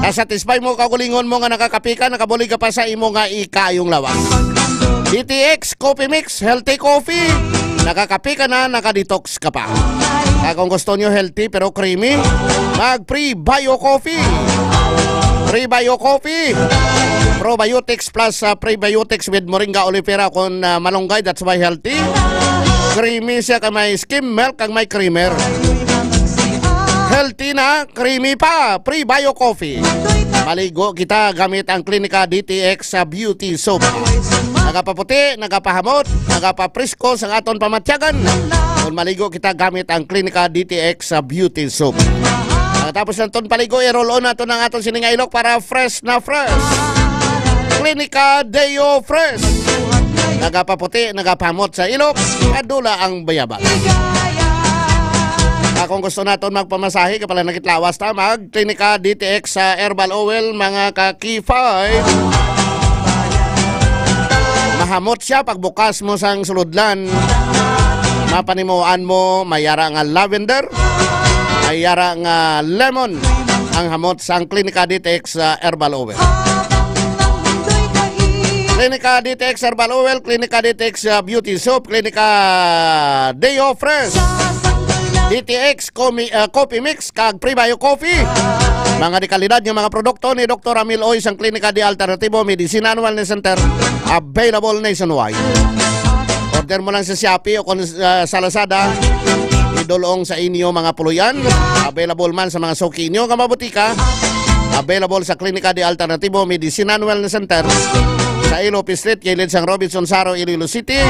Nasatisfy mo kaugalingon mo nga nakakape ka, nakabulig ka pa sa imo nga ikayong lawas. D T X Coffee Mix, healthy coffee. Nakakape ka na, nakadetox ka pa. Kag kung gusto nyo healthy pero creamy, mag Prebio Coffee. Prebio Coffee. Probiotics plus, ah, prebiotics with moringa oleifera kon, ah, malunggay, that's why healthy. Creamy siya kay may skim milk kag may creamer. Healthy na, creamy pa. Prebio Coffee. Maligo kita gamit ang Klinika D T X sa Beauty Soap. Nagapaputi, nagapahamot, nagapaprisko sa aton pamatyagan. Kung maligo kita gamit ang Klinika D T X sa Beauty Soap. Pagkatapos naton paligo, i-roll on nato ng aton sining ilok para fresh na fresh. Klinika Deo Fresh. Nagapaputi, nagapahamot sa ilok, kadula ang bayabas. Ah, kung gusto naton magpamasahe, kapala nakitlawas ta, mag Klinika D T X sa herbal oil, mga ka K five. Mahamot siya pagbukas mo sang sulodlan. Mapanimuan mo, may ara nga lavender, may ara nga lemon, ang hamot sang Klinika D T X sa herbal oil. Klinika D T X Herbal Oil, Klinika D T X, ah, Beauty Soap, Klinika Deo Fresh, D T X Comi-, ah, Coffee Mix, kag Prebio Coffee. Mga dekalidad nga mga produkto ni Doktor Ramil Oy sang Klinika de Alternativo Medicine and Wellness Center, available nationwide. Order mo lang sa Shopee o kung, ah, sa Lazada, idulong sa inyo mga puloy-an. Available man sa mga suki inyo nga mga butika. Available sa Klinika de Alternativo Medicine and Wellness Center sa Ilope Street, kilid sang Robinson Saro, Iloilo City,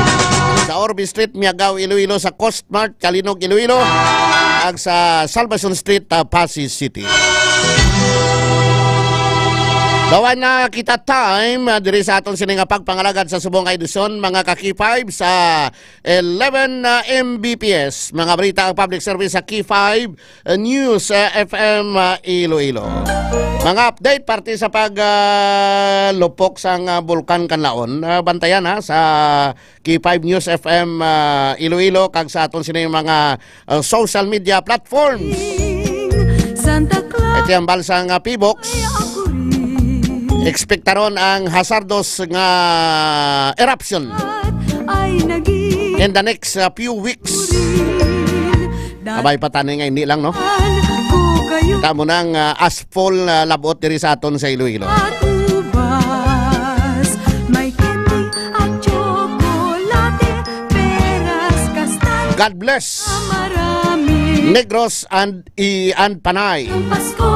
sa Orbe Street, Miagao, Iloilo, sa Coast Mart, Calinog, Iloilo, ag sa Salvacion Street, ah, Passi City. Dawan na kita time, ah, diri sa aton sini nga pagpangalagad sa subong nga edisyon, mga ka K five, sa eleven, ah, M B P S, mga balita ang public service sa K five, ah, News, ah, F M, ah, Iloilo. Mga update parte sa pag, ah, lupok sang, ah, Bulkan Kanlaon. Ah, bantayan, ha, sa K five News F M, ah, Iloilo kag sa aton sini mga, ah, social media platforms. Santa Claus. Iti ang balsa nga P box. Ay, ako rin. Ekspektaron ang hazardous nga eruption Ay, naging in the next, uh, few weeks. Rin. Kabay pa tani nga ini lang, no? Ko kayo. Tamo nang, uh, asphalt, uh, labot diri sa aton sa Iloilo. At ubas, may candy at tsokolate, peras, kastanya. God bless. Marami. Negros and i-, and Panay. Ang Pasko,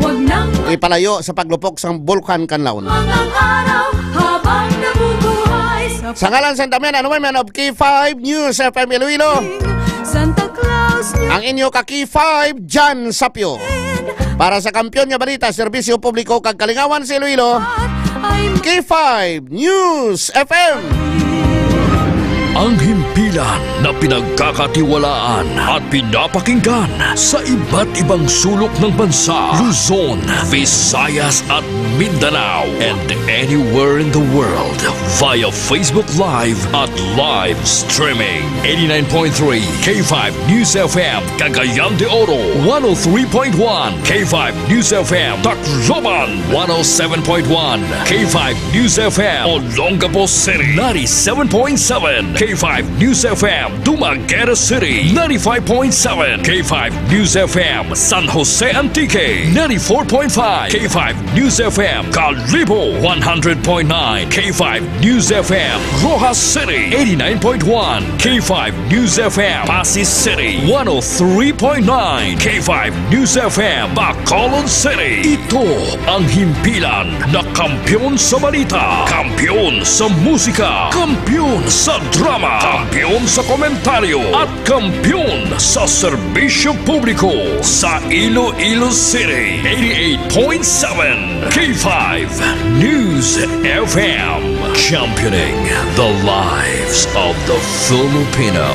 wag nang ipalayo sa paglupok sang Bulkan Kanlaon. Ang araw habang nabubuhay sa Sa ngalan sa Damian and Women of K five News F M Iloilo, Santa Claus niyo ang inyo ka K five, Jan Sapio. Para sa Kampiyon nga Balita, Serbisyo Publiko kag Kalingawan sa Iloilo, I'm K five News F M. Ang himpilan na pinagkakatiwalaan at pinapakinggan sa iba't ibang sulok ng bansa, Luzon, Visayas at Mindanao, and anywhere in the world via Facebook Live at live streaming. Eighty-nine point three K five News F M, Cagayan de Oro, one oh three point one K five News F M, Tacloban, one oh seven point one K five News F M, Olongapo City, ninety-seven point seven K five News F M, Dumaguete City, ninety-five point seven K five News F M, San Jose Antique, ninety-four point five K five News F M, Kalibo, one hundred point nine K five News F M, Roxas City, eighty-nine point one K five News F M, Passi City, one oh three point nine K five News F M, Bacolod City. Ito ang himpilan na kampiyon sa balita, kampiyon sa musika, kampiyon sa drama, kampiyon sa komentaryo, at kampiyon sa serbisyo publiko sa Iloilo City, eighty-eight point seven K five News F M, championing the lives of the Filipino.